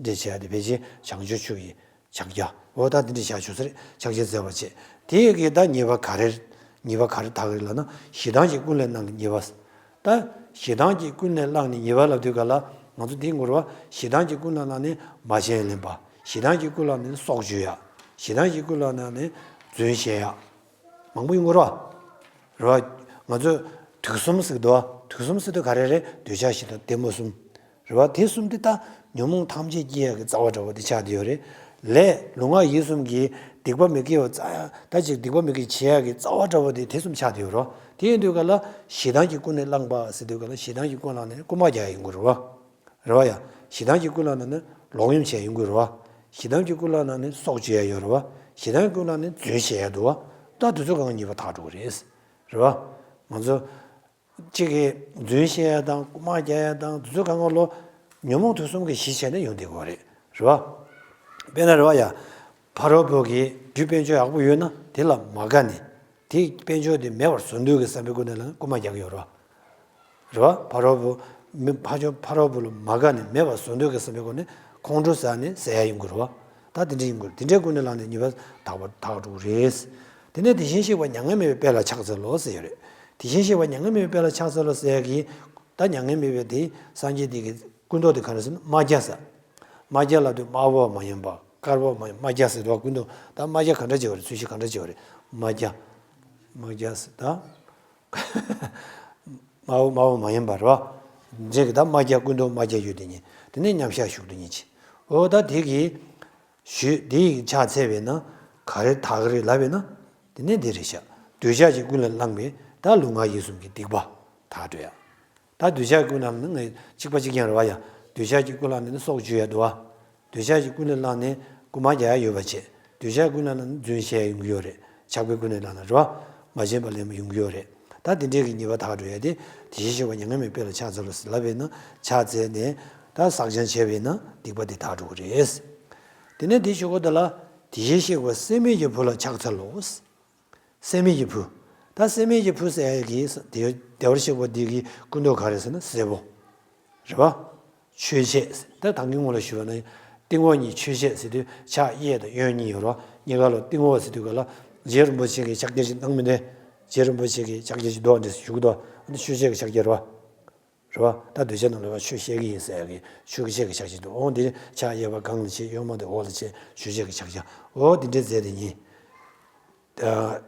འདྲ་བྱས་ཏེ་ཕལ་ཆེར་བྱང་ཆུབ་མཆོག་གི་ཕྱག་རྒྱ། འོ་ད་དེ་འདྲ་བྱ་ཆོག་ས་རེད། ཕྱག་རྒྱ་མཛད་པ་བྱས། དེ་གི་ད་ཉེས་པ་ག་རེ། ཉེས་པ་ག་རེ་དག་རེད་ལབ་ན། ཞེ་སྡང་གིས་ཀུན་ལས་བསླངས་ནས་ཉེས་པ། ད་ཞེ་སྡང་གིས་ཀུན་ལས་བསླངས་ནས་ཉེས་པ་ལབ་དུས་ག་ལ་ང་ཚོ་དེ་ངོ་རོ། ཞེ་སྡང་གིས་ཀུན་ལས་བསླངས་ནས་མ་བྱིན་ལེན་པ། ཞེ་སྡང་གིས་ཀུན་ལས་བསླངས་ནས་སྲོག་གཅོད་ཡག་ཞེ་སྡང་གིས་ཀུན་ལས་བསླངས་ནས་རྫུན་བཤད་ཡག་མང་པོ་ཡོང་གི་རེད་བ། རེད་བ། ང་ཚོས་དུག་གསུམ་ཟེར་གི་འདུག་བ། དུག་གསུམ་ཟེར་དུས་ག་རེ་རེད། འདོད་ཆགས་ཞེ་སྡང་གཏི་མུག་གསུམ། རེད་བ། དེ་གསུམ་དེ་ད་ཉོན་མོངས་ཐམས་ཅད་སྐྱེ་ཡག་གི་རྩ་བ་འདྲ་བོ་དེ་ཆགས་བསྡད་ཡོད་རེད། ལས་ལུས་ངག་ཡིད་གསུམ་གྱི་སྡིག་པ་མི་དགེ་བ་རྩ་ཡ་ད་ཅིག་སྡིག་པ་མི་དགེ་བྱེད་ཡག་གི་རྩ་བ་འདྲ་བོ་དེ་དེ་གསུམ་ཆགས་བསྡད་ཡོད་རེད་བ། དེ་ཡིན་དུས་ག་ལ་ཞེ་སྡང་གིས་ཀུན་ནས་བསླངས་པ་ཟེར་དུས་ག་ལ་ཞེ་སྡང་གིས་ཀུན་བསླངས་ནས་རྐུ་མ་རྒྱག་ཡག་ཡོང་གི་རེད་བ། རེད་བ་ཡ། ཞེ་སྡང་གིས་ཀུན་བསླངས་ནས་ནི་ལོག་གཡེམ་བྱས་ཡོང་གི་རེད་བ། ཞེ་སྡང་གིས་ཀུན་བསླངས་ནས་ནི་སྲོག་གཅོད་ཡ་ཡོད་རེད་བ། ཞེ་སྡང་གིས་ཀུན་བསླངས་ནས་རྫུན་བཤད་ཡ་འདུག་བ། ད་དེ་ཚོ་གང་ཉེས་པ་དག་འགྲོ་གི་རེད། རེད་བ། ང་ཚོ་གཅིག་གིས་རྫུན་བཤད་ཡ་དང་རྐུ་མ་རྒྱག་ཡ་དང་དེ་ཚོ་གང་ག་ལོ་ཉོན་མོངས་དུག་གསུམ་གྱི་གཞི་བྱས་ནས་ཡོང་བསྡད་ཀྱི་ཡོད་རེད། རེད་བ། དཔེར་ན་རེད་བ་ཡ། ཕ་རོལ་པོ་གི་རྒྱུ་དཔལ་འབྱོར་ཡག་པོ་ཡོད་ན་དེ་ལ་མ་དགའ་ནས་དེ་དཔལ་འབྱོར་དེ་མེད་པར་བཟོ་འདོད་ཀྱི་བསམ་པའི་སྒོ་ནས་ལ་རྐུ་མ་རྒྱག་གི་ཡོད་རེད་བ། རེད་བ། ཕ་རོལ་པོ། མི་ཕ་ཆོས་ཕ་རོལ་པོ་ལ་མ་དགའ་ནས་མེད་པར་བཟོ་འདོད་ཀྱི་བསམ་པའི་སྒོ་ནས་ཁོང་ཁྲོ་ཟ་ནས་ཟ་ཡ་ཡོང་གི་རེད་བ། ད་དེ་འདྲ་ཡོང་གི་རེད། དེ་འདྲའི་སྒོ་ནས་ལངས་ནས་ཉེས་པ་དག་པ་དག་འགྲོ་གི་རེད། དེ་ནས་དེ་བཞིན་གཤེགས་པ་མྱ་ངན་མེད་པའི་དཔལ་ལ་ཕྱག་འཚལ་ལོ་ཟེར་ཡོད་རེད། དེ་བཞིན་གཤེགས་པ་མྱ་ངན་མེད་པའི་དཔལ་ལ་ཕྱག་འཚལ་ལོ་ཟེར་ཡ་གི། ད་མྱ་ངན་མེད་པའི་དེ་སངས་རྒྱས་དེ་གི་སྐུ་མདོག་དེ་ག་རེ་ཟེར་ན་དམར་སྐྱ་ཟེར། དམར་སྐྱ་ལབ་དུས་དམར་པོ་མ་ཡིན་པ་དཀར་པོ་མ་ཡིན་དམར་སྐྱ་ཟེར་དུས་སྐུ་མདོག་ད་དམར་སྐྱ་ག་འདྲ་བྱེད་པ་རེད། ཚོས་གཞི་ག་འདྲ་བྱེད་པ་རེད། དམར་སྐྱ། དམར་སྐྱ་ཟེར་ད། དམར་པོ་དམར་པོ་མ་ཡིན་པ་རེད་བ། འདྲེ་གི་ད་དམར་སྐྱ་སྐུ་མདོག་དམར་སྐྱ་ཡོད་དེ་ཉིད་དེ་ནས་མཉམ་བཞག་བཞུགས་དེ་ཉིད་ཀྱི། འོ་ད་དེ་གི། ཞུས་དེ་ཡི་ཕྱག་འཚལ་བས་ན། ག་རེ་དག་གི་རེད་ལབ་པས་ན། དེ་ནས་འདི་རེད་ཤག་འདོད་ཆགས་ཀྱིས་ཀུན་ལས་བསླངས་པས་ད་ལུས་ངག་ཡིད་གསུམ་གྱི་སྡིག་པ་དག་འགྲོ་ཡ། ད་འདོད་ཆགས་ཀུན་ལ་ནི་ངས་གཅིག་པ་གཅིག་རྐྱང་རེད་བ་ཡ། འདོད་ཆགས་ཀྱིས་ཀུན་ལ་ནི་སྲོག་གཅོད་ཡ་འདུག་བ། འདོད་ཆགས་ཀྱིས་ཀུན་ལས་བསླངས་ནས་རྐུ་མ་རྒྱག་ཡ་ཡོད་པ་བྱས། འདོད་ཆགས་ཀུན་ལ་ནི་རྫུན་བཤད་ཡ་ཡོང་གི་ཡོད་རེད། ཆགས་པས་ཀུན་ནས་བསླངས་ན་རེད་བ། མ་བྱིན་པ་ལེན་པ་ཡོང་གི་ཡོད་རེད། ད་དེ་འདྲའི་གི་ཉེས་པ་དག་འགྲོ་ཡ་དེ་དེ་བཞིན་གཤེགས་པ་མྱ་ངན་མེད་དཔལ་ལ་ཕྱག་འཚལ་ལོ་ཟེར་ལབ་པས་ན་ཕྱག་འཚལ་ནས་ད་བསགས་སྦྱང་བྱས་པས་ན་སྡིག་པ་དེ་དག་འགྲོ་གི་རེད། དེ་ནས་དེ་ཞུ་གོ་ད་ལ་དེ་བཞིན་གཤེགས་པ་སྲེད་མེད་ཀྱི་བུ་ལ་ཕྱག་འཚལ་ལོ། སྲེད་མེད་ཀྱི་བུ། ད་སྲེད་མེད་ཀྱི་བུ་ཟེར་ཡ་གི་བདེ་བར་གཤེགས་པ་འདི་གི་སྐུ་མདོག་ག་རེ་ཟེར་ན་སེར་པོ། རེད་བ། ཆོས་འཆད། ད་ད་གིན་སྔོན་ལ་ཞུས་པ་ན་ཏིང་འོག་གཉིས་ཆོས་འཆད་ཟེར་དུས་ཕྱག་གཡས་དང་གཡོན་གཉིས་ཡོད་རེད་བ། གཉིས་ཀ་ལ་ཏིང་འོག་ཟེར་དུས་ག་ལ་རྗེ་རིན་པོ་ཆེ་གི་ཕྱག་རྒྱ་ཅིག་གནང་མི་འདུག་རྗེ་རིན་པོ་ཆེ་གི་ཕྱག་རྒྱ་ཅིག་འདུག་འདྲ་ཞུ་གི་འདུག་ཨ་ནི་ཆོས་འཆད་ཀྱི་ཕྱག་རྒྱ་རེད་བ། རེད་བ། ད་གདུལ་བྱ་རྣམས་ལ་ཆོས་བཤད་ཀྱི་ཡིན་ཟེར་ཡ་གི་ཆོས་ཀྱི་ཆོས་ཀྱི་ཕྱག་རྒྱ་འདུག་འོ་འདི་ཕྱག་གཡས་པ་སྒང་ལ་བྱས་གཡོན་མ་དེ་འོག་ལ་བྱས་ཆོས་འཆད་ཀྱི་ཕྱག་རྒྱ། འོ་འདི་འདྲའི་མཛད་དེ་ཉིད།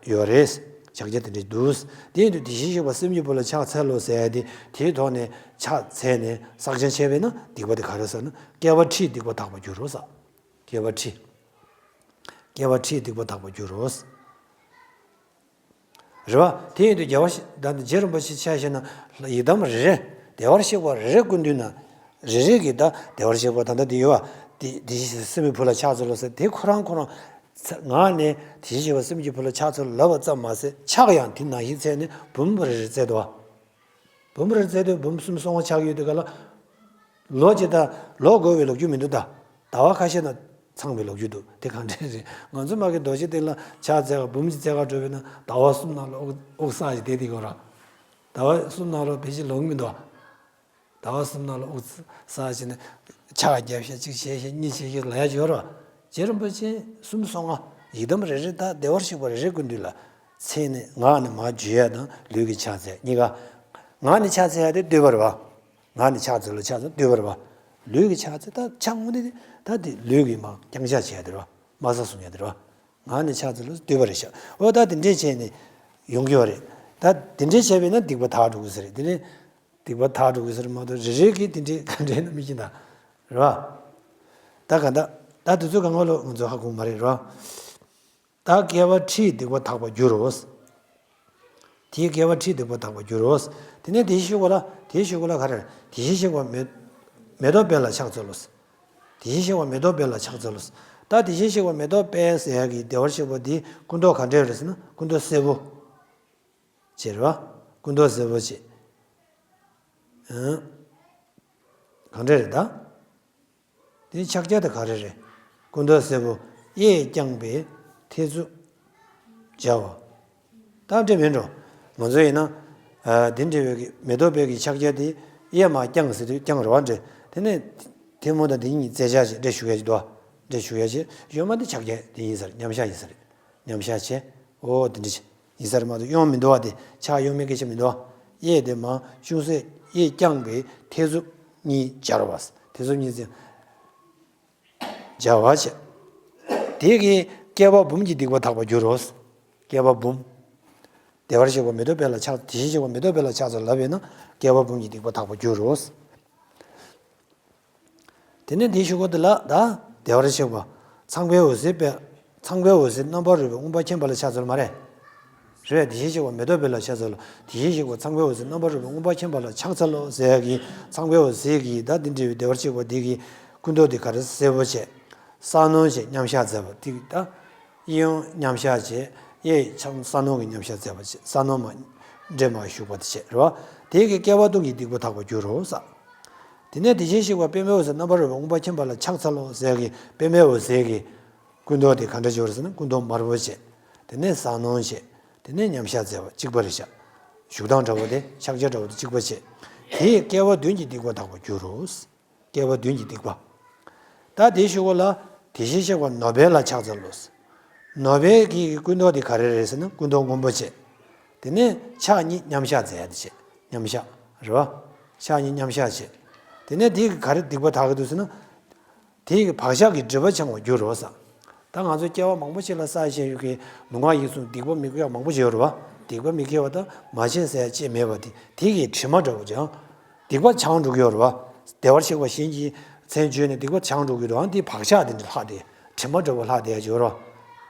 ཡོད་རེད། ཕྱག་རྒྱ་དེ་འདྲའི་འདུག་དེ་ཡིན་དུས་དེ་བཞིན་གཤེགས་པ་སེམས་ཀྱི་བུ་ལ་ཕྱག་འཚལ་ལོ་ཟེར་ཡ་དེ་དེའི་ཐོག་ནས་ཕྱག་འཚལ་ནས་བསགས་སྦྱང་བྱས་པས་ན་སྡིག་པ་དེ་ག་རེ་ཟེར་ན་བསྐལ་པ་ཁྲིའི་སྡིག་པ་དག་པར་འགྱུར་རོ་ཟེར། བསྐལ་པ་ཁྲི། བསྐལ་པ་ཁྲིའི་སྡིག་པ་དག་པར་འགྱུར་རོ། རེད་བ། དེ་ཡིན་དུས་རྒྱལ་བ་ཤི་ད་ནི་རྗེ་རིན་པོ་ཆེ་ཆ་བཞག་ན་ཡི་དམ་རེ་རེ་བདེ་བར་གཤེགས་པ་རེ་རེ་སྐུ་མདུན་ན་རེ་རེ་གི་ད་བདེ་བར་གཤེགས་པ་ད་ལྟ་འདི་ཡོད་བ། དེ་དེ་སེམས་མའི་བུ་ལ་ཕྱག་འཚལ་ལོ་ཟེར་དེ་ཁོ་རང་ཁོ་རང་ ཚ- ངག་ནས་དེ་བཞིན་གཤེགས་པ་སེམས་ཀྱི་ཕུང་ལ་ཕྱག་འཚལ་ལོ་ལབ་པ་ཙམ་མ་ཟད། ཕྱག་ཡང་དེ་ནང་བཞིན་འཚལ་ནས་འབུམ་རེ་རེ་བསྩལ་འདུག་བ། འབུམ་རེ་རེ་བསྩལ་དུས་འབུམ་སུམ་སོ་ལྔ་ཆགས་ཡོད་དུས་ག་ལ། ལོ་གཅིག་དང་ལོ་འགོར་བའི་ལོ་རྒྱུས་མི་འདུག་ད། ཟླ་བ་ཁ་ཤས་ན་ཚང་བའི་ལོ་རྒྱུས་འདུག་དེ་གང་འདྲ་རེད། ང་ཚོ་མ་གི་རྡོ་རྗེ་གདན་ལ་ཕྱག་འཚལ་ག་འབུམ་གཅིག་འཚལ་ག་འགྲོ་བས་ན་ཟླ་བ་གསུམ་ནང་ལ་དབུགས་དབུགས་བསགས་ཀྱི་བསྡད་དེ་གོ་ར། ཟླ་བ་གསུམ་ནང་ལ་ཕལ་ཆེར་ལོང་གི་མི་འདུག་ཟླ་བ་གསུམ་ནང་ལ་དབུགས་བསགས་བྱས་ནས་ཕྱག་རྒྱབ་ཤག་གཅིག་བྱས་ཤག་གཉིས་བྱས་ཤག་ལབ་ཡ་ཅིག་ཡོད་རེད་བ། རྗེ་རིན་པོ་ཆེ་སུམ་སོ་ལྔ་ཡི་དམ་རེ་རེ་དང་བདེ་བར་གཤེགས་པ་རེ་རེ་སྐུ་མདུན་ལ་མཚན་ནས་ངག་ནས་མར་བརྗོད་ཡ་དང་ལུས་ཀྱིས་ཕྱག་འཚལ་གཉིས་ཀ། ངག་ནས་ཕྱག་འཚལ་ཡ་དེ་བསྟོད་པ་རེད་བ། ངག་ནས་ཕྱག་འཚལ་ལོ་ཕྱག་འཚལ་བསྟོད་པ་རེད་བ། ལུས་ཀྱིས་ཕྱག་འཚལ་ད་ཕྱག་དངོས་གནས་དེ་ད་དེ་ལུས་ཀྱིས་མར་བརྐྱང་ཕྱག་བྱས་ཡ་དེ་རེད་བ། མ་ས་གསུང་ཡ་དེ་རེད་བ། ངག་ནས་ཕྱག་འཚལ་ལོ་བསྟོད་པ་རེད་ཤག་འོ་ད་དེ་འདྲས་བྱས་ནས་ཡོང་གི་ཡོད་རེད། ད་དེ་འདྲས་བྱས་པས་ན་སྡིག་པ་དག་འགྲོ་གི་ཟེར་རེད། དེ་ནས་སྡིག་པ་དག་འགྲོ་གི་ཟེར་མ་གཏོགས་རེ་རེ་གིས་དེ་འདྲས་ག་འདྲས་ན་མི་ཤེས་ད། རེད་བ། ད་ག་ད་ད་དེ་ཚོ་གང་ག་ལོ་ང་ཚོ་ཧ་གོ་མ་རེད་རེད་བ། ད་བསྐལ་པ་ཁྲིའི་སྡིག་པ་དག་པར་འགྱུར་རོ། དེའི་བསྐལ་པ་ཁྲིའི་སྡིག་པ་དག་པར་འགྱུར་རོ། དེ་ནས་དེའི་ཤུལ་བ་ལ་དེའི་ཤུལ་བ་ལ་ག་རེ། དེ་བཞིན་གཤེགས་པ་མེ་མེ་ཏོག་དཔལ་ལ་ཕྱག་འཚལ་ལོ། དེ་བཞིན་གཤེགས་པ་མེ་ཏོག་དཔལ་ལ་ཕྱག་འཚལ་ལོ། ད་དེ་བཞིན་གཤེགས་པ་མེ་ཏོག་དཔལ་ཟེར་ཡ་གི་བདེ་བར་གཤེགས་པ་འདིའི་སྐུ་མདོག་ག་འདྲ་རེད་ཟེར་ན་སྐུ་མདོག་སེར་པོ། བྱེད་རེད་བ། སྐུ་མདོག་སེར་པོ་བྱེད། ཨང་། གང་འདྲ་རེད་ད། དེའི་ཕྱག་རྒྱ་དེ་ག་རེ་རེད། སྐུ་མདོག་སེར་པོ་གཡས་བརྐྱང་པའི་ཐེ་ཚོམ་སྦྱར་བ། ད་འདྲ་མིན་འགྲོ། ང་ཚོ་ཡིན་ན། ཨ། འདི་འདྲ་བའི་གི་མེ་ཏོག་དཔལ་གྱི་ཕྱག་རྒྱ་དེ་གཡས་མར་བརྐྱང་ཟེར་དུས་བརྐྱང་རེད་བ་འདྲ། དེ་ནས་ཐལ་མོ་དང་དེ་གཉིས་རྩེ་ཞགས་བྱས་འདྲ་བཞུགས་ཡ་ཅིག་འདུག་འདྲ་བཞུགས་ཡ་ཅིག་གཡོན་མ་དེ་ཕྱག་རྒྱ་དེ་ཡིན་ས་རེད། མཉམ་བཞག་ཡིན་ས་རེད། མཉམ་བཞག་བྱས། ཨོ་དེ་འདྲ་ཅིག་ཡིན་ས་རེད་མ་གཏོགས་གཡོན་མི་འདུག་བ། དེ་ཕྱག་གཡོན་མའི་སྐད་ཆ་མི་འདུག་བ། གཡས་དེ་མར་ཅུང་ཟད་གཡས་བརྐྱང་པའི་ཐེ་ཚོམ་གཉིས་སྦྱར་བ། ཐེ་ཚོམ་གཉིས་ཟེར། སྦྱར་བ་བྱས། དེ་གིས་བསྐལ་པ་འབུམ་གྱི་སྡིག་པ་དག་པར་འགྱུར་རོ། བསྐལ་པ་འབུམ། བདེ་བར་གཤེགས་པ་མེ་ཏོག་དཔལ་ལ་ཕྱག་དེ་བཞིན་གཤེགས་པ་མེ་ཏོག་དཔལ་ལ་ཕྱག་འཚལ་ལབ་པས་ན་བསྐལ་པ་འབུམ་གྱི་སྡིག་པ་དག་པར་འགྱུར་རོ། དེ་ནས་དེའི་ཤུལ་བ་དེ་ལ་ད་བདེ་བར་གཤེགས་པ་ཚངས་པའི་འོད་ཟེར་དཔལ། ཚངས་པའི་འོད་ཟེར་རྣམ་པར་རོལ་པའི་དབུ་འཕང་མཁྱེན་པ་ལ་ཕྱག་འཚལ་མ་རེད། རེད། དེ་བཞིན་གཤེགས་པ་མེ་ཏོག་དཔལ་ལ་ཕྱག་འཚལ་ལོ། དེ་བཞིན་གཤེགས་པ་ཚངས་པའི་འོད་ཟེར་རྣམ་པར་རོལ་པའི་དབུ་འཕང་མཁྱེན་པ་ལ་ཕྱག་འཚལ་ལོ་ཟེར་ཡ་གི་ཚངས་པའི་འོད་ཟེར་གྱིས་ད་འདི་འདྲ་བའི་བདེ་བར་གཤེགས་པ་འདི་གི་སྐུ་མདོག་དེ་ག་རེ་སེར་པོ་བྱས། ས་གནོན་བྱས་མཉམ་བཞག་མཛད་པ་དེ་ད། གཡས་གཡོན་མཉམ་བཞག་བྱས། གཡས་ཕྱག་ས་གནོན་གྱི་མཉམ་བཞག་མཛད་པ་བྱས། ས་གནོན་མ་འདྲེས་མ་བཞུགས་པ་དེ་བྱས་རེད་བ། དེ་གིས་བསྐལ་པ་སྟོང་གི་སྡིག་པ་དག་པར་འགྱུར་རོ་ཟེར། དེ་ནས་དེ་བཞིན་གཤེགས་པ་པདྨའི་འོད་ཟེར་རྣམ་པར་རོལ་པའི་དབུ་འཕང་མཁྱེན་པ་ལ་ཕྱག་འཚལ་ལོ་ཟེར་གྱི་པདྨའི་འོད་ཟེར་གྱི་སྐུ་མདོག་དེ་ག་འདྲ་བྱས་ཡོད་རེད་ཟེར་ན་སྐུ་མདོག་དམར་པོ་བྱས། དེ་ནས་ས་གནོན་བྱས། དེ་ནས་མཉམ་བཞག་མཛད་པ་གཅིག་པ་རེད་ཤག་བཞུགས་སྟངས་འདྲ་བོ་དེ་ཕྱག་རྒྱ་འདྲ་བོ་དེ་གཅིག་པ་བྱས། དེས་བསྐལ་པ་བདུན་གྱི་སྡིག་པ་དག་པར་འགྱུར་རོ། བསྐལ་པ་བདུན་གྱི་སྡིག་པ། ད་དེའི་ཤུལ་བ་ལ་དེ་བཞིན་གཤེགས་པ་ནོར་དཔལ་ལ་ཕྱག་འཚལ་ལོ། ནོར་དཔལ་གྱི་སྐུ་མདོག་དེ་ག་རེ་རེད་ཟེར་ན་སྐུ་མདོག་སྔོན་པོ་བྱས། དེ་ནས་ཕྱག་གཉིས་མཉམ་བཞག་མཛད་ཡ་དེ་བྱས། མཉམ་བཞག་རེད་བ། ཕྱག་གཉིས་མཉམ་བཞག་བྱས། དེ་ནས་དེ་གིས་ག་རེ་སྡིག་པ་དག་གི་འདུག་ཟེར་ན། དེ་གིས་བག་ཆགས་ཀྱི་སྒྲིབ་པ་བྱང་བར་འགྱུར་རོ་ཟེར། ད་ང་ཚོ་སྐྱེ་བ་མང་པོ་ཞིག་ལ་བསགས་བཞག་ཡོད་ཀྱི་ལུས་ངག་ཡིད་གསུམ་སྡིག་པ་མི་དགེ་བ་མང་པོ་ཞིག་ཡོད་རེད་བ། སྡིག་པ་མི་དགེ་བ་ད་མ་བྱས་ཟེར་ཡ་ཅིག་མེད་པ་དེ་དེ་གིས་དྲི་མ་འདྲ་བོ་ཅིག་སྡིག་པ་བྱང་འགྲོ་གི་ཡོད་རེད་བ། བདེ་བར་གཤེགས་པ་གཞན་གྱི་མཚན་བརྗོད་ནས་སྡིག་པ་བྱང་འགྲོ་གི་འདུག་ཨང་། དེ་བག་ཆགས་དེ་འདྲ་ལྷག་སྟེ་དྲི་མ་འདྲ་བོ་ལྷག་བསྡད་ཡ་ཅིག་ཡོད་རེད་བ།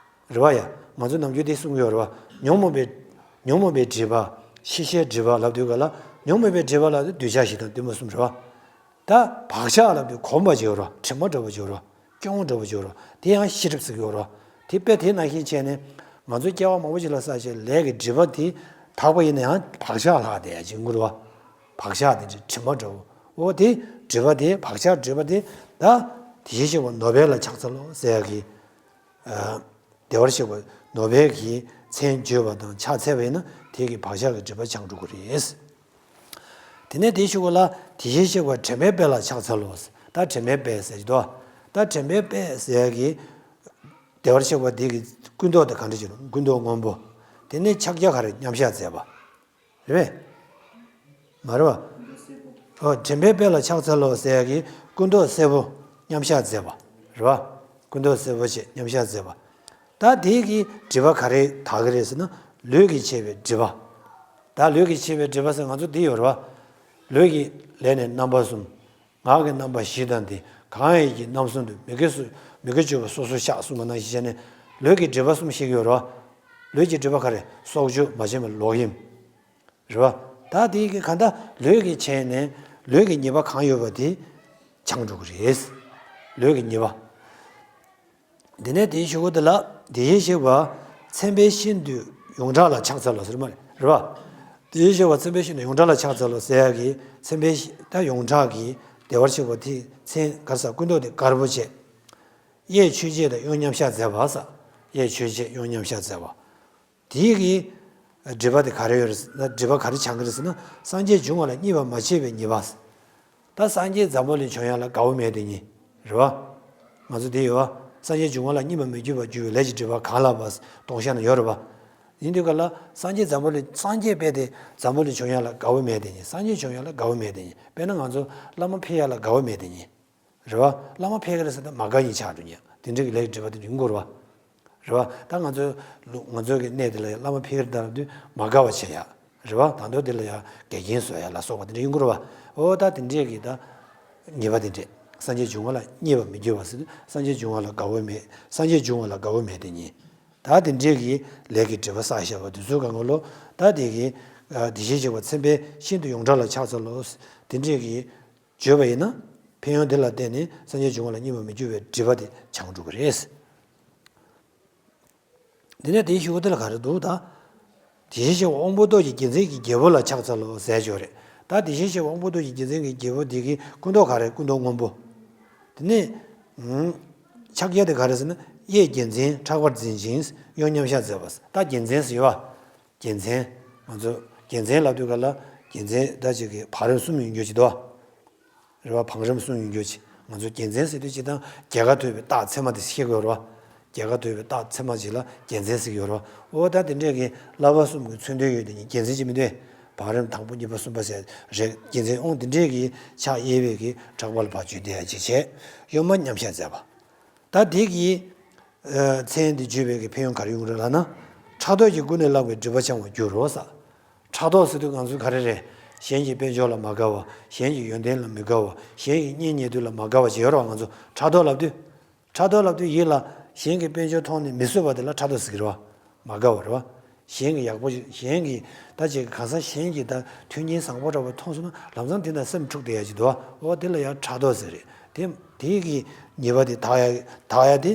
རེད་བ་ཡ། ང་ཚོ་ནམ་རྒྱུན་དེ་གསུང་གི་ཡོད་རེད་བ། ཉོན་མོངས་པའི་ཉོན་མོངས་པའི་སྒྲིབ་པ། ཤེས་བྱའི་སྒྲིབ་པ་ལབ་དུས་ག་ལ་ཉོན་མོངས་པའི་སྒྲིབ་པ་ལབ་དུས་འདོད་ཆགས་ཞེ་སྡང་གཏི་མུག་གསུམ་རེད་བ། ད་བག་ཆགས་ལབ་དུས་གོམས་པ་ཅིག་ཡོད་རེད་བ། དྲི་མ་འདྲ་བོ་ཅིག་ཡོད་རེད་བ། སྐྱོན་འདྲ་བོ་ཅིག་ཡོད་རེད་བ། དེ་ཡང་ཤེས་སྒྲིབ་ཟེར་གྱི་ཡོད་རེད་བ། དེ་དཔེ་དེ་ནང་བཞིན་བྱས་ནས་ང་ཚོ་སྐྱེ་བ་མང་པོ་ཞིག་ལ་བསགས་བྱས་ལས་ཀྱི་སྒྲིབ་པ་དེ་དག་པ་ཡིན་ན་ཡང་བག་ཆགས་ལྷག་བསྡད་ཡ་ཅིག་ཡོང་གི་རེད་བ། བག་ཆགས་དེ་དྲི་མ་འདྲ་བོ། འོ་དེ་སྒྲིབ་པ་དེ་བག་ཆགས་སྒྲིབ་པ་དེ་ད་དེ་བཞིན་གཤེགས་པ་ནོར་དཔལ་ལ་ཕྱག་འཚལ་ལོ་ཟེར་ཡ་གི་བདེ་བར་གཤེགས་པ་ནོར་དཔལ་གྱི་མཚན་བརྗོད་པ་དང་ཕྱག་འཚལ་བས་ན་དེ་གི་བག་ཆགས་ཀྱི་སྒྲིབ་པ་བྱང་འགྲོ་གི་རེད། དེ་ནས་དེའི་ཤུལ་བ་ལ་དེ་བཞིན་གཤེགས་པ་དྲན་པའི་དཔལ་ལ་ཕྱག་འཚལ་ལོ། ད་དྲན་པའི་དཔལ་ཟེར་གྱི་འདུག་ད་དྲན་པའི་དཔལ་ཟེར་གྱི་བདེ་བར་གཤེགས་པ་དེ་གི་སྐུ་མདོག་དེ་ག་འདྲ་ཅིག་ཡོད་རེད། སྐུ་མདོག་སྔོན་པོ། དེ་ནས་ཕྱག་རྒྱ་ག་རེ་མཉམ་བཞག་མཛད་པ། རེད་པས། མ་རེད་པ། ཨོ་དྲན་པའི་དཔལ་ལ་ཕྱག་འཚལ་ལོ་ཟེར་ཡ་གི་སྐུ་མདོག་སེར་པོ་མཉམ་བཞག་མཛད་པ། རེད་པ། སྐུ་མདོག་སེར་པོ་བྱས་མཉམ་བཞག་མཛད་པ། ད་དེ་གི་སྒྲིབ་པ་ག་རེ་དག་གི་རེད་ཟེར་ན་ལུས་ཀྱིས་བྱས་པའི་སྒྲིབ་པ། ད་ལུས་ཀྱིས་བྱས་པའི་སྒྲིབ་པ་ཟེར་ང་ཚོ་འདི་ཡོད་རེད་པ། ལུས་ཀྱི་ལས་ནི་རྣམ་པ་གསུམ། ངག་གི་རྣམ་པ་བཞི་དང་དེ་གང་ཡིན་གྱི་རྣམ་གསུམ་དུ་མི་དགེ་སོ་མི་དགེ་བཅུ་པོ་སོ་སོར་བཤགས་གསུངས་པ་ནང་བཞིན་བྱས་ནས་ལུས་ཀྱི་སྒྲིབ་པ་གསུམ་བཤད་ཀྱི་ཡོད་རེད་པ། ལུས་ཀྱི་སྒྲིབ་པ་ག་རེ་སྲོག་གཅོད་མ་བྱིན་པ་ལོག་གཡེམ། རེད་པ། ད་དེ་གི་གང་ལྟར་ལུས་ཀྱི་བྱས་ནས་ལུས་ཀྱི་ཉེས་པ་གང་ཡོད་པ་དེ་བྱང་འགྲོ་གི་རེད། ལུས་ཀྱི་ཉེས་པ། དེ་ནས་དེའི་གཞུག་གུ་དེ་ལ་དེ་བཞིན་གཤེགས་པ་མཚན་དཔེ་ཤིན་ཏུ་ཡོངས་གྲགས་ལ་ཕྱག་འཚལ་ལོ་ཟེར་མ་རེད། རེད་བ། དེ་བཞིན་གཤེགས་པ་མཚན་དཔེ་ཤིན་ཏུ་ཡོངས་གྲགས་ལ་ཕྱག་འཚལ་ལོ་ཟེར་ཡག་གི་མཚན་དཔེ་ཤི་ད་ཡོངས་གྲགས་ཀྱི་བདེ་བར་གཤེགས་པ་དེའི་མཚན་ག་རེ་ཟེར། སྐུ་མདོག་དེ་དཀར་པོ་བྱས། གཡས་ཆོས་འཆད་དང་དབྱངས་མཉམ་གཞག་མཛད་པ་ཟེར། གཡས་ཆོས་འཆད་དབྱངས་མཉམ་གཞག་མཛད་པ། དེའི་གི་སྒྲིབ་པ་དེ་ག་རེ་ཡོད་རེད་ཟེར་ན། སྒྲིབ་པ་ག་རེ་ཆགས་ཀྱི་རེད་ཟེར་ན། སངས་རྒྱས་འབྱུང་བ་ལ་གཉིས་པ་མ་མཆིས་པའི་ཉེས་པ། ད་སངས་རྒྱས་འཛམ་བུ་གླིང་བྱོན་ཡག་ལ་དགའ་བོ་མེད་དེ་ཉིད་རེད་བ། ང་ཚོ་འདི་ཡོད་བ། སངས་རྒྱས་འབྱུང་བ་ལ་གཉིས་པ་མི་འགྱུར་བར་འགྱུར་བའི་ལས་ཀྱི་སྒྲིབ་པ་གང་ལགས་པ་སྟོང་བཤད་ན་ཡོད་རེད་བ། ཡིན་དུས་ག་ལ་སངས་རྒྱས་འཛམ་བུ་གླིང་། སངས་རྒྱས་དཔེ་དེ་འཛམ་བུ་གླིང་བྱོན་ཡག་ལ་དགའ་བོ་མེད་དེ་ཉིད། སངས་རྒྱས་བྱོན་ཡག་ལ་དགའ་བོ་མེད་དེ་ཉིད། དཔེར་ན་ང་ཚོ་བླ་མ་ཕེབས་ཡག་ལ་དགའ་བོ་མེད་དེ་ཉིད། རེད་བ། བླ་མ་ཕེབས་ཀྱི་རེད་ཟེར་ན་མ་དགའ་ཉིད་ཆགས་འགྲོ་ཉིད། དེ་འདྲའི་གི་ལས་ཀྱི་སྒྲིབ་པ་དེ་འདྲ་ཡོང་གི་རེད་བ། རེད་བ། ད་ང་ཚོའི་ལུ་ང་ཚོའི་གི་གནས་དེ་ལ་ཡང་བླ་མ་ཕེབས་ཀྱི་རེད་ལབ་དུས་མ་དགའ་བ་བྱེད་ཡག་རེད་བ། ད་དུང་དེ་ལ་ཡང་འགལ་རྐྱེན་བཟོ་ཡག་ལ་སོགས་པ་དེ་འདྲ་ཡོང་གི་རེད་བ། འོ་ད་དེ་འདྲའི་གི་ད་ཉེས་པ་དེ་འདྲས། སངས་རྒྱས་འབྱུང་བ་ལ་གཉིས་པ་མི་འགྱུར་བ་ཟེར་དུས་སངས་རྒྱས་འབྱུང་བ་ལ་དགའ་བོ་མེད། སངས་རྒྱས་འབྱུང་བ་ལ་དགའ་བོ་མེད་དེ་ཉིད། ད་དེ་འདྲའི་གི་ལས་ཀྱི་སྒྲིབ་པ་བསགས་བཞག་པ་དེ་ཚོའི་སྒང་ག་ལོ། ད་དེ་གི་དེ་བཞིན་གཤེགས་པ་མཚན་དཔེ་ཤིན་ཏུ་ཡོངས་གྲགས་ལ་ཕྱག་འཚལ་ལོ། དེ་འདྲའི་གི་བརྗོད་པ་ཡིན་ན། ཕན་ཡོན་དེ་ལ་བརྟེན་ནས་སངས་རྒྱས་འབྱུང་བ་ལ་གཉིས་པ་མི་འགྱུར་བའི་སྒྲིབ་པ་དེ་བྱང་འགྲོ་གི་རེད། དེ་ནས་དེའི་གཞུག་གུ་དེ་ལ་ག་རེ་འདུག་ད། དེ་བཞིན་གཤེགས་པ་དབང་པོ་ཏོག་གི་རྒྱལ་མཚན་གྱི་རྒྱལ་པོ་ལ་ཕྱག་འཚལ་ལོ་ཟེར་ཡག་ཅིག་ཡོད་རེད། ད་དེ་བཞིན་གཤེགས་པ་དབང་པོ་ཏོག་གི་རྒྱལ་མཚན་གྱི་རྒྱལ་པོ་དེ་གི་སྐུ་མདོག་ག་རེ། སྐུ་མདོག་སྔོན་པོ། དེ་ནས་ཕྱག་རྒྱ་དེ་ག་རེ་ཟེར་ན། གཡས་རྒྱལ་མཚན་ཕྲག་པར་འཛིན་ཅིང་དབྱངས་མཉམ་གཞག་མཛད་པ། ད་རྒྱལ་མཚན་ཟེར་ཡོད་བ། རྒྱལ་མཚན། ང་ཚོ་རྒྱལ་མཚན་ལབ་དུས་ག་ལ་རྒྱལ་མཚན་ད་ཅིག་གི་བང་རིམ་གསུམ་ཡོང་རྒྱུ་ཅིག་འདུག་བ། རེད་བ། བང་རིམ་གསུམ་ཡོང་རྒྱུ་ཅིག་ང་ཚོ་རྒྱལ་མཚན་ཟེར་དུས་སྤྱིར་བཏང་རྒྱལ་ཁ་ཐོབ་པའི་རྟགས་མཚན་མ་དེ་ཤེས་དགོས་རེད་བ། རྒྱལ་ཁ་ཐོབ་པའི་རྟགས་མཚན་མ་ཅིག་ལ་རྒྱལ་མཚན་ཟེར་གྱི་ཡོད་རེད་བ། འོ་ད་དེ་འདྲས་ཀྱི་བསླབ་པ་གསུམ་གྱི་མཚོན་དོན་ཡོད་དེ་ཉིད་རྒྱལ་མཚན་ཅིག་མི་འདུག་གས། བང་རིམ་དང་པོ་གཉིས་པ་གསུམ་པ་ཟེར་རེད། རྒྱལ་མཚན། འོ་དེ་འདྲས་ཀྱི་ཕྱག་གཡས་པའི་གི་ཕྲག་པ་ལ་ཕར་བརྒྱུད་དེ་ཡག་ཅིག་བྱས། གཡོན་མ་མཉམ་གཞག་མཛད་པ། ད་དེ་གི་མཚན་དེ་བརྗོད་པའི་གི་ཕན་ཡོན་ག་རེ་ཡོང་གི་རེད་ལབ་ན། ཕྲག་དོག་གི་ཀུན་ནས་བསླངས་པའི་སྒྲིབ་པ་བྱང་བར་འགྱུར་རོ་ཟེར། ཕྲག་དོག་ཟེར་དུས་ང་ཚོས་ག་རེ་རེད། གཞན་གྱི་དཔལ་འབྱོར་ལ་མ་དགའ་བ། གཞན་གྱི་ཡོན་ཏན་ལ་མི་དགའ་བ། གཞན་གྱི་གཉེན་ཉེ་དུ་ལ་མ་དགའ་བ་ཅིག་ཡོད་རེད་བ། ང་ཚོ་ཕྲག་དོག་ལབ་དུས། ཕྲག་དོག་ལབ་དུས་ཡིད་ལ་གཞན་གྱི་དཔལ་འབྱོར་མཐོང་ནས་མི་བཟོད་པ་དེ་ལ་ཕྲག་དོག་ཟེར་གྱི་རེད་བ། མ་དགའ་བ་རེད་བ། གཞན་གྱི་ཡག་པོ་ཞིག་གཞན་གྱི་ད་ཅིག་གང་ཟག་གཞན་གྱི་ད་མཐུན་རྐྱེན་བཟང་པོ་འདྲ་པོ་མཐོང་སོང་ན་ལམ་སང་དེ་དང་སེམས་འཁྲུག་བསྡད་ཡག་ཅིག་འདུག་བ། འོ་དེ་ལ་ཡང་ཕྲག་དོག་ཟེར་རེད། དེ་དེ་གི་ཉེས་པ་དེ་དག་ཡག་དག་ཡག་དེ།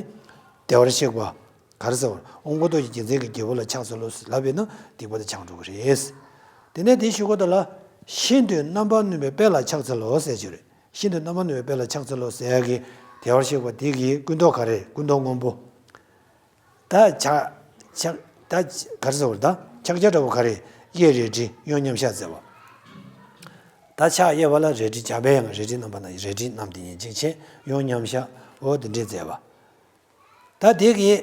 བདེ་བར་གཤེགས་པ། ག་རེ་ཟེར་བ། དབང་པོ་ཏོག་གི་རྒྱལ་མཚན་གྱི་རྒྱལ་པོ་ལ་ཕྱག་འཚལ་ལོ་ལབ་པས་ན་སྡིག་པ་དེ་བྱང་འགྲོ་གི་རེད། དེ་ནས་དེའི་གཞུག་གུ་དེ་ལ། ཤིན་ཏུ་རྣམ་པར་གནོན་པའི་དཔལ་ལ་ཕྱག་འཚལ་ལོ་ཟེར་གྱི་རེད། ཤིན་ཏུ་རྣམ་པར་གནོན་པའི་དཔལ་ལ་ཕྱག་འཚལ་ལོ་ཟེར་ཡག་གི་བདེ་བར་གཤེགས་པ་དེ་གི་སྐུ་མདོག་ག་རེ། སྐུ་མདོག་སྔོན་པོ། ད་ཕྱག་ཕྱག་ད་ག་རེ་ཟེར་བ། ད་ཕྱག་རྒྱ་འདྲ་པོ་ག་རེ། གཡས་རལ་གྲི་གཡོན་མཉམ་གཞག་མཛད་པ། ད་ཕྱག་གཡས་པ་ལ་རལ་གྲི། འཇམ་པའི་དབྱངས་རལ་གྲིའི་རྣམ་པ་ན་རལ་གྲིའི་རྣམ་དེ་ཉིད་ཅིག་བྱས། གཡོན་མཉམ་གཞག་འོ་དེ་འདྲས་མཛད་པ། ད་དེ་གིས་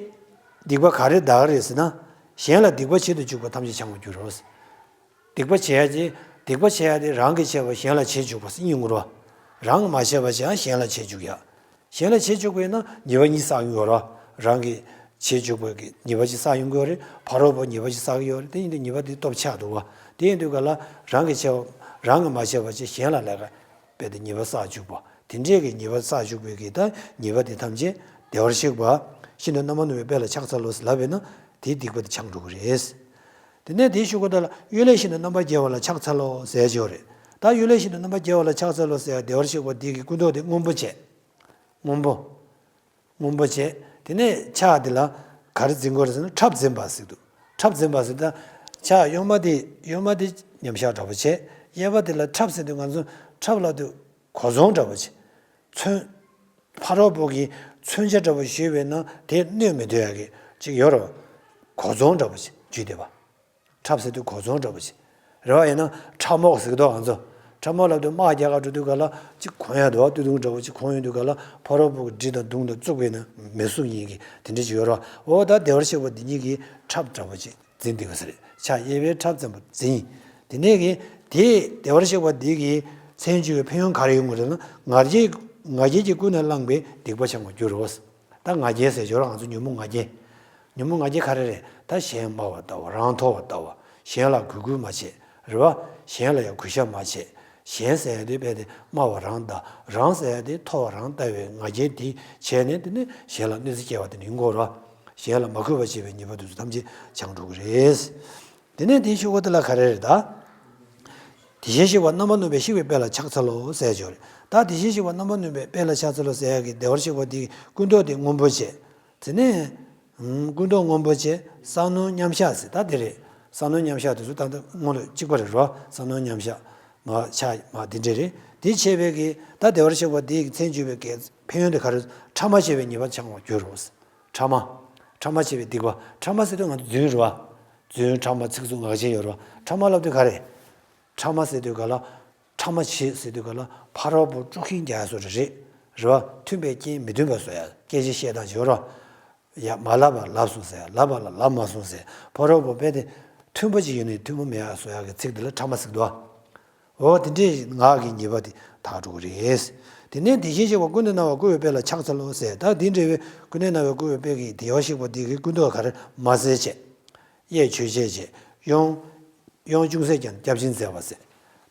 སྡིག་པ་ག་རེ་འདག་རེད་ཟེར་ན། གཞན་ལ་སྡིག་པ་བྱེད་དུ་འཇུག་པ་ཐམས་ཅད་བྱང་བར་འགྱུར་རོ། སྡིག་པ་བྱེད་ཡ་དེ། སྡིག་པ་བྱེད་ཡ་དེ་རང་གིས་བྱས་པ་གཞན་ལ་བྱེད་འཇུག་པ་ཟེར་གཉིས་ཡོང་གི་རེད་བ། རང་གིས་མ་བྱས་པ་ཅིག་ཡང་གཞན་ལ་བྱེད་འཇུག་ཡ། གཞན་ལ་བྱེད་འཇུག་པ་ཡིན་ན་ཉེས་པ་གཉིས་བསགས་ཡོང་གི་ཡོད་རེད་བ། རང་གིས་བྱེད་འཇུག་པ་གི་ཉེས་པ་ཅིག་བསགས་ཡོང་གི་ཡོད་རེད། ཕ་རོལ་པོ་ཉེས་པ་ཅིག་བསགས་ཀྱི་ཡོད་རེད། དེ་ཡིན་དུས་ཉེས་པ་དེ་སྟོབས་ཆགས་འདུག་བ། དེ་ཡིན་དུས་ག་ལ་རང་གིས་བྱས་པ། རང་གིས་མ་བྱས་པ་ཅིག་གཞན་ལ་ལས་ཀ་དཔེ་དེ་ཉེས་པ་བསགས་བཅུག་པ། དེ་འདྲས་ཀྱི་ཉེས་པ་བསགས་བཅུག་པའི་གི་ད་ཉེས་པ་དེ་ཐམས་ཅད་བདེ་བར་གཤེགས་པ་ཤིན་ཏུ་རྣམ་པར་གནོན་པའི་དཔལ་ལ་ཕྱག་འཚལ་ལོ་ལབ་པས་ན་དེའི་སྡིག་པ་དེ་བྱང་འགྲོ་གི་རེད། དེ་ནས་དེའི་གཞུག་གུ་དེ་ལ་གཡོན་ལས་ཤིན་ཏུ་རྣམ་པར་རྒྱལ་བ་ལ་ཕྱག་འཚལ་ལོ་ཟེར་ཡག་ཅིག་ཡོད་རེད། ད་གཡོན་ལས་ཤིན་ཏུ་རྣམ་པར་རྒྱལ་བ་ལ་ཕྱག་འཚལ་ལོ་ཟེར་ཡག་བདེ་བར་གཤེགས་པ་དེ་གི་སྐུ་མདོག་དེ་སྔོན་པོ་བྱས། སྔོན་པོ། སྔོན་པོ་བྱས། དེ་ནས་ཕྱག་དེ་ལ་ག་རེ་འཛིན་དགོས་རེད་ཟེར་ན་ཁྲབ་འཛིན་པ་ཟེར་འདུག་ཁྲབ་འཛིན་པ་ཟེར་ད། ཕྱག་གཡོན་མ་དེ་གཡོན་མ་དེ་མཉམ་བཞག་འདྲ་པོ་བྱས། གཡས་པ་དེ་ལ་ཁྲབ་ཟེར་དུས་ང་ཚོ་ཁྲབ་ལབ་དུས་གོ་མཚོན་འདྲ་པོ་བྱས། མཚོན། ཕ་རོལ་པོ་གི་མཚོན་ཆ་འདྲ་པོ་གཞུས་པས་ན་དེ་གནོད་མི་ཐུབ་ཡག་གི་ཅིག་ཡོད་རེད། གོ་མཚོན་འདྲ་པོ་བྱས་གཞུས་བསྡད་པ། ཁྲབ་ཟེར་དུས་གོ་མཚོན་འདྲ་པོ་ཅིག་རེད་བ། ཡིན་ན་ཁྲབ་རྨོག་ཟེར་གི་འདུག་ང་ཚོ། ཁྲབ་རྨོག་ལབ་དུས་དམག་རྒྱག་ག་འགྲོ་དུས་ག་ལ་ཅིག་གོན་ཡག་འདུག་བ། སྟོད་ཐུང་འདྲ་པོ་ཅིག་གོན་ཡོང་དུས་ག་ལ་ཕ་རོལ་པོ་གི་གྲི་དང་མདུང་དང་བཙུགས་པས་ན་མི་བསུབ་ཡག་གི་དེ་འདྲ་ཅིག་ཡོད་རེད་བ། འོ་ད་བདེ་བར་གཤེགས་པ་འདི་ཉིད་ཀྱིས་ཁྲབ་འདྲ་པོ་ཅིག་འཛིན་བསྡད་ཀྱི་ཟེར། ཕྱག་གཡས་པས་ཁྲབ་འཛིན་པ་འཛིན། དེ་ནས་ཀྱི་དེ་བདེ་བར་གཤེགས་པ་འདི་གི་མཚན་བརྗོད་པའི་ཕན་ཡོན་ག་རེ་ཡོང་གི་རེད་ན། ང་རྒྱལ་ང་རྒྱལ་གྱི་ཀུན་ནས་བསླངས་པའི་སྡིག་པ་བྱང་བར་འགྱུར་རོ། ད་ང་རྒྱལ་ཟེར་ཞོར་ང་ཚོ་ཉོན་མོངས་ང་རྒྱལ། ཉོན་མོངས་ང་རྒྱལ་ག་རེ་རེད། ད་གཞན་དམའ་བར་ལྟ་བ། རང་མཐོ་བར་ལྟ་བ། གཞན་ལ་གུས་བཀུར་མ་བྱེད། རེད་བ། གཞན་ལ་ཡང་གུས་ཞབས་མ་བྱེད། གཞན་ཟེར་ཡག་དེ་དཔེ་དེ་དམའ་བ་རང་ལྟ། རང་ཟེར་ཡག་དེ་མཐོ་བ་རང་ལྟ་བའི་ང་རྒྱལ་དེ་བྱས་ནས་དེ་ནི་གཞན་ལ་གནོད་འཚེ་སྐྱེལ་བ་དེ་འདྲ་ཡོང་གི་ཡོད་རེད་བ། གཞན་ལ་མ་གུས་པ་བྱེད་པའི་ཉེས་པ་དེ་ཚོ་ཐམས་ཅད་བྱང་འགྲོ་གི་རེད། དེ་ནས་དེའི་གཞུག་གུ་དེ་ལ་ག་རེ་རེད་ད། དེ་བཞིན་གཤེགས་པ་རྣམ་པར་གནོན་པས་གཤེགས་པའི་དཔལ་ལ་ཕྱག་འཚལ་ལོ་ཟེར་ཡག་ཅིག་ཡོད་རེད། ད་དེ་བཞིན་གཤེགས་པ་རྣམ་པར་གནོན་པའི་དཔལ་ལ་ཕྱག་འཚལ་ལོ་ཟེར་ཡག་གི་བདེ་བར་གཤེགས་པ་དེ་གི་སྐུ་མདོག་དེ་སྔོན་པོ་བྱས། དེ་ནས་ཀུན་རྟོག་སྔོན་པོ་བཅས་བསམ་མནོ་མཉམ་བཞག་ཟེར། ད་དེ་རེད། བསམ་མནོ་མཉམ་བཞག་དེ་ཚོ་ད་ལྟ་སྔོན་ལ་གཅིག་པ་རེད་རོ། བསམ་མནོ་མཉམ་བཞག་མ་ཆགས་མ་དེ་འདྲས་རེད། དེ་བྱས་པའི་གི་ད་བདེ་བར་གཤེགས་པ་དེའི་མཚན་བརྗོད་པའི་གི་ཕན་ཡོན་དེ་ག་རེ། ཕྲ་མ་བྱས་པའི་ཉེས་པ་ཆགས་པར་འགྱུར་རོ། ཕྲ་མ། ཕྲ་མ་བྱས་པའི་སྡིག་པ། ཕྲ་མ་ཟེར་དུས་ང་ཚོ་རྫུན་རེད་བ། རྫུན། ཕྲ་མ། ཚིག་རྩུབ། ངག་འཁྱལ་ཡོད་རེད་བ། ཕྲ་མ་ལབ་དུས་ག་རེ། ཕྲ་མ་ཟེར་དུས་ག་ལ། ཕྲ་མ་བྱེད་ཟེར་དུས་ག་ལ་ཕ་རོལ་པོ་དཀྲུག་ཤིང་རྒྱག་ཡ་བཟོ་འདྲ་རེད། རེད་བ། མཐུན་པའི་རྐྱེན་མི་མཐུན་པ་བཟོ་ཡ། སྐད་ཆ་བཤད་སྟངས་ཅིག་ཡོད་རེད་བ། ཡ། མ་ལབ་པ་ལབ་སོང་ཟེར་ཡ། ལབ་པ་ལ་ལབ་མ་སོང་ཟེར། ཕ་རོལ་པོ་དཔེ་དེ་མཐུན་པོ་ཅིག་ཡིན་ནའི་མཐུན་པོ་མེད་ཡ་བཟོ་ཡ་གི་ཚིག་དེ་ལ་ཕྲ་མ་ཟེར་གི་འདུག་བ། འོ་དེ་འདྲའི་ངག་གི་ཉེས་པ་དེ་དག་འགྲོ་གི་རེད། དེ་ནས་དེ་བཞིན་གཤེགས་པ་ཀུན་ཏུ་སྣང་བ་བསྐུལ་བའི་དཔེ་ལ་ཕྱག་འཚལ་ལོ་ཟེར། ད་དེ་འདྲ་བའི་ཀུན་ཏུ་སྣང་བ་བསྐུལ་བའི་དཔེ་གི་བདེ་བར་གཤེགས་པ་དེ་གི་ཀུན་རྟོག་ག་རེ་མ་ཟད་བྱས། གཡས་མཆོད་བྱེད་བྱས། གཡོན། གཡོན་ཅུང་ཟད་ཀྱང་སྐྱབས་སྦྱིན་མཛད་པ་ཟེར།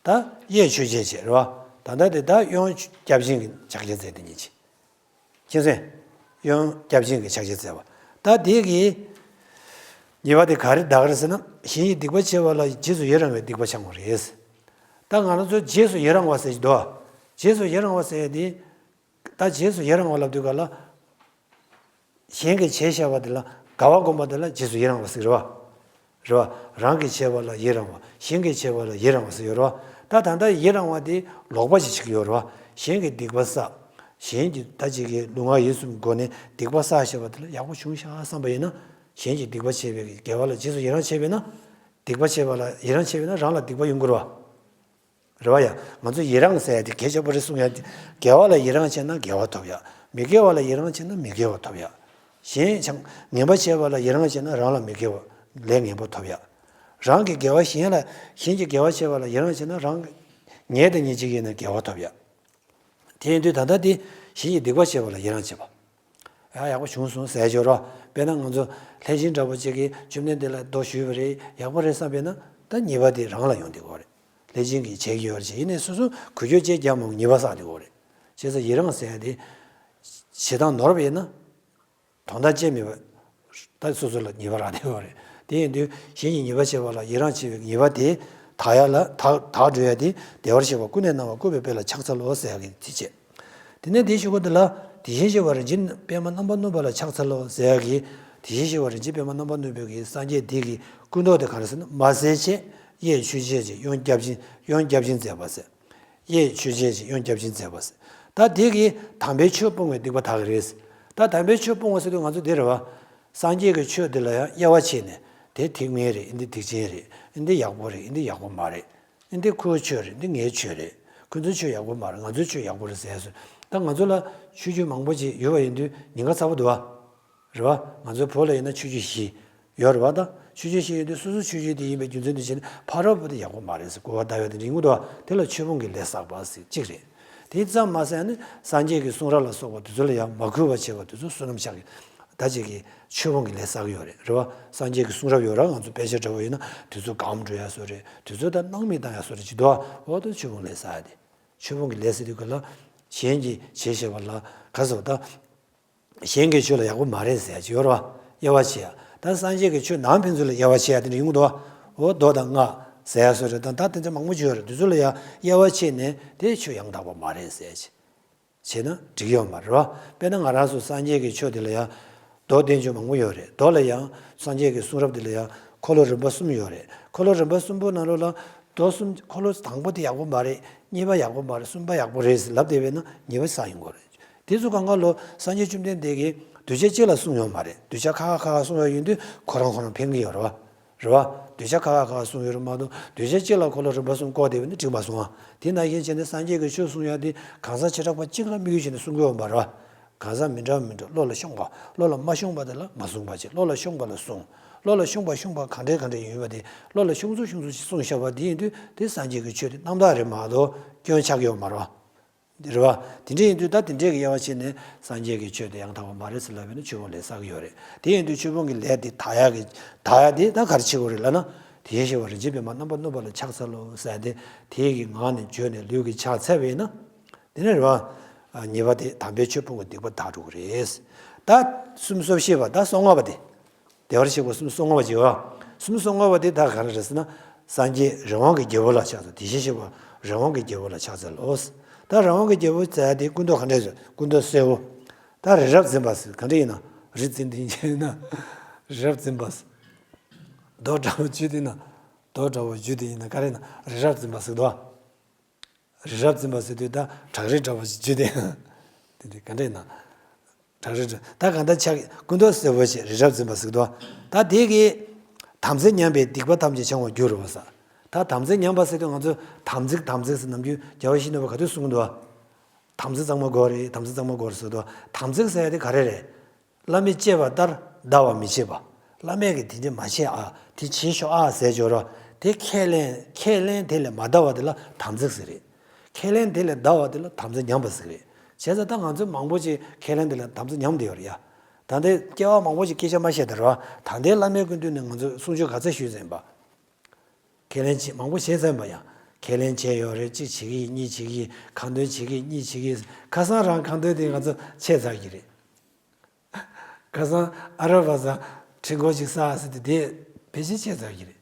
ད་གཡས་མཆོད་བྱེད་བྱས་རེད་བ། ད་ལྟ་དེ་ད་གཡོན་སྐྱབས་སྦྱིན་གྱི་ཕྱག་རྒྱ་མཛད་དེ་ཉིད་ཀྱི། མཁྱེན་སོང་། གཡོན་སྐྱབས་སྦྱིན་གྱི་ཕྱག་རྒྱ་མཛད་པ། ད་དེ་གི་ཉེས་པ་དེ་ག་རེ་དག་རེད་ཟེར་ན། གཞན་གྱི་སྡིག་པ་བྱས་པ་ལ་རྗེས་སུ་ཡི་རང་བའི་སྡིག་པ་ཆགས་པ་རེད། ད་ང་རང་ཚོ་རྗེས་སུ་ཡི་རང་བ་ཟེར་གྱི་འདུག་རྗེས་སུ་ཡི་རང་བ་ཟེར་ཡ་དེ། ད་རྗེས་སུ་ཡི་རང་བ་ལབ་དུས་ག་ལ། གཞན་གྱིས་བྱས་བཞག་པ་དེ་ལ་དགའ་བ་སྒོམ་པ་དེ་ལ་རྗེས་སུ་ཡི་རང་བ་ཟེར་རེད་བ། རེད་བ། རང་གིས་བྱས་པ་ལ་ཡི་རང་བ། གཞན་གྱིས་བྱས་པ་ལ་ཡི་རང་བ་ཟེར་ཡོད་རེད་བ། ད་ད་ལྟ་ཡི་རང་བ་དེ་ལོག་པ་ཅིག་བྱེད་ཀྱི་ཡོད་རེད་བ། གཞན་གྱིས་སྡིག་པ་བསགས། གཞན་གྱིས་ད་ཅིག་གི་ལུས་ངག་ཡིད་གསུམ་སྒོ་ནས་སྡིག་པ་བསགས་བཞག་པ་དེ་ལ་ཡག་པོ་བྱུང་ཤག་བསམ་པ་ཡིན་ན། གཞན་གྱིས་སྡིག་པ་བྱས་པའི་དགེ་བ་ལ་རྗེས་སུ་ཡི་རང་བྱས་པས་ན། སྡིག་པ་བྱས་པ་ལ་ཡི་རང་བྱས་པས་ན་རང་ལ་སྡིག་པ་ཡོང་གི་རེད་བ། རེད་བ་ཡ། ང་ཚོ་ཡི་རང་ཟེར་ཡ་དེ་གལ་ཆེན་པོ་རེད་གསུང་ཡ་དེ། དགེ་བ་ལ་ཡི་རང་བྱས་ན་དགེ་བ་ཐོབ་ཡ། མི་དགེ་བ་ལ་ཡི་རང་བྱས་ན་མི་དགེ་བ་ཐོབ་ཡ། གཞན་ཆང་ངན་པ་བྱས་པ་ལ་ཡི་རང་བྱས་ན་རང་ལ་མི་དགེ་བ་ལས་ངན་པ་ཐོབ་ཡ། རང་གི་དགེ་བ་གཞན་ལ། གཞན་གྱི་དགེ་བ་བྱས་པ་ལ་ཡི་རང་བྱས་ན་རང་ཉལ་དང་ཉལ་བྱེད་ཀྱི་ཡིན་ན་དགེ་བ་ཐོབ་ཡ། དེ་ཡིན་དུས་ད་ལྟ་དེ་གཞན་གྱི་སྡིག་པ་བྱས་པ་ལ་ཡི་རང་བྱེད་པ། ཡ་ཡག་པོ་བྱུང་སོང་ཟེར་ཡ་ཅིག་ཡོད་རེད། དཔེར་ན་ང་ཚོ་ལྷས་བྱིན་འདྲ་པོ་ཅིག་གིས་བཅོམ་ལྡན་འདས་ལ་མདོ་ཞུས་པ་རེད། ཡག་པོ་རེད་བསམ་པས་ན་ད་ཉེས་པ་དེ་རང་ལ་ཡོང་བསྡད་ཀྱི་ཡོད་རེད། ལྷས་བྱིན་གྱིས་བྱེད་ཀྱི་ཡོད་རེད་ཅེས། ཡིན་ནའི་སོ་སོ་འགུལ་སྐྱོད་ཅིག་བརྒྱབ་མོ་ཉེས་པ་བསགས་བསྡད་ཀྱི་ཡོད་རེད། བྱས་ཙང་ཡི་རང་ཟེར་ཡ་དེ་བྱེད་སྟངས་ནོར་བ་ཡིན་ན། དོན་དག་ཅི་མེད་པ། ད་སོ་སོ་ལ་ཉེས་པ་རག་བསྡད་ཡོད་རེད། དེ་ཡིན་དུས་གཞན་གྱི་ཉེས་པ་བྱས་པ་ལ་ཡི་རང་བྱས་པའི་ཉེས་པ་དེ་དག་ཡ་ལ་དག་དག་འགྲོ་ཡ་དེ་བདེ་བར་གཤེགས་པ་ཀུན་ནས་སྣང་བ་བསྐུལ་བའི་དཔེ་ལ་ཕྱག་འཚལ་ལོ་ཟེར་ཡ་གི་དེ་བྱས། དེ་ནས་དེའི་གཞུག་གུ་དེ་ལ། དེ་བཞིན་གཤེགས་པ་རིན་ཆེན་པདྨ་རྣམ་པར་གནོན་པ་ལ་ཕྱག་འཚལ་ལོ་ཟེར་ཡ་གི། དེ་བཞིན་གཤེགས་པ་རིན་ཆེན་པདྨ་རྣམ་པར་གནོན་པའི་གི་སངས་རྒྱས་དེ་གི་ཀུན་རྟོག་དེ་ག་རེ་ཟེར་ན། མ་ཟད་བྱས། གཡས་མཆོད་བྱེད་བྱས། གཡོན་སྐྱབས་སྦྱིན། གཡོན་སྐྱབས་སྦྱིན་མཛད་པ་ཟེར། གཡས་མཆོད་བྱེད་བྱས། གཡོན་སྐྱབས་སྦྱིན་མཛད་པ་ཟེར། ད་དེ་གི་དམ་པའི་ཆོས་སྤོང་བའི་སྡིག་པ་དག་གི་རེད། ད་དམ་པའི་ཆོས་སྤོང་བ་ཟེར་དུས་ང་ཚོ་འདི་རེད་བ། སངས་རྒྱས་ཀྱི་ཆོས་འདི་ལ་ཡང་དབྱེ་བ་ཕྱེ་ནས། དེ་ཐེག་དམན་རེད། འདི་ཐེག་ཆེན་རེད། འདི་ཡག་པོ་རེད། འདི་ཡག་པོ་མ་རེད། འདི་ཁོའི་ཆོས་རེད། འདི་ངའི་ཆོས་རེད། ཁོ་ཚོའི་ཆོས་ཡག་པོ་མ་རེད། ང་ཚོའི་ཆོས་ཡག་པོ་རེད་ཟེར་སོང་། ད་ང་ཚོ་ལ་ཆོས་བརྒྱུད་མང་པོ་ཅིག་ཡོད་པ་ཡིན་དུས་ཉེན་ཁ་ཚ་པོ་འདུག་བ། རེད་བ། ང་ཚོའི་བོད་ལ་ཡིན་ན་ཆོས་བརྒྱུད་བཞི་ཡོད་རེད་བ། ད་ཆོས་བརྒྱུད་བཞི་ཡོད་དུས་སོ་སོ་ཆོས་བརྒྱུད་དེ་ཡིན་པའི་རྒྱུ་མཚན་དུ་བྱས་ནས་ཕ་རོལ་པོ་དེ་ཡག་པོ་མ་རེད་ཟེར་གོ་བ་བཏབ་ཡ་དེ་འདྲ་ཡོང་གི་འདུག་བ། དེ་ལ་ཆོས་སྤོང་གི་ལས་བསགས་པ་ཟེར་གཅིག་རེད། དེ་ཙམ་མ་ཟད་ནི་སངས་རྒྱས་ཀྱི་གསུང་རབ་ལ་སོགས་པ་དེ་ཚོ་ལ་ཡང་མ་གུས་པ་བྱེད་པ་དེ་ཚོ་བསོད་ནམས་ཆག་གི། ད་ཅིག་གིས་ཆོས་སྤོང་གི་ལས་བསགས་ཀྱི་ཡོད་རེད། རེད་བ། སངས་རྒྱས་ཀྱི་གསུང་རབ་ཡོད་ར། ང་ཚོ་དཔེ་ཆ་འདྲ་བོ་ཡིན་ན་དེ་ཚོ་སྒམ་འགྲོ་ཡ་བཟོ་རེད། དེ་ཚོ་ད་སྣང་མེད་བཏང་ཡ་བཟོ་རེད་ཅིག་འདུག་བ། འོ་ད་ཆོས་སྤོང་ལས་བསགས་ཡ་དེ། ཆོས་སྤོང་གི་ལས་ཟེར་དུས་ག་ལ། གཞན་གྱིས་བྱས་བཞག་པ་ལ་ག་ཟེར་བ་ད། གཞན་གྱི་ཆོས་ལ་ཡག་པོ་མ་རེད་ཟེར་ཡ་ཅིག་ཡོད་རེད་བ། དབྱེ་བ་ཕྱེ་ཡ། ད་སངས་རྒྱས་ཀྱི་ཆོས་ནང་ཕན་ཚུན་ལ་དབྱེ་བ་ཕྱེ་ཡ་དེ་འདྲ་ཡོང་གི་འདུག་བ། འོ་མདོ་དང་སྔགས་ཟེར་ཡ་བཟོ་རེད། ད་ད་དེ་འདྲ་མང་པོ་ཅིག་ཡོད་རེད། དེ་ཚོ་ལ་ཡང་དབྱེ་བ་ཕྱེ་ནས་དེ་ཆོས་ཡང་དག་པ་མ་རེད་ཟེར་ཡ་ཅིག་བྱས་ན་འགྲིག་ཡོད་མ་རེད་བ། དཔེར་ན་ང་རང་ཚོ་སངས་རྒྱས་ཀྱི་ཆོས་དེ་ལ་ཡང་མདོ་བསྟན་བཅོས་མང་པོ་ཡོད་རེད། མདོ་ལ་ཡང་སངས་རྒྱས་ཀྱི་གསུང་རབ་དེ་ལ་ཡང་འཁོར་ལོ་རིམ་པ་གསུམ་ཡོད་རེད། འཁོར་ལོ་རིམ་པ་གསུམ་པོ་ནང་ལོགས་ལ་མདོ་གསུམ། འཁོར་ལོ་དང་པོ་དེ་ཡག་པོ་མ་རེད། གཉིས་པ་ཡག་པོ་མ་རེད། གསུམ་པ་ཡག་པོ་རེད་ཟེར་ལབ་བསྡད་པས་ན་ཉེས་པ་བསགས་ཡོང་གི་རེད། དེ་ཚོ་གང་ག་ལོ་སངས་རྒྱས་བཅོམ་ལྡན་འདས་ཀྱིས་གདུལ་བྱ་སྤྱི་ལ་གསུངས་ཡོད་མ་རེད། གདུལ་བྱ་ཁ་ཁ་ཁ་ཁ་གསུངས་ཡོད་ཡིན་དུས་ཁོ་རང་ཁོ་རང་ཕན་གྱི་ཡོད་རེད་བ། རེད་བ། གདུལ་བྱ་ཁ་ཁ་ཁ་གསུངས་ཡོད་རེད་མ་གཏོགས་གདུལ་བྱ་སྤྱི་ལ་འཁོར་ལོ་རིམ་པ་གསུམ་བསྐོར་བསྡད་པ་ནི་འགྲིག་མ་སོང་ཨ། དེ་ནང་བཞིན་བྱས་ནས་སངས་རྒྱས་ཀྱི་ཆོས་གསུང་ཡ་དེ་གང་ཟག་བྱེ་བྲག་པ་གཅིག་ལ་དམིགས་ཡུལ་བྱས་ནས་གསུང་གི་ཡོད་མ་རེད་བ། གང་ཟག་མི་འདྲ་མི་འདྲ། བློ་ལ་ཤོང་བ། བློ་ལ་མ་ཤོང་བ་དེ་ལ་མ་གསུང་བ་བྱས། བློ་ལ་ཤོང་བ་ལ་གསུང་། བློ་ལ་ཤོང་བ་ཤོང་བ་གང་འདྲའི་གང་འདྲའི་ཡོད་པ་དེ། བློ་ལ་ཤོང་ཚུལ་ཤོང་ཚུལ་ཞིག་གསུངས་བཞག་པ་དེ་ཡིན་དུས་དེ་སངས་རྒྱས་ཀྱི་ཆོས་དེ་རྣམ་དག་རེད་མ་གཏོགས་སྐྱོན་ཆགས་ཀྱི་ཡོད་མ་རེད་བ། འདི་རེད་བ། དེ་འདྲ་ཡིན་དུས་ད་དེ་འདྲའི་གི་དབྱེ་བ་ཕྱེ་ནས་སངས་རྒྱས་ཀྱི་ཆོས་དེ་ཡང་དག་པ་མ་རེད་ཟེར་ལབ་པས་ན་ཆོས་སྤོང་ལས་བསགས་ཀྱི་ཡོད་རེད། དེ་ཡིན་དུས་ཆོས་སྤོང་གི་ལས་དེ་དག་ཡག་གི་དག་ཡག་དེ་ད་ག་རེ་བྱེད་དགོས་རེད་ལབ་ན། དེ་བཞིན་གཤེགས་པ་རིན་ཆེན་པདྨ་རྣམ་པར་གནོན་པ་ལ་ཕྱག་འཚལ་ལོ་ཟེར་ཏེ་དེའི་གི་ངག་ནས་བརྗོད་ནས་ལུས་ཀྱིས་ཕྱག་འཚལ་བས་ན། དེ་ནས་རེད་བ། ཉེས་པ་དེ་དམ་པའི་ཆོས་སྤོང་གི་སྡིག་པ་དག་འགྲོ་གི་རེད། ད་གསུམ་སོ་བཞི་པ། ད་སོ་ལྔ་པ་དེ། བདེ་བར་གཤེགས་པ་གསུམ་སོ་ལྔ་པ་ཅིག་ཡོད། གསུམ་སོ་ལྔ་པ་དེ་ད་ག་རེ་རེད་ཟེར་ན། སངས་རྒྱས་རི་དབང་གི་རྒྱལ་པོ་ལ་ཕྱག་འཚལ། དེ་བཞིན་གཤེགས་པ་རི་དབང་གི་རྒྱལ་པོ་ལ་ཕྱག་འཚལ་ལོ། ད་རི་དབང་གི་རྒྱལ་པོ་ཟེར་ཡ་དེ་ཀུན་རྟོག་ག་འདྲས་ཟེར། ཀུན་རྟོག་སེར་པོ། ད་རི་རབ་འཛིན་པ་ཟེར་ག་འདྲས་ཡིན་ན། རི་འཛིན་དེ་ཡིན་ན། རི་རབ་འཛིན་པ། རྡོ་འདྲ་བོ་བརྒྱུད་དེ་ན། རྡོ་འདྲ་བོ་བརྒྱུད་དེ་ཡིན་ན་ག་རེ་ན་རི་རབ་འཛིན་པ་ཟེར་དོ། རི་རབ་འཛིན་པ་ཟེར་དུས་ད་བྲག་རི་འདྲ་བོ་ཞིག་བརྒྱུད་དེ། དེ་འདྲ་ག་འདྲ་ཡིན་ན། བྲག་རི་འདྲ་ད་གང་ལྟར་ཆགས་ཀུན་རྟོག་སེར་པོ་ཞིག་རི་རབ་འཛིན་པ་ཟེར་དོ། ད་དེ་གི་དམ་ཚིག་ཉམས་པའི་སྡིག་པ་ཐམས་ཅད་བྱང་བར་འགྱུར་རོ་ཟེར། ད་དམ་ཚིག་ཉམས་པ་ཟེར་དུས་ང་ཚོ་དམ་ཚིག་དམ་ཚིག་ཟེར་ནམ་རྒྱུན་རྒྱལ་བ་ཡིད་བཞིན་ནོར་བུ་ག་དུས་གསུང་གི་འདུག་དམ་ཚིག་གཙང་མ་དགོས་རེད། དམ་ཚིག་གཙང་མ་དགོས་རེད་ཟེར་དུས། དམ་ཚིག་ཟེར་ཡ་དེ་ག་རེ་རེད། བླ་མས་བཅས་པ་ལྟར་འདའ་བར་མི་བྱེད་པ། བླ་མས་ཀྱིས་དེ་འདྲ་མ་བྱེད་ཨ། དེ་བྱེད་ཤོག་ཨ་ཟེར་བརྗོད་རོགས། དེ་ཁས་ལེན་ཁས་ལེན་དེ་ལས་མ་འདའ་བ་དེ་ལ་དམ་ཚིག་ཟེར་རེད། ཁས་ལེན་དེ་ལས་འདའ་བ་དེ་ལ་དམ་ཚིག་ཉམས་པ་ཟེར་རེད། བྱས་ཙང་ད་ང་ཚོ་མང་པོ་ཅིག་ཁས་ལེན་དེ་ལ་དམ་ཚིག་ཉམས་བསྡད་ཡོད་རེད་ཡ། ད་ལྟའི་སྐྱེ་བ་མང་པོ་ཞིག་སྐད་ཆ་མ་བཤད་དེ་རོ། ད་ལྟའི་བླ་མའི་སྐུ་མདུན་ནས་ང་ཚོས་གསུང་ཆོས་ག་ཚོད་ཞུས་ཟིན་པ། ཁས་ལེན་བྱེད་མང་པོ་བྱས་ཚར་ཡིན་པ་ཡང་། ཁས་ལེན་བྱས་ཡོད་རེད། གཅིག་བྱེད་ཀྱི་ཡིན། གཉིས་བྱེད་ཀྱི་ཡིན། ཁ་འདོན་བྱེད་ཀྱི་ཡིན། གཉིས་བྱེད་ཀྱི་ཡིན། ཁ་སང་རང་ཁ་འདོན་དེ་ང་ཚོ་ཆད་ཚར་གྱི་རེད། ཁ་སང་ཨ་ར་བ་ས་ཁྲི་སྐོར་ཞིག་ས་ཟེར་དེ་དེ་ཕལ་ཆེར་ཆད་ཚར་གྱི་རེད།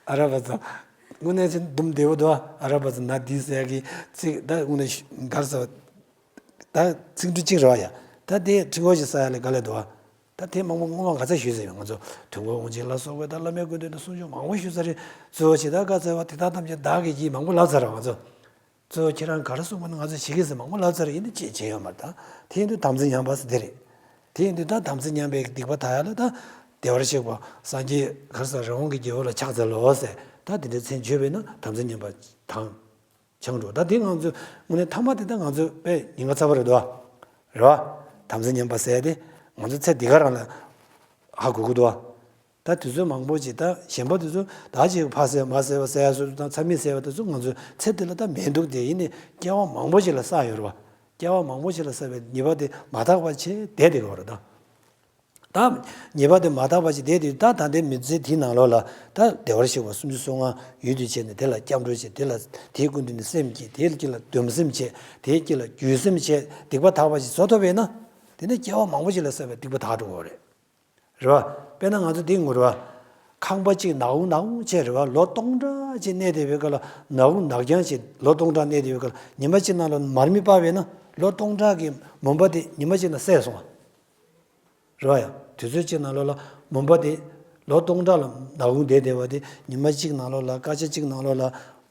ཨ་ར་བ་ས་དངོས་གནས་ཆེན་འདུམ་བདེ་བོ་འདུག་ཨ་ར་བ་ས་ན་དི་ཟེར་གི་ཚིག་ད་དངོས་གནས་གར་ས། ད་ཚིག་འབྲུ་གཅིག་རེད་བ་ཡ། ད་དེ་ཁྲི་སྐོར་ཞིག་ས་ཡ་ལས་ག་ལས་འདུག་བ། ད་དེ་མང་པོ་སྔོན་མ་ག་ཚོད་ཞུས་ཟེར་ཡོད། ང་ཚོ་དུས་འཁོར་དབང་ཆེན་ལ་སོགས་པའི་ད་བླ་མའི་སྐུ་མདུན་དུ་གསུང་ཆོས་མང་པོ་ཞུས་ས་རེད། གཙོ་བོ་ཇི་ལྟར་བཀའ་སྩལ་པ་དེ་དག་ཐམས་ཅད་བདག་གིས་བགྱིས་མང་པོ་ལབ་ཚར་བ། ང་ཚོ་གཙོ་བོ་ཁྱེད་རང་ག་རེ་གསུངས་པ་ན་ང་ཚོ་བྱེད་ཀྱི་ཟེར་མང་པོ་ལབ་ཚར་རེད། ཡིན་ནའི་ཅི་བྱེད་ཡོད་མ་རེད། ད་དེ་ཡིན་དུས་དམ་ཚིག་ཉམས་པ་ཟེར་དེ་རེད། དེ་ཡིན་དུས་ད་དམ་ཚིག་ཉམས་པའི་སྡིག་པ་དག་ཡ་ལ་ད་བདེ་བར་གཤེགས་པ་སངས་རྒྱས་ག་རེ་ཟེར་རི་བོང་གི་རྒྱལ་པོ་ལ་ཕྱག་འཚལ་ལོ་ཟེར། ད་དེ་འདྲའི་མཚན་བརྗོད་པས་ན་དམ་ཚིག་ཉམས་པ་དང་། བྱང་འགྲོ། ད་དེ་ང་ཚོ་དངོས་གནས་ཐ་མ་དེ་ད་ང་ཚོ་དཔེ་ཉེན་ཁ་ཚ་བ་རེད་དོ། རེད་བ། དམ་ཚིག་ཉམས་པ་ཟེར་དེ་ང་ཚོ་ཚེ་འདི་ག་རང་ལ་ཧ་གོ་གི་འདུག་བ། ད་དུས་ཚོད་མང་པོ་ཅིག་ད་གཞན་པ་དེ་ཚོ་ད་ཅིག་ཕ་ཟེར་མ་ཟེར་བ་ཟེར་ཡ་སོ་དང་ཚ་མི་ཟེར་བ་དེ་ཚོ་ང་ཚོ་ཚེ་འདི་ལ་ད་མེད་འདུག་དེ་ཡིན་ནའི་སྐྱེ་བ་མང་པོ་ཅིག་ལ་བསགས་ཡོད་རེད་བ། སྐྱེ་བ་མང་པོ་ཅིག་ལ་བསགས་པའི་ཉེས་པ་དེ་མ་དག་པ་བྱས་བསྡད་དེ་ག་བ་རེད་ད། ད་ཉེས་པ་དེ་མ་དག་པ་ཞིག་བསྡད་དུས་ད་ད་ལྟའི་མི་ཚེ་དེའི་ནང་ལོགས་ལ་ད་བདེ་བར་གཤེགས་པ་སུམ་ཅུ་སོ་ལྔ་ཡུལ་དུ་བྱས་ནས་དེ་ལ་སྐྱབས་འགྲོ་བྱེད། དེ་ལ་དེའི་སྐུ་མདུན་ནས་སེམས་བསྐྱེད། དེའི་དཀྱིལ་ལ་སྡོམ་སེམས་བྱེད། དེའི་དཀྱིལ་ལ་རྒྱུད་སེམས་བྱེད། སྡིག་པ་དག་པ་ཞིག་བཟོ་ཐུབ་པས་ན། དེ་ནས་སྐྱེ་བ་མང་པོ་ཞིག་ལ་བསགས་པའི་སྡིག་པ་དག་འགྲོ་གི་རེད། རེད་བ། དཔེར་ན་ང་ཚོ་འདི་ངོ་རེད་བ། ཁང་པ་གཅིག་ནག་ཁུང་ནག་ཁུང་བྱས་རེད་བ། ལོ་སྟོང་ཕྲག་ཅིག་གནས་བསྡད་པའི་སྐབས་ལ་ནག་ཁུང་ནག་རྐྱང་ཅིག་ལོ་སྟོང་ཕྲག་གནས་བསྡད་པའི་སྐབས་ལ་ཉི་མ་གཅིག་ནང་ལ་མར་མེ་སྤར་བས་ན་ལོ་སྟོང་ཕྲག་གི་མུན་པ་དེ་ཉི་མ་གཅིག་ནང་བསལ་སོང་བ། རེད་བ་ཡ། དུས་ཚོད་གཅིག་ནང་ལོགས་ལ་མུན་པ་དེ། ལོ་སྟོང་ཕྲག་ལ་ནག་ཁུང་བསྡད་བསྡད་པ་དེ་ཉི་མ་གཅིག་ནང་ལོགས་ལ་སྐར་ཆ་གཅིག་ནང་ལོགས་ལ་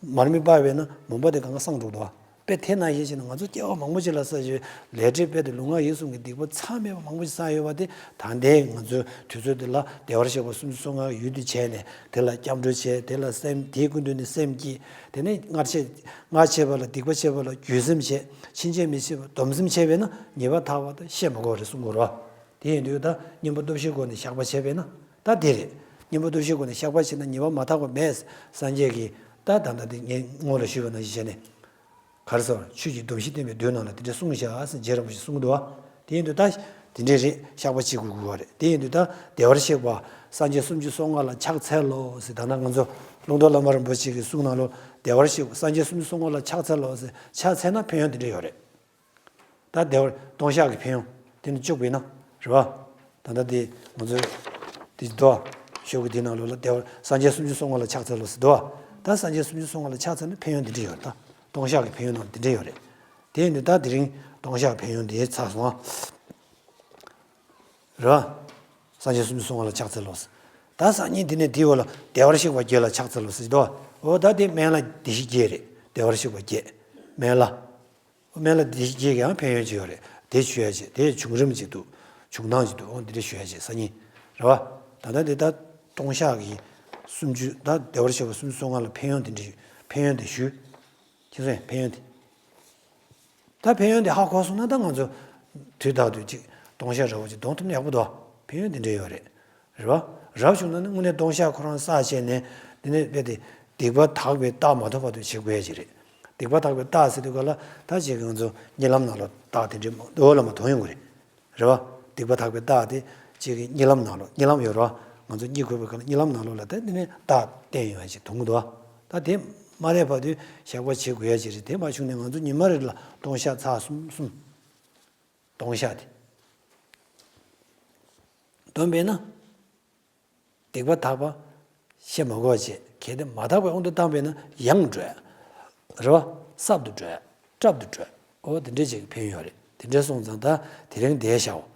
མར་མེ་སྤར་བས་ན་མུན་པ་དེ་གང་ག་སངས་འགྲོ་འདུག་བ། དཔེ་དེ་ནང་བཞིན་བྱས་ན་ང་ཚོ་སྐྱེ་བ་མང་པོ་ཞིག་ལ་བསགས་ཡོད་ལས་འབྲས་དཔེ་དེ་ལུས་ངག་ཡིད་གསུམ་གྱི་སྡིག་པ་མཚམས་མེད་པ་མང་པོ་ཞིག་བསགས་ཡོད་པ་དེ་ད་ལྟའི་ང་ཚོའི་དུས་ཚོད་འདི་ལ་བདེ་བར་གཤེགས་པ་སུམ་ཅུ་སོ་ལྔ་ཡུལ་དུ་བྱས་ནས་དེ་ལ་སྐྱབས་འགྲོ་བྱས། དེ་ལ་སེམས་དེའི་སྐུ་མདུན་ནས་སེམས་བསྐྱེད། དེ་ནས་སྔར་བྱས་སྔར་བྱས་པ་ལ་སྡིག་པ་བྱས་པ་ལ་རྒྱུད་སེམས་བྱས། ཕྱིན་ཆད་མི་བྱེད་པ་སྡོམ་སེམས་བྱས་པས་ན་ཉེས་པ་དག་པ་དང་བཤད་མ་དགོས་རེད་གསུང་དགོས་རེད་བ། དེ་ཡིན་དུས་ད་བསྙེན་པ་སྟོབས་བཞིའི་སྒོ་ནས་བཤགས་པ་བྱས་པས་ན་ད་དེ་རེད། བསྙེན་པ་སྟོབས་བཞིའི་སྒོ་ནས་བཤགས་པ་བྱས་ན་ཉེས་པ་མ་དག་པ་མེད། སངས་རྒྱས་ཀྱིས་ད་ད་ལྟ་དེ་ངས་སྔོན་ལ་ཞུས་པ་ནང་བཞིན་བྱས་ནས། ག་རེ་ཟེར། ཆོས་ཀྱི་སྡོམ་བཞི་བསྟན་པའི་མདོའི་ནང་ལ་དེ་འདྲ་གསུངས་བཞག་ཟེར་རྗེ་རིན་པོ་ཆེས་གསུངས་འདུག་བ། དེ་ཡིན་དུས་ད་དེ་འདྲས་རེད། བཤགས་པ་བྱེད་དགོས་དགོས་པ་རེད། དེ་ཡིན་དུས་ད་བདེ་བར་གཤེགས་པ་སངས་རྒྱས་སུམ་ཅུ་སོ་ལྔ་ལ་ཕྱག་འཚལ་ལོ་ཟེར། ད་ནང་ང་ཚོ་ཀླུང་རྟ་བླ་མ་རིན་པོ་ཆེ་གི་གསུང་ནང་ལོགས་བདེ་བར་གཤེགས་པ་སངས་རྒྱས་སུམ་ཅུ་སོ་ལྔ་ལ་ཕྱག་འཚལ་ལོ་ཟེར་ཕྱག་འཚལ་ན་ཕན་ཡོན་དེ་འདྲས་ཡོད་རེད། ད་བདེ་བར་ལྟུང་བཤགས་ཀྱི་ཕན་ཡོན་དེ་ནི་བཅུག་པས་ན་རེད་བ། ད་ལྟ་དེ་ང་ཚོས་དེ་འདུག་བ། ཤོག་གུ་དེའི་ནང་ལོགས་ལ་བདེ་བར་སངས་རྒྱས་སུམ་ཅུ་སོ་ལྔ་ལ་ཕྱག་འཚལ་ལོ་ཟེར་འདུག་བ། ད་སངས་རྒྱས་སུམ་ཅུ་སོ་ལྔ་ལ་ཕྱག་འཚལ་ན་ཕན་ཡོན་དེ་འདྲས་ཡོད་རེད། ད་ལྟུང་བཤགས་ཀྱི་ཕན་ཡོན་ནང་དེ་འདྲས་ཡོད་རེད། དེ་ཡིན་དུས་ད་དེ་རིང་ལྟུང་བཤགས་ཕན་ཡོན་དེ་ཚར་སོང་ཨ། རེད་བ། སངས་རྒྱས་སུམ་ཅུ་སོ་ལྔ་ལ་ཕྱག་འཚལ་ལོ་ཟེར། ད་སང་ཉིན་དེ་ནས་དེའི་འོག་ལ་བདེ་བར་གཤེགས་པ་བརྒྱད་ལ་ཕྱག་འཚལ་ལོ་ཟེར་གྱི་འདུག་བ། འོ་ད་དེ་སྨན་བླ་བདེ་གཤེགས་བརྒྱད་རེད། བདེ་བར་གཤེགས་པ་བརྒྱད། སྨན་བླ། སྨན་བླ་བདེ་གཤེགས་བརྒྱད་ཀྱང་ཕན་ཡོན་ཅིག་ཡོད་རེད། དེ་ཞུ་ཡ་བྱས། དེ་བྱུང་རིམ་ཅིག་འདུག་བྱུང་སྟངས་ཅིག་འདུག་འོ་འདི་འདྲ་ཞུ་ཡ་བྱས་སང་ཉིན། རེད་བ། ད་ལྟ་འདི་ད་ལྟུང་བཤགས་ཀྱི་སུམ་ཅུ་ད་བདེ་བར་གཤེགས་པ་སུམ་ཅུ་སོ་ལྔ་ལ་ཕན་ཡོན་དེ་འདྲ་ཕན་ཡོན་དེ་ཞུས། ཁྱེད་ཚོས་ཕན་ཡོན་དེ། ད་ཕན་ཡོན་དེ་ཧ་གོ་སོང་ན་ད་ང་ཚོ་དུས་རྟག་ཏུ་ཅིག་ལྟུང་བཤགས་འདྲ་བོ་ཅིག་གཏོང་ཐུབ་ན་ཡག་པོ་འདུག་ཕན་ཡོན་དེ་འདྲ་ཡོད་རེད། རེད་བ། རབ་བྱུང་ན་ནི་དངོས་གནས་ལྟུང་བཤགས་ཁོ་རང་བསགས་བྱས་ནས་དེ་ནས་རྦད་དེ་སྡིག་པ་དག་པའི་རྟགས་མ་ཐོབ་བར་དུ་བྱེད་དགོས་ཡ་ཅིག་རེད། སྡིག་པ་དག་པའི་རྟགས་ཟེར་དུས་ག་ལ་ད་ཅིག་ང་ཚོ་གཉིད་ལམ་ནང་ལ་རྟགས་དེ་འདྲའི་འོག་ལ་མ་མཐོང་ཡོང་གི་རེད། རེད་བ། སྡིག་པ་དག་པའི་རྟགས་དེ་གཅིག་གི་གཉིད་ལམ་ནང་ལོགས་གཉིད་ལམ་ཡོད་རེད་བ། ང་ཚོ་གཉིད་ཁུག་པའི་སྐབས་ལ་གཉིད་ལམ་ནང་ལོགས་ལ་དེ་ནི་རྟགས་བསྟན་ཡོད་པ་ཞིག་མཐོང་གི་འདུག་བ། ད་དེ་མ་རེད་བར་དུ་བཤགས་པ་བྱེད་དགོས་ཡ་ཅིག་རེད། དེ་མ་བྱུང་ནས་ང་ཚོ་ཉི་མ་རེ་ལ་ལྟུང་བཤགས་ཚར་གསུམ་གསུམ། ལྟུང་བཤགས་དེ་འདོན་པས་ན། སྡིག་པ་དག་པ་བཤད་མ་དགོས་པ་བྱས། གལ་ཏེ་མ་དག་པའི་དབང་དུ་བཏང་བས་ན་ཡང་འགྲོ་ཡ། རེད་བ། སྲབ་ཏུ་འགྲོ་ཡ། སྲབ་ཏུ་འགྲོ་ཡ། ཨོ་དེ་འདྲས་ཅིག་ཕན་ཡོད་རེད། དེ་འདྲས་སོང་ཙང་ད་དེ་རིང་བསྡད་བཞག་འོ།